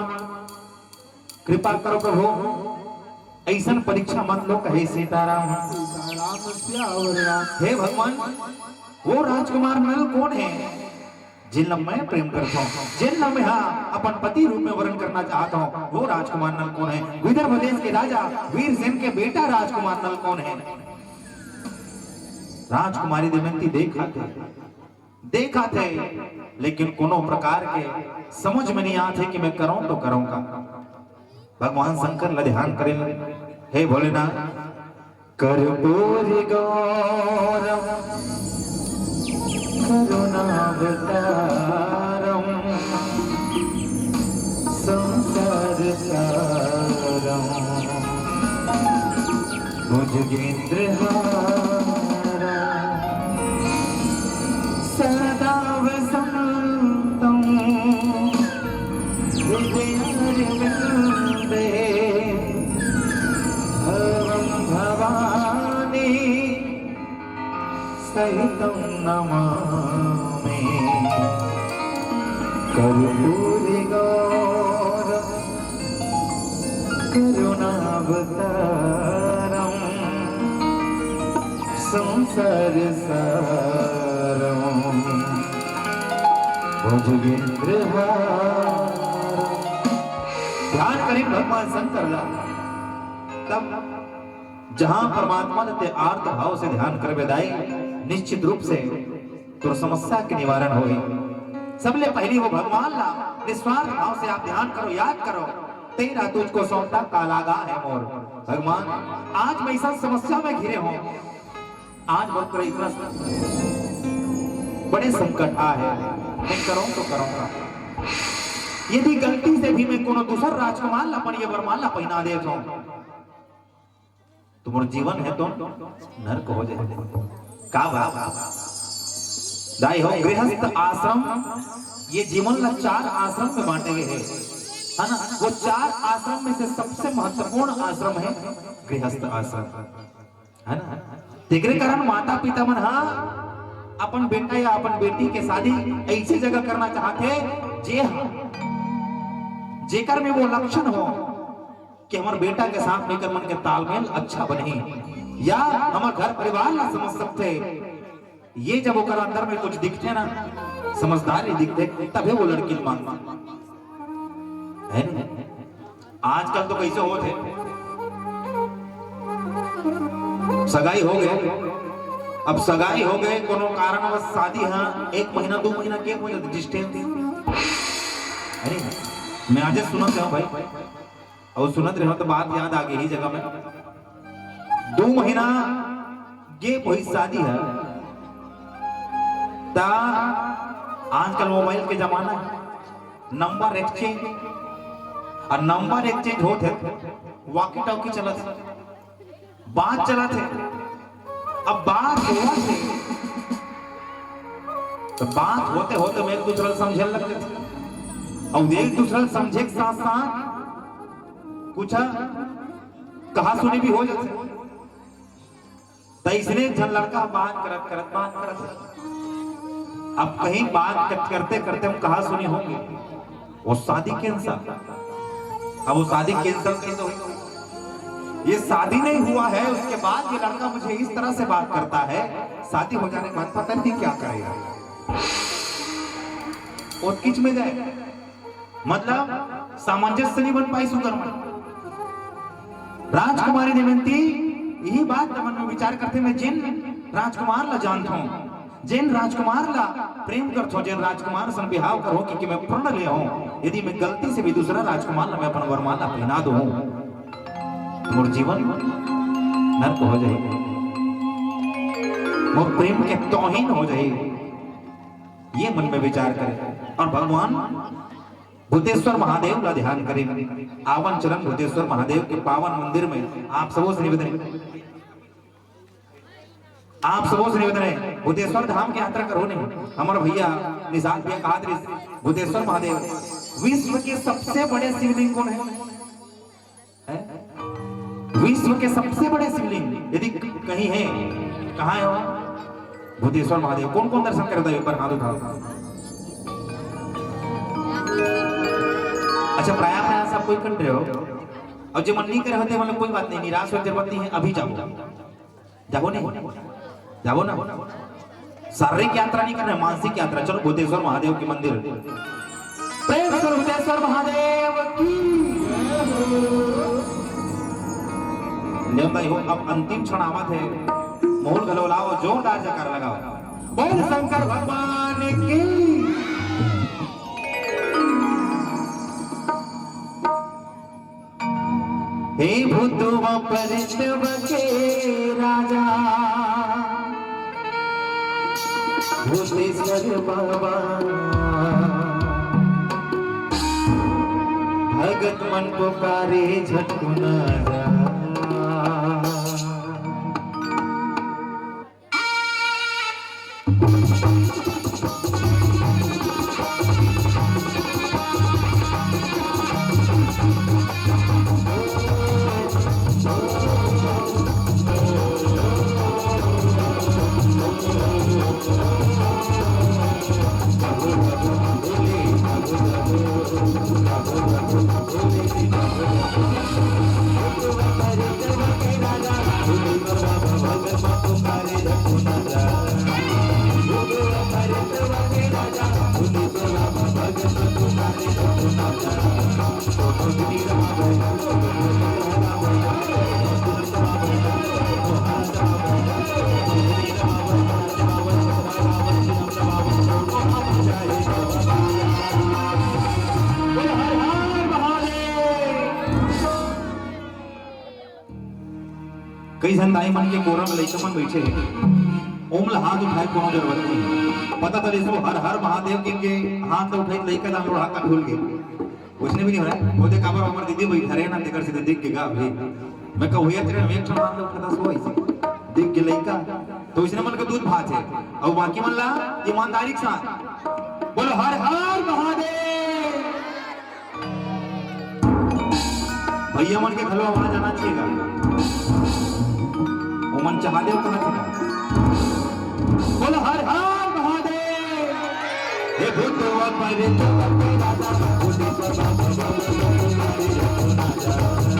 कृपा करो प्रभु, अइसन परीक्षा मत लो," कहे सीताराम। सीताराम सियावर राम। हे भगवान, वो राजकुमार नल कोन हे, जेन ला मैं प्रेम करत हों, जेन ला मैं, हाँ, अपन पति रूप में वरण करना चाहत हों, वो राजकुमार नल कोन हे? विदर्भ देश के राजा वीरसेन के बेटा राजकुमार नल कोन हे? राजकुमारी दमयंती देखत हे, देखत हे, लेकिन कोनो प्रकार के समझ में नइ आत हे कि मैं करौं तो करौं का। भगवान शंकर ला ध्यान करेन, "हे भोलेनाथ, कर्पूरी गौरम करुणावतारम संसार सारम भुजगेंद्र हारम सदा वसंतम हृदयारविंदे भवम भवानी सहितं नमामि। कर्पूरी गौरम करुणावतारम संसार सारम भुजगेंद्र हारम।" ध्यान करें भगवान शंकर ला, तब जहां परमात्मा ला ते आर्त भाव से ध्यान करबे दाई, निश्चित रूप से तोर समस्या के निवारण होही। सबले पहली वो भगवान ला निस्वार्थ भाव से आप ध्यान करो, याद करो, "तेरा तुझको सौंपता कालागा है मोर।" भगवान, आज मैं अइसन समस्या में घिरे हों, आज बहुत बड़ा इतना बड़े संकट आ हे, मैं करौं तो करौं का। यदि गलती से भी मैं कोनो दूसर राजकुमार ला अपन ये वरमाला पहिना देत हों, तो मोर जीवन हे तो नरक हो जाए। का बात? दाई हो, गृहस्थ आश्रम, ये जीवन ला चार आश्रम में बांटे गए हे, है ना? वो चार आश्रम में से सबसे महत्वपूर्ण आश्रम हे गृहस्थ आश्रम, है ना? तेकरे कारण माता पिता मन हा अपन बेटा या अपन बेटी के शादी अइसे जगह करना चाहत हे, जे हा, जेकर में वो लक्षण हो कि हमर बेटा के साथ में एकर मन के तालमेल अच्छा बनही, या हमर घर परिवार ला समझ सकथे। ये जब ओकर अंदर में कुछ दिखथे ना, समझदारी दिखथे, तभे वो लड़की ल मांगथे, है ना? आजकल तो कइसे होत हे, सगाई हो गे, अब सगाई हो गे, कोनो कारणवश शादी, हाँ, एक महीना, दू महीना gap हो जाथे, distance, है नी? मैं आज सुनत हूँ भाई, अउ सुनत रहे हो तो बात याद आ गे इही जगह में। दू महीना gap होइस शादी हे, त आजकल mobile के जमाना हे, number exchange, अउ number exchange होत हे, walkie talkie चलत हे, बात चलत हे। अब बात होवत हे, त बात होते होते में एक दूसरा ल समझे लग जाथे, अउ एक दूसरा ल समझे के साथ साथ कुछ कहा सुनी भी हो जाथे। त अइसने एक झन लड़का बात करत करत, बात करत, अब कहीं बात कर-, करते करते हम कहा सुनी होंगे, वो शादी cancel। अब वो शादी cancel कैसे हुई? ये शादी नहीं हुआ है, उसके बाद ये लड़का मुझे इस तरह से बात करता है, शादी हो जाने के बाद पता नहीं क्या करेगा, वो किच में जाए। मतलब, सामंजस्य नहीं बन पाइस उकर मन। राजकुमारी दमयंती इही बात मन में विचार करथे, मैं जेन राजकुमार ला जानथों, जेन राजकुमार ला प्रेम करथों, जेन राजकुमार सन बिहाव करहूं, कि, कि मैं प्रण ले हूं, यदि मैं गलती से भी दूसरा राजकुमार ला मैं अपन वरमाला पहिना दूं, मोर जीवन नरक हो जाही, मोर प्रेम के तौहीन हो जाही। ये मन में विचार करे अउ भगवान भूतेश्वर महादेव ला ध्यान करे। आवन चलन भूतेश्वर महादेव के पावन मंदिर में आप सबों से निवेदन हे, आप सबों से निवेदन हे, भूतेश्वर धाम के यात्रा करो नहीं। हमर भैया निषाद भैया कहा दे, भूतेश्वर महादेव विश्व के सबसे बड़े शिवलिंग कोन हे? हैं? विश्व के सबसे बड़े शिवलिंग यदि कहीं है, कहाँ है वहाँ? भूतेश्वर महादेव। कौन कौन दर्शन करता है, एक बार हाथ उठाओ। अच्छा, प्राणायाम, प्राणायाम सब कोई कर रहे हो, और जो मन नहीं करे होते, मतलब कोई बात नहीं, निराश हो जरूरत नहीं है, अभी जाओ, जाओ नहीं, जाओ ना। शारीरिक यात्रा नहीं करना है, मानसिक यात्रा। चलो भूतेश्वर महादेव के मंदिर, प्रेम से भूतेश्वर महादेव की। लेवताई हो, अब अंतिम क्षण आवत है, माहौल घलो लाओ, जोरदार जयकार लगाओ, बोल शंकर भगवान की। हे भूतवा प्रेतवा के राजा, भूतेश्वर बाबा, भगत मन पुकारे झटकुन आ जा। कई झन दाई मन के कोरा में लइका मन बइठे हे, ओमन ला हाथ उठाए कोनो जरूरत नइ हे। पता चलिस वो हर हर महादेव के, के हाथ ला उठाइस, लइका ला लोढ़ा का ढूल गे। वइसने भी नइ होय। वो दे काबर हमर दीदी बइठा रहे ना, तेकर से देख के गा भी। मैं कहूँ, "ये तेरे में एक ठन हाथ ला उठाथस वो अइसे।" देख के लइका, तो वइसने मन के दूध भात हे। अउ बाकी मन ला ईमानदारी के साथ बोलो, "हर हर महादेव।" भैया मन के घलो आवाज आना चाहिए गा। ओमन चाहत हे, कहना चाहिए। बोलो, "हर हर महादेव।" हे भूतवा प्रेतवा के राजा, भूतेश्वर बाबा, भूतेश्वर बाबा, भूतेश्वर बाबा।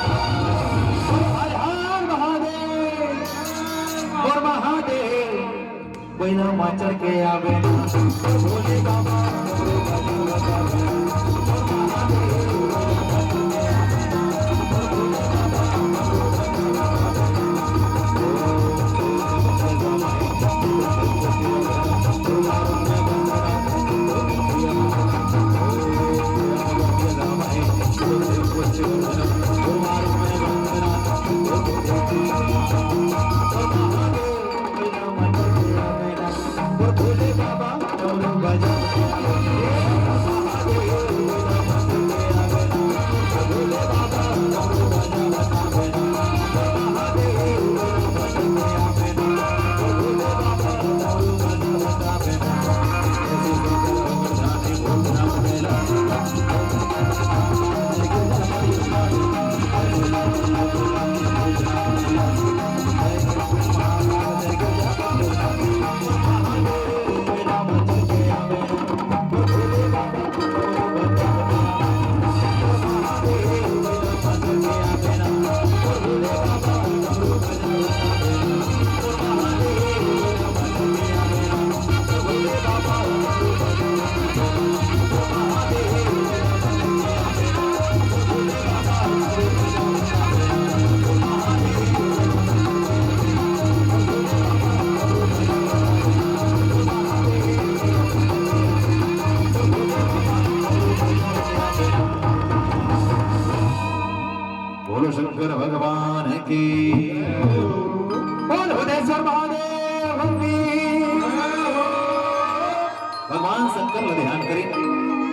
हर हर महादेव। और महादेव, कोई ना माचर के आवे ना। भोले बाबा,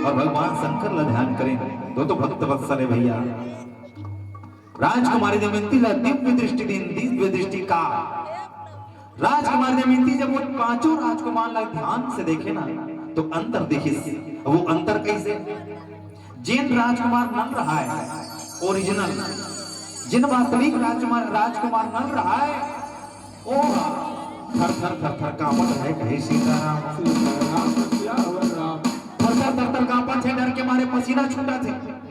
अउ भगवान शंकर ला ध्यान करेन, तो तो भक्त वत्सल हे भइया। राजकुमारी दमयंती ला दिव्य दृष्टि दीन, दिव्य दृष्टि का राजकुमारी दमयंती जब वो पांचों राजकुमार ला ध्यान से देखे ना, तो अंतर देखिस। वो अंतर कइसे? जेन राजकुमार नल रहाय, original, जेन वास्तविक राजकुमार, राजकुमार नल रहाय, ओ थर थर थर थर कांपत रहे, कहे सीताराम। सीताराम, सियावर राम। थर थर थर थर कांपत हे, डर के मारे पसीना छूटत हे।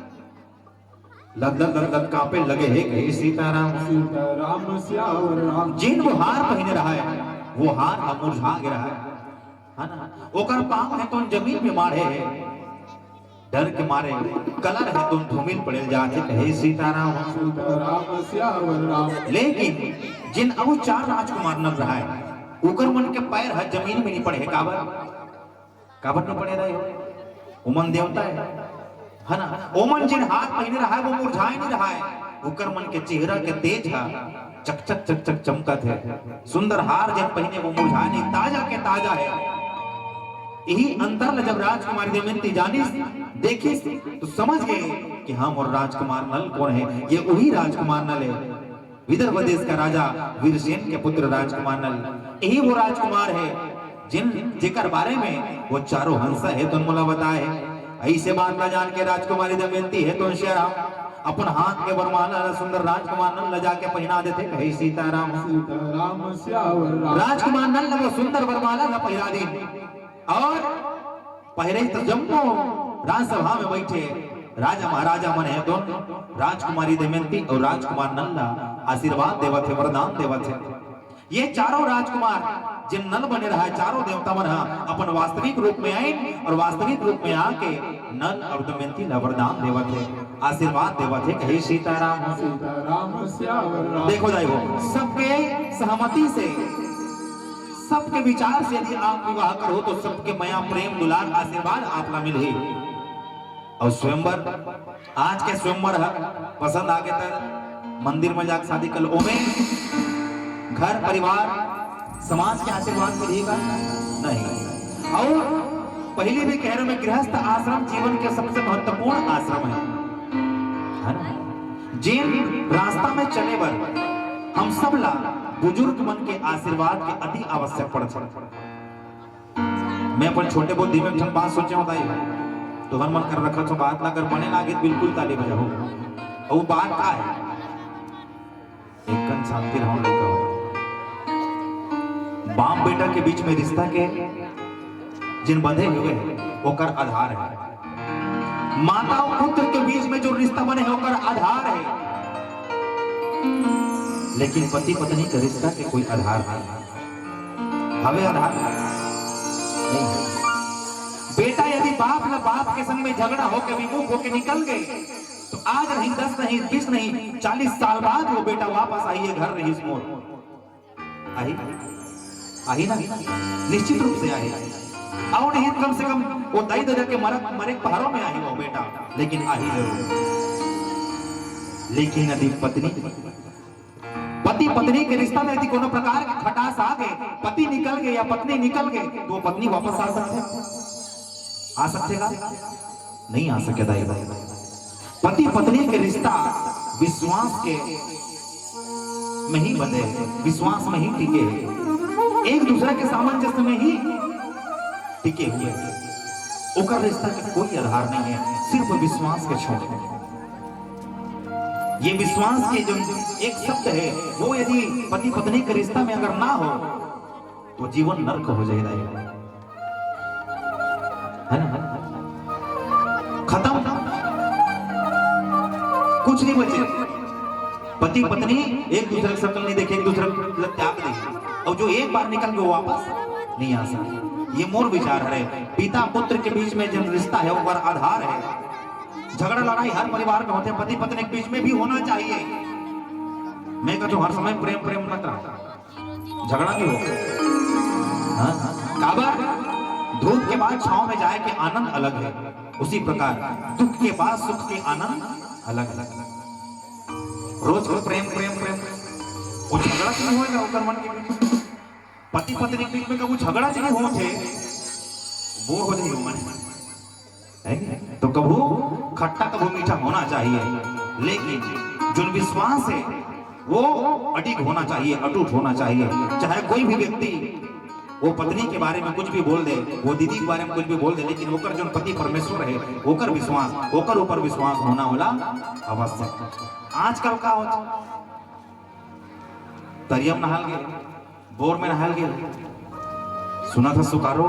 लद लद लद लद कांपे लगे हे, कहे सीताराम। सीताराम, सियावर राम। जेन वो हार पहिने रहाय, वो हार ह मुरझा गे रहाय, हे ना? ओकर पांव हे तो जमीन में माढ़े हे, डर के मारे कलर हे तो धूमिल पड़े ल जाथे, कहे सीताराम। सीताराम, सियावर राम। लेकिन जेन अउ चार राजकुमार नल रहाय, ओकर मन के पैर ह जमीन में नइ पड़े हे, काबर? काबर नइ पड़े रहे हो? ओमन देवता हे, हे ना? ओमन जेन हार पहिने रहाय, वो मुरझाए नइ रहाय। ओकर मन के चेहरा के तेज ह चकचक चकचक चमकत हे। सुंदर हार जेन पहिने, वो मुरझाए नइ, ताजा के ताजा हे। यही अंतर ल जब राजकुमारी दमयंती जानिस, देखिस, तो समझ गे कि हाँ, मोर राजकुमार नल कोन हे, ये वही राजकुमार नल हे। विदर्भ देश का राजा वीरसेन के पुत्र राजकुमार नल, यही वो राजकुमार हे, जेन, जेकर बारे में वो चारों हंसा हे तो मोला बताए हे। अइसे बात ला जान के राजकुमारी दमयंती हे तो सियाराम अपन हाथ के वरमाला ला सुंदर राजकुमार नल ला जाके पहिना देथे, कहे सीताराम। सीताराम, सियावर राम। राजकुमार नल ला वो सुंदर वरमाला ला पहिरा दीन। अउ पहिरे त जम्मो राजसभा में बइठे राजा महाराजा मन हे तो राजकुमारी दमयंती अउ राजकुमार नल ला आशीर्वाद देवत हे, वरदान देवत हे। ये चारों राजकुमार जेन नल बने रहाय, चारों देवता मन ह अपन वास्तविक रूप में आइन अउ वास्तविक रूप में आके नल अउ दमयंती ला वरदान देवत हे, आशीर्वाद देवत हे, कहे सीताराम। सीताराम, सियावर राम। देखो दाई हो, सबके सहमति से, सबके विचार से यदि आप विवाह करो तो सबके मया, प्रेम, दुलार, आशीर्वाद आप ला मिलही। अउ स्वयंवर, आज के स्वयंवर ह पसंद आगे त मंदिर में जाके शादी कर लो, ओमे घर परिवार समाज के आशीर्वाद मिलही का? नहीं। अउ पहिली भी कहे रहेंव मैं, गृहस्थ आश्रम जीवन के सबसे महत्वपूर्ण आश्रम हे, हे ना? जेन रास्ता में चले बर हम सब ला बुजुर्ग मन के आशीर्वाद के अति आवश्यक पड़थे। मैं अपन छोटे बुद्धि में एक ठन बात सोचे हों दाई, तुहर मन कर रखत हों बात ला, अगर बने लागे त बिल्कुल ताली बजाहू। अउ बात का हे? एक कन शांति रहो लइका हो। बाप बेटा के बीच में रिश्ता के जेन बंधे हुए हे, ओकर आधार हे। माता अउ पुत्र के बीच में जो रिश्ता बने हे, ओकर आधार हे। लेकिन पति पत्नी के रिश्ता के कोई आधार नहीं हे। हवे आधार? नहीं हे। बेटा यदि बाप ला, बाप के संग में झगड़ा होके, विमुख होके निकल गे, तो आज नहीं, दस नहीं, बीस नहीं, चालीस साल बाद वो बेटा वापस आही, घर रहिस मोर। आही? आही ना? निश्चित रूप से आही। अउ नहीं, कम से कम वो दाई ददा के मरक, मरे के पहरों में आही वो बेटा, लेकिन आही जरूर। लेकिन यदि पत्नी, पति पत्नी के रिश्ता में यदि कोनो प्रकार के खटास आ गे, पति निकल गे या पत्नी निकल गे, तो वो पत्नी वापस आ सकथे? आ सकथे का? नहीं आ सके दाई भाई। पति पत्नी के रिश्ता विश्वास के में ही बंधे, विश्वास में ही टिके हे, एक दूसरे के सामंजस्य में ही टिके हुए हे। ओकर रिश्ता के कोई आधार नहीं हे, सिर्फ विश्वास के छोड़। ये विश्वास के जो एक शब्द हे, वो यदि पति पत्नी के रिश्ता में अगर ना हो, तो जीवन नर्क हो जाही दाई। हे ना? खतम, कुछ नहीं बचे। पति पत्नी एक दूसरे के सकल नहीं देखे, एक दूसरे के त्याग दे, अउ जो एक बार निकल गे, वो वापस नहीं आ सके। ये मोर विचार हे। पिता पुत्र के बीच में जेन रिश्ता हे, ओकर आधार हे। झगड़ा लड़ाई हर परिवार में होथे, पति पत्नी के बीच में भी होना चाहिए। मैं कहूँ हर समय प्रेम प्रेम मत रहो। झगड़ा नहीं हो। हाँ? काबर? धूप के बाद छांव में जाए के आनंद अलग हे, उसी प्रकार दुख के बाद सुख के आनंद अलग हे। रोज को प्रेम प्रेम प्रेम, वो झगड़ा नहीं होएगा ओकर मन के बीच में। पति पत्नी के बीच में कभू झगड़ा नहीं होथे, बोर हो जाही मन। है? तो कभू खट्टा कभू मीठा होना चाहिए, लेकिन जो विश्वास है वो अडिग होना चाहिए, अटूट होना चाहिए। चाहे कोई भी व्यक्ति वो पत्नी के बारे में कुछ भी बोल दे, वो दीदी के बारे में कुछ भी बोल दे, लेकिन ओकर जो पति परमेश्वर है, ओकर विश्वास, ओकर ऊपर विश्वास होना वाला आवश्यक है। आजकल का होता, तरिया में नहाल गए, बोर में नहाल गए, सुना था सुकारो,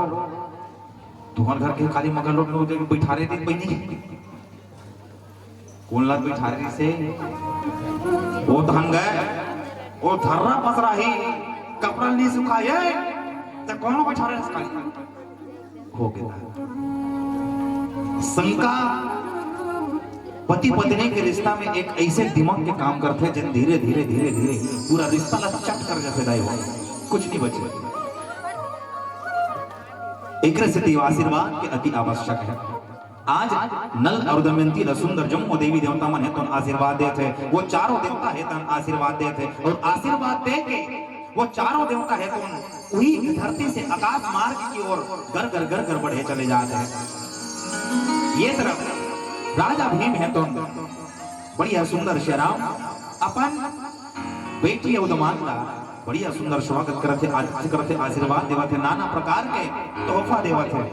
तुम्हार घर के खाली मगर लोग लोग बैठारे दिन बनी। कौन लात बैठारे से? वो धन गए, वो धर्रा पसरा ही, कपड़ा नहीं सुखाए, तो कौन बैठारे से खाली? हो गया। शंका पति पत्नी के रिश्ता में एक ऐसे दिमाग के काम करथे, जन धीरे धीरे धीरे धीरे पूरा रिश्ता ला चट कर जाथे दाई हो, कुछ नहीं बचे। एक से आशीर्वाद के अति आवश्यक है। आज नल और दमयंती ल सुंदर जम्मो देवी देवता मन हे तो आशीर्वाद देत हे, वो चारों देवता हे तन आशीर्वाद देत हे और आशीर्वाद दे के वो चारों देवता हे तो वही धरती से आकाश मार्ग की ओर गर गर गर गर बढ़े चले जात हे। ये तरफ राजा भीम हे तो बढ़िया सुंदर श्री राम अपन बेटी अउ दमाद ला बढ़िया सुंदर स्वागत करत हे, आतिथ्य करत हे, आशीर्वाद देवत हे, नाना प्रकार के तोहफा देवत हे।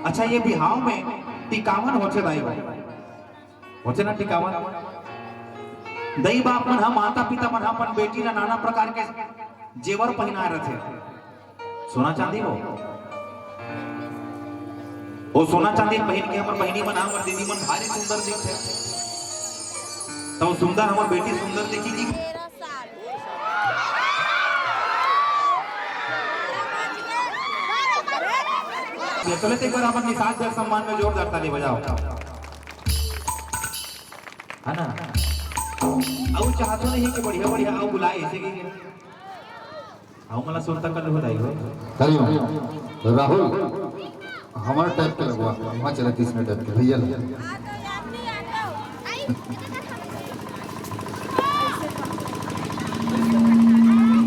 अच्छा, ये बिहाव में टिकावन होथे दाई हो, होथे ना टिकावन? दई बाप मन ह, माता पिता मन ह अपन बेटी ला नाना प्रकार के जेवर पहिनाए रथे। सोना चांदी हो, ओ सोना चांदी पहिन के हमर बहिनी मन, हमर दीदी मन भारी सुंदर दिखथे। तो सुंदर, हमर बेटी सुंदर दिखी कि ये चले तो एक बार हमर निषाद भैया सम्मान में जोरदार ताली बजाओ, है ना? अउ चाहतो नहीं कि बढ़िया बढ़िया अउ बुलाए ऐसे कि अउ मला सुरता कर हो दाई हो। हरिओम। राहुल, हमारा टाइप के लगवा, वहाँ चला तीसरे टाइप के भैया लग।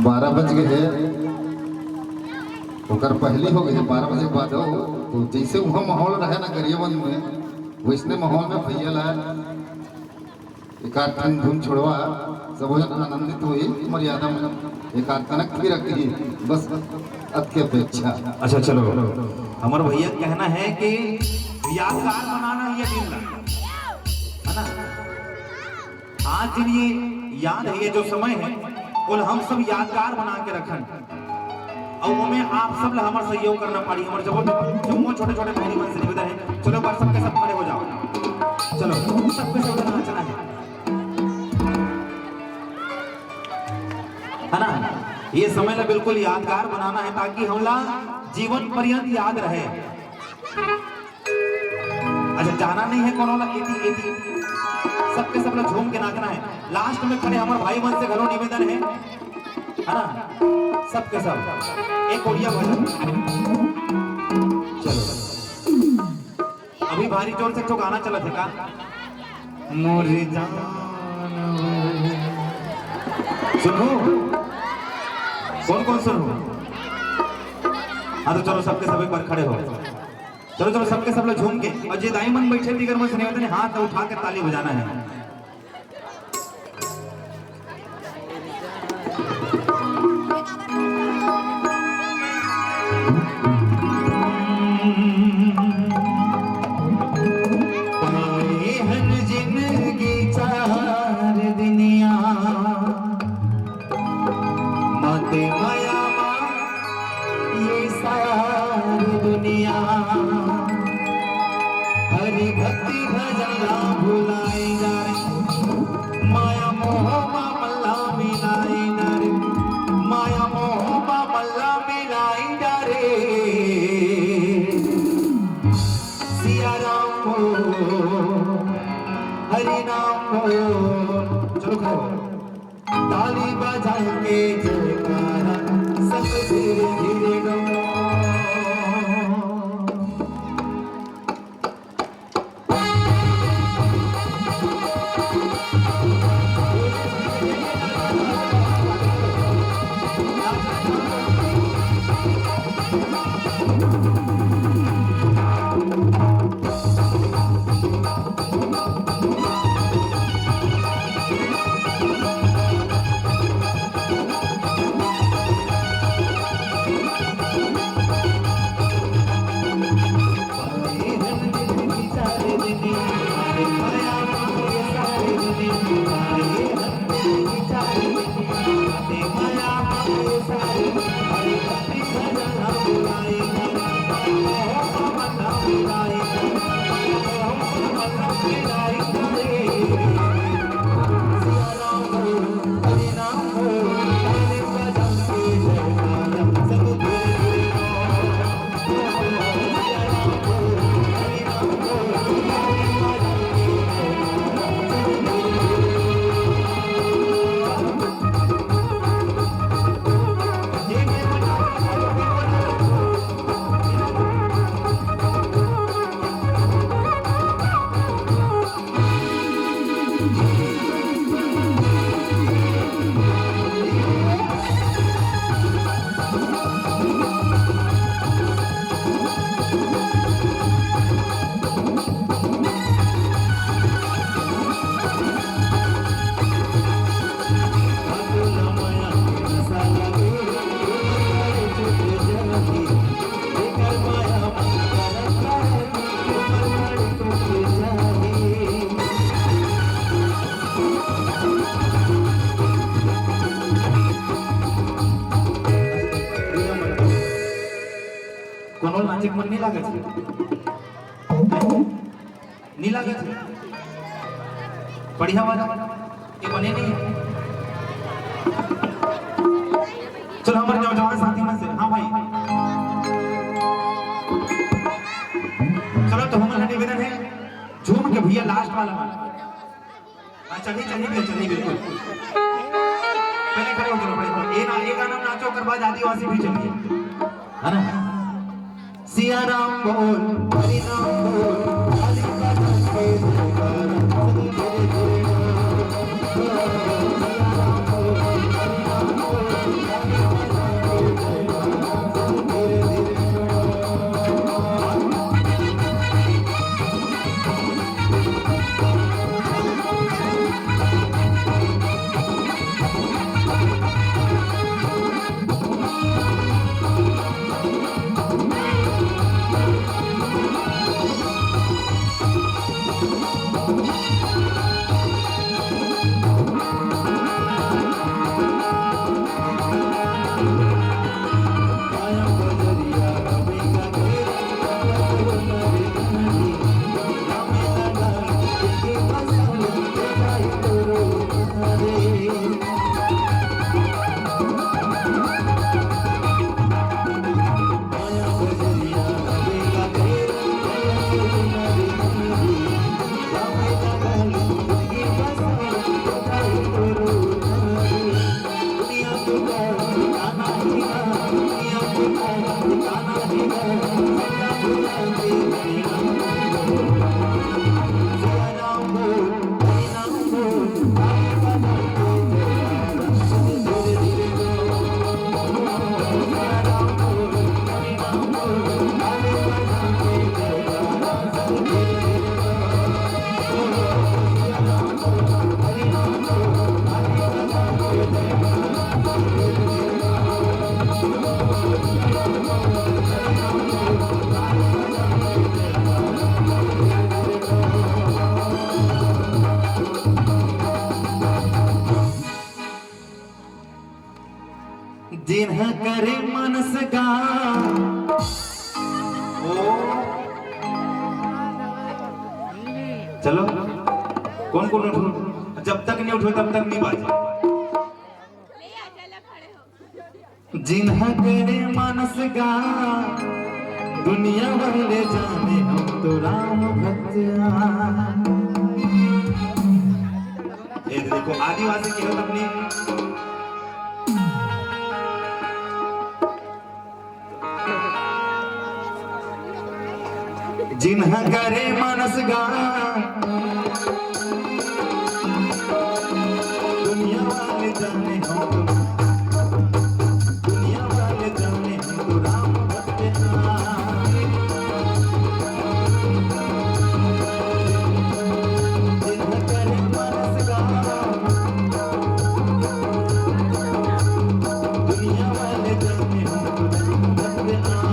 बारह बज गए हे, ओकर पहली हो गई हे, बारह बजे के बाद हो, तो जैसे वहाँ माहौल रहे ना गरियाबंद में, वैसने माहौल में भैया ला एक आध ठन धुन छोड़वा, सबो झन आनंदित होही, मर्यादा में एक आध कनक भी रखही, बस अतके अपेक्षा। अच्छा चलो, हमर भैया कहना है कि यादगार बनाना ये दिन ला, है ना? आज दिन ये याद है, ये जो समय है, ओला हम सब यादगार बना के रखन। अउ ओमे आप सब ला हमर सहयोग करना पड़ी। हमर जब जम्मो छोटे-छोटे बहिनी मन से निवेदन है, चलो एक बार सबके सब खड़े हो जाओ। चलो, सबके सब नाचना है, है ना? ये समय ला बिल्कुल यादगार बनाना है, ताकि हमला जीवन पर्यंत याद रहे। अच्छा, जाना नहीं है कोनो ला, एती, एती। सबके सब ला झूम के नाचना है। लास्ट में खड़े हमर भाई मन से घलो निवेदन है, है ना? सबके सब एक ओड़िया भजन। चलो, अभी भारी जोर से एक ठो गाना चलत हे का? मोरे जान सुनहू, कौन कौन सुनहू? हाँ, तो चलो, सबके सब एक बार खड़े हो। चलो, चलो, सबके सब लोग झूम के, और जे दाई मन बैठे, तिकर मन से निवेदन है, हाथ उठा के ताली बजाना है। पाए हन जिंदगी चार दुनिया, मते मया मा ये सारी दुनिया। हरि भक्ति भजन ला भुलाए जा रे, माया मोह मा मल्ला मिलाए जा रे, माया मोह मा मल्ला मिलाए जा रे। सिया राम बोल, हरि नाम बोल। चलो खाओ। ताली बजा के जयकारा, सब धीरे धीरे गाओ। कोनो नाचे के मन नहीं लागत हे? नहीं लागत हे? बढ़िया वाला ये बने नहीं हे। चलो, हमारे नौजवान साथी में से, हाँ भाई, चलो, तो हमारा निवेदन है, झूम के भैया, लास्ट वाला। हाँ, चढ़ी, चढ़ी भैया, चढ़ी, बिल्कुल। पहले खड़े हो, चलो, खड़े हो। ये ना, ये गाना नाचो, ओकर बाद आदिवासी भी चलिए, है ना? सिया राम बोल, हरि नाम बोल, हरि भजन के जयकारा, सब धीरे धीरे बोल। सिया राम बोल, हरि नाम बोल, हरि भजन के जयकारा, सब धीरे धीरे बोल। जिन्हा करे मनस गा। ओ। चलो, कौन कौन उठो? जब तक नहीं उठो, तब तक नहीं बाजे। जिन्हा करे मानस गा, दुनिया वाले जाने हम तो राम भक्त आ। ये देखो, आदिवासी की हो अपनी। जिन्हा करे मानस गा, दुनिया वाले जाने हम तो, दुनिया वाले जाने हम तो राम भक्त आ। जिन्हा करे मानस गा, दुनिया वाले जाने हम तो राम भक्त आ।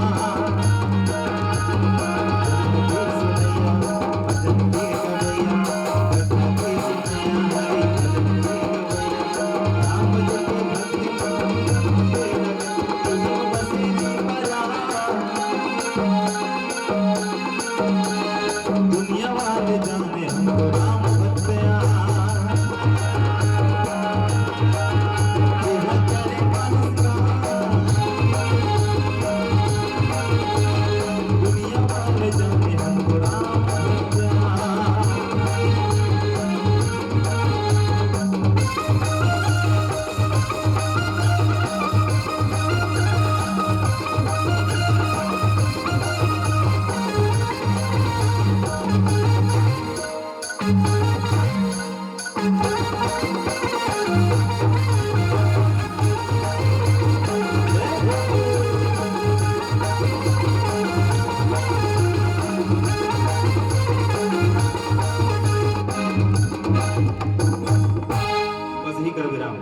बस यही करो विराम।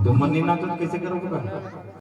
तो मन नहीं नाचो तो कैसे करोगे बा?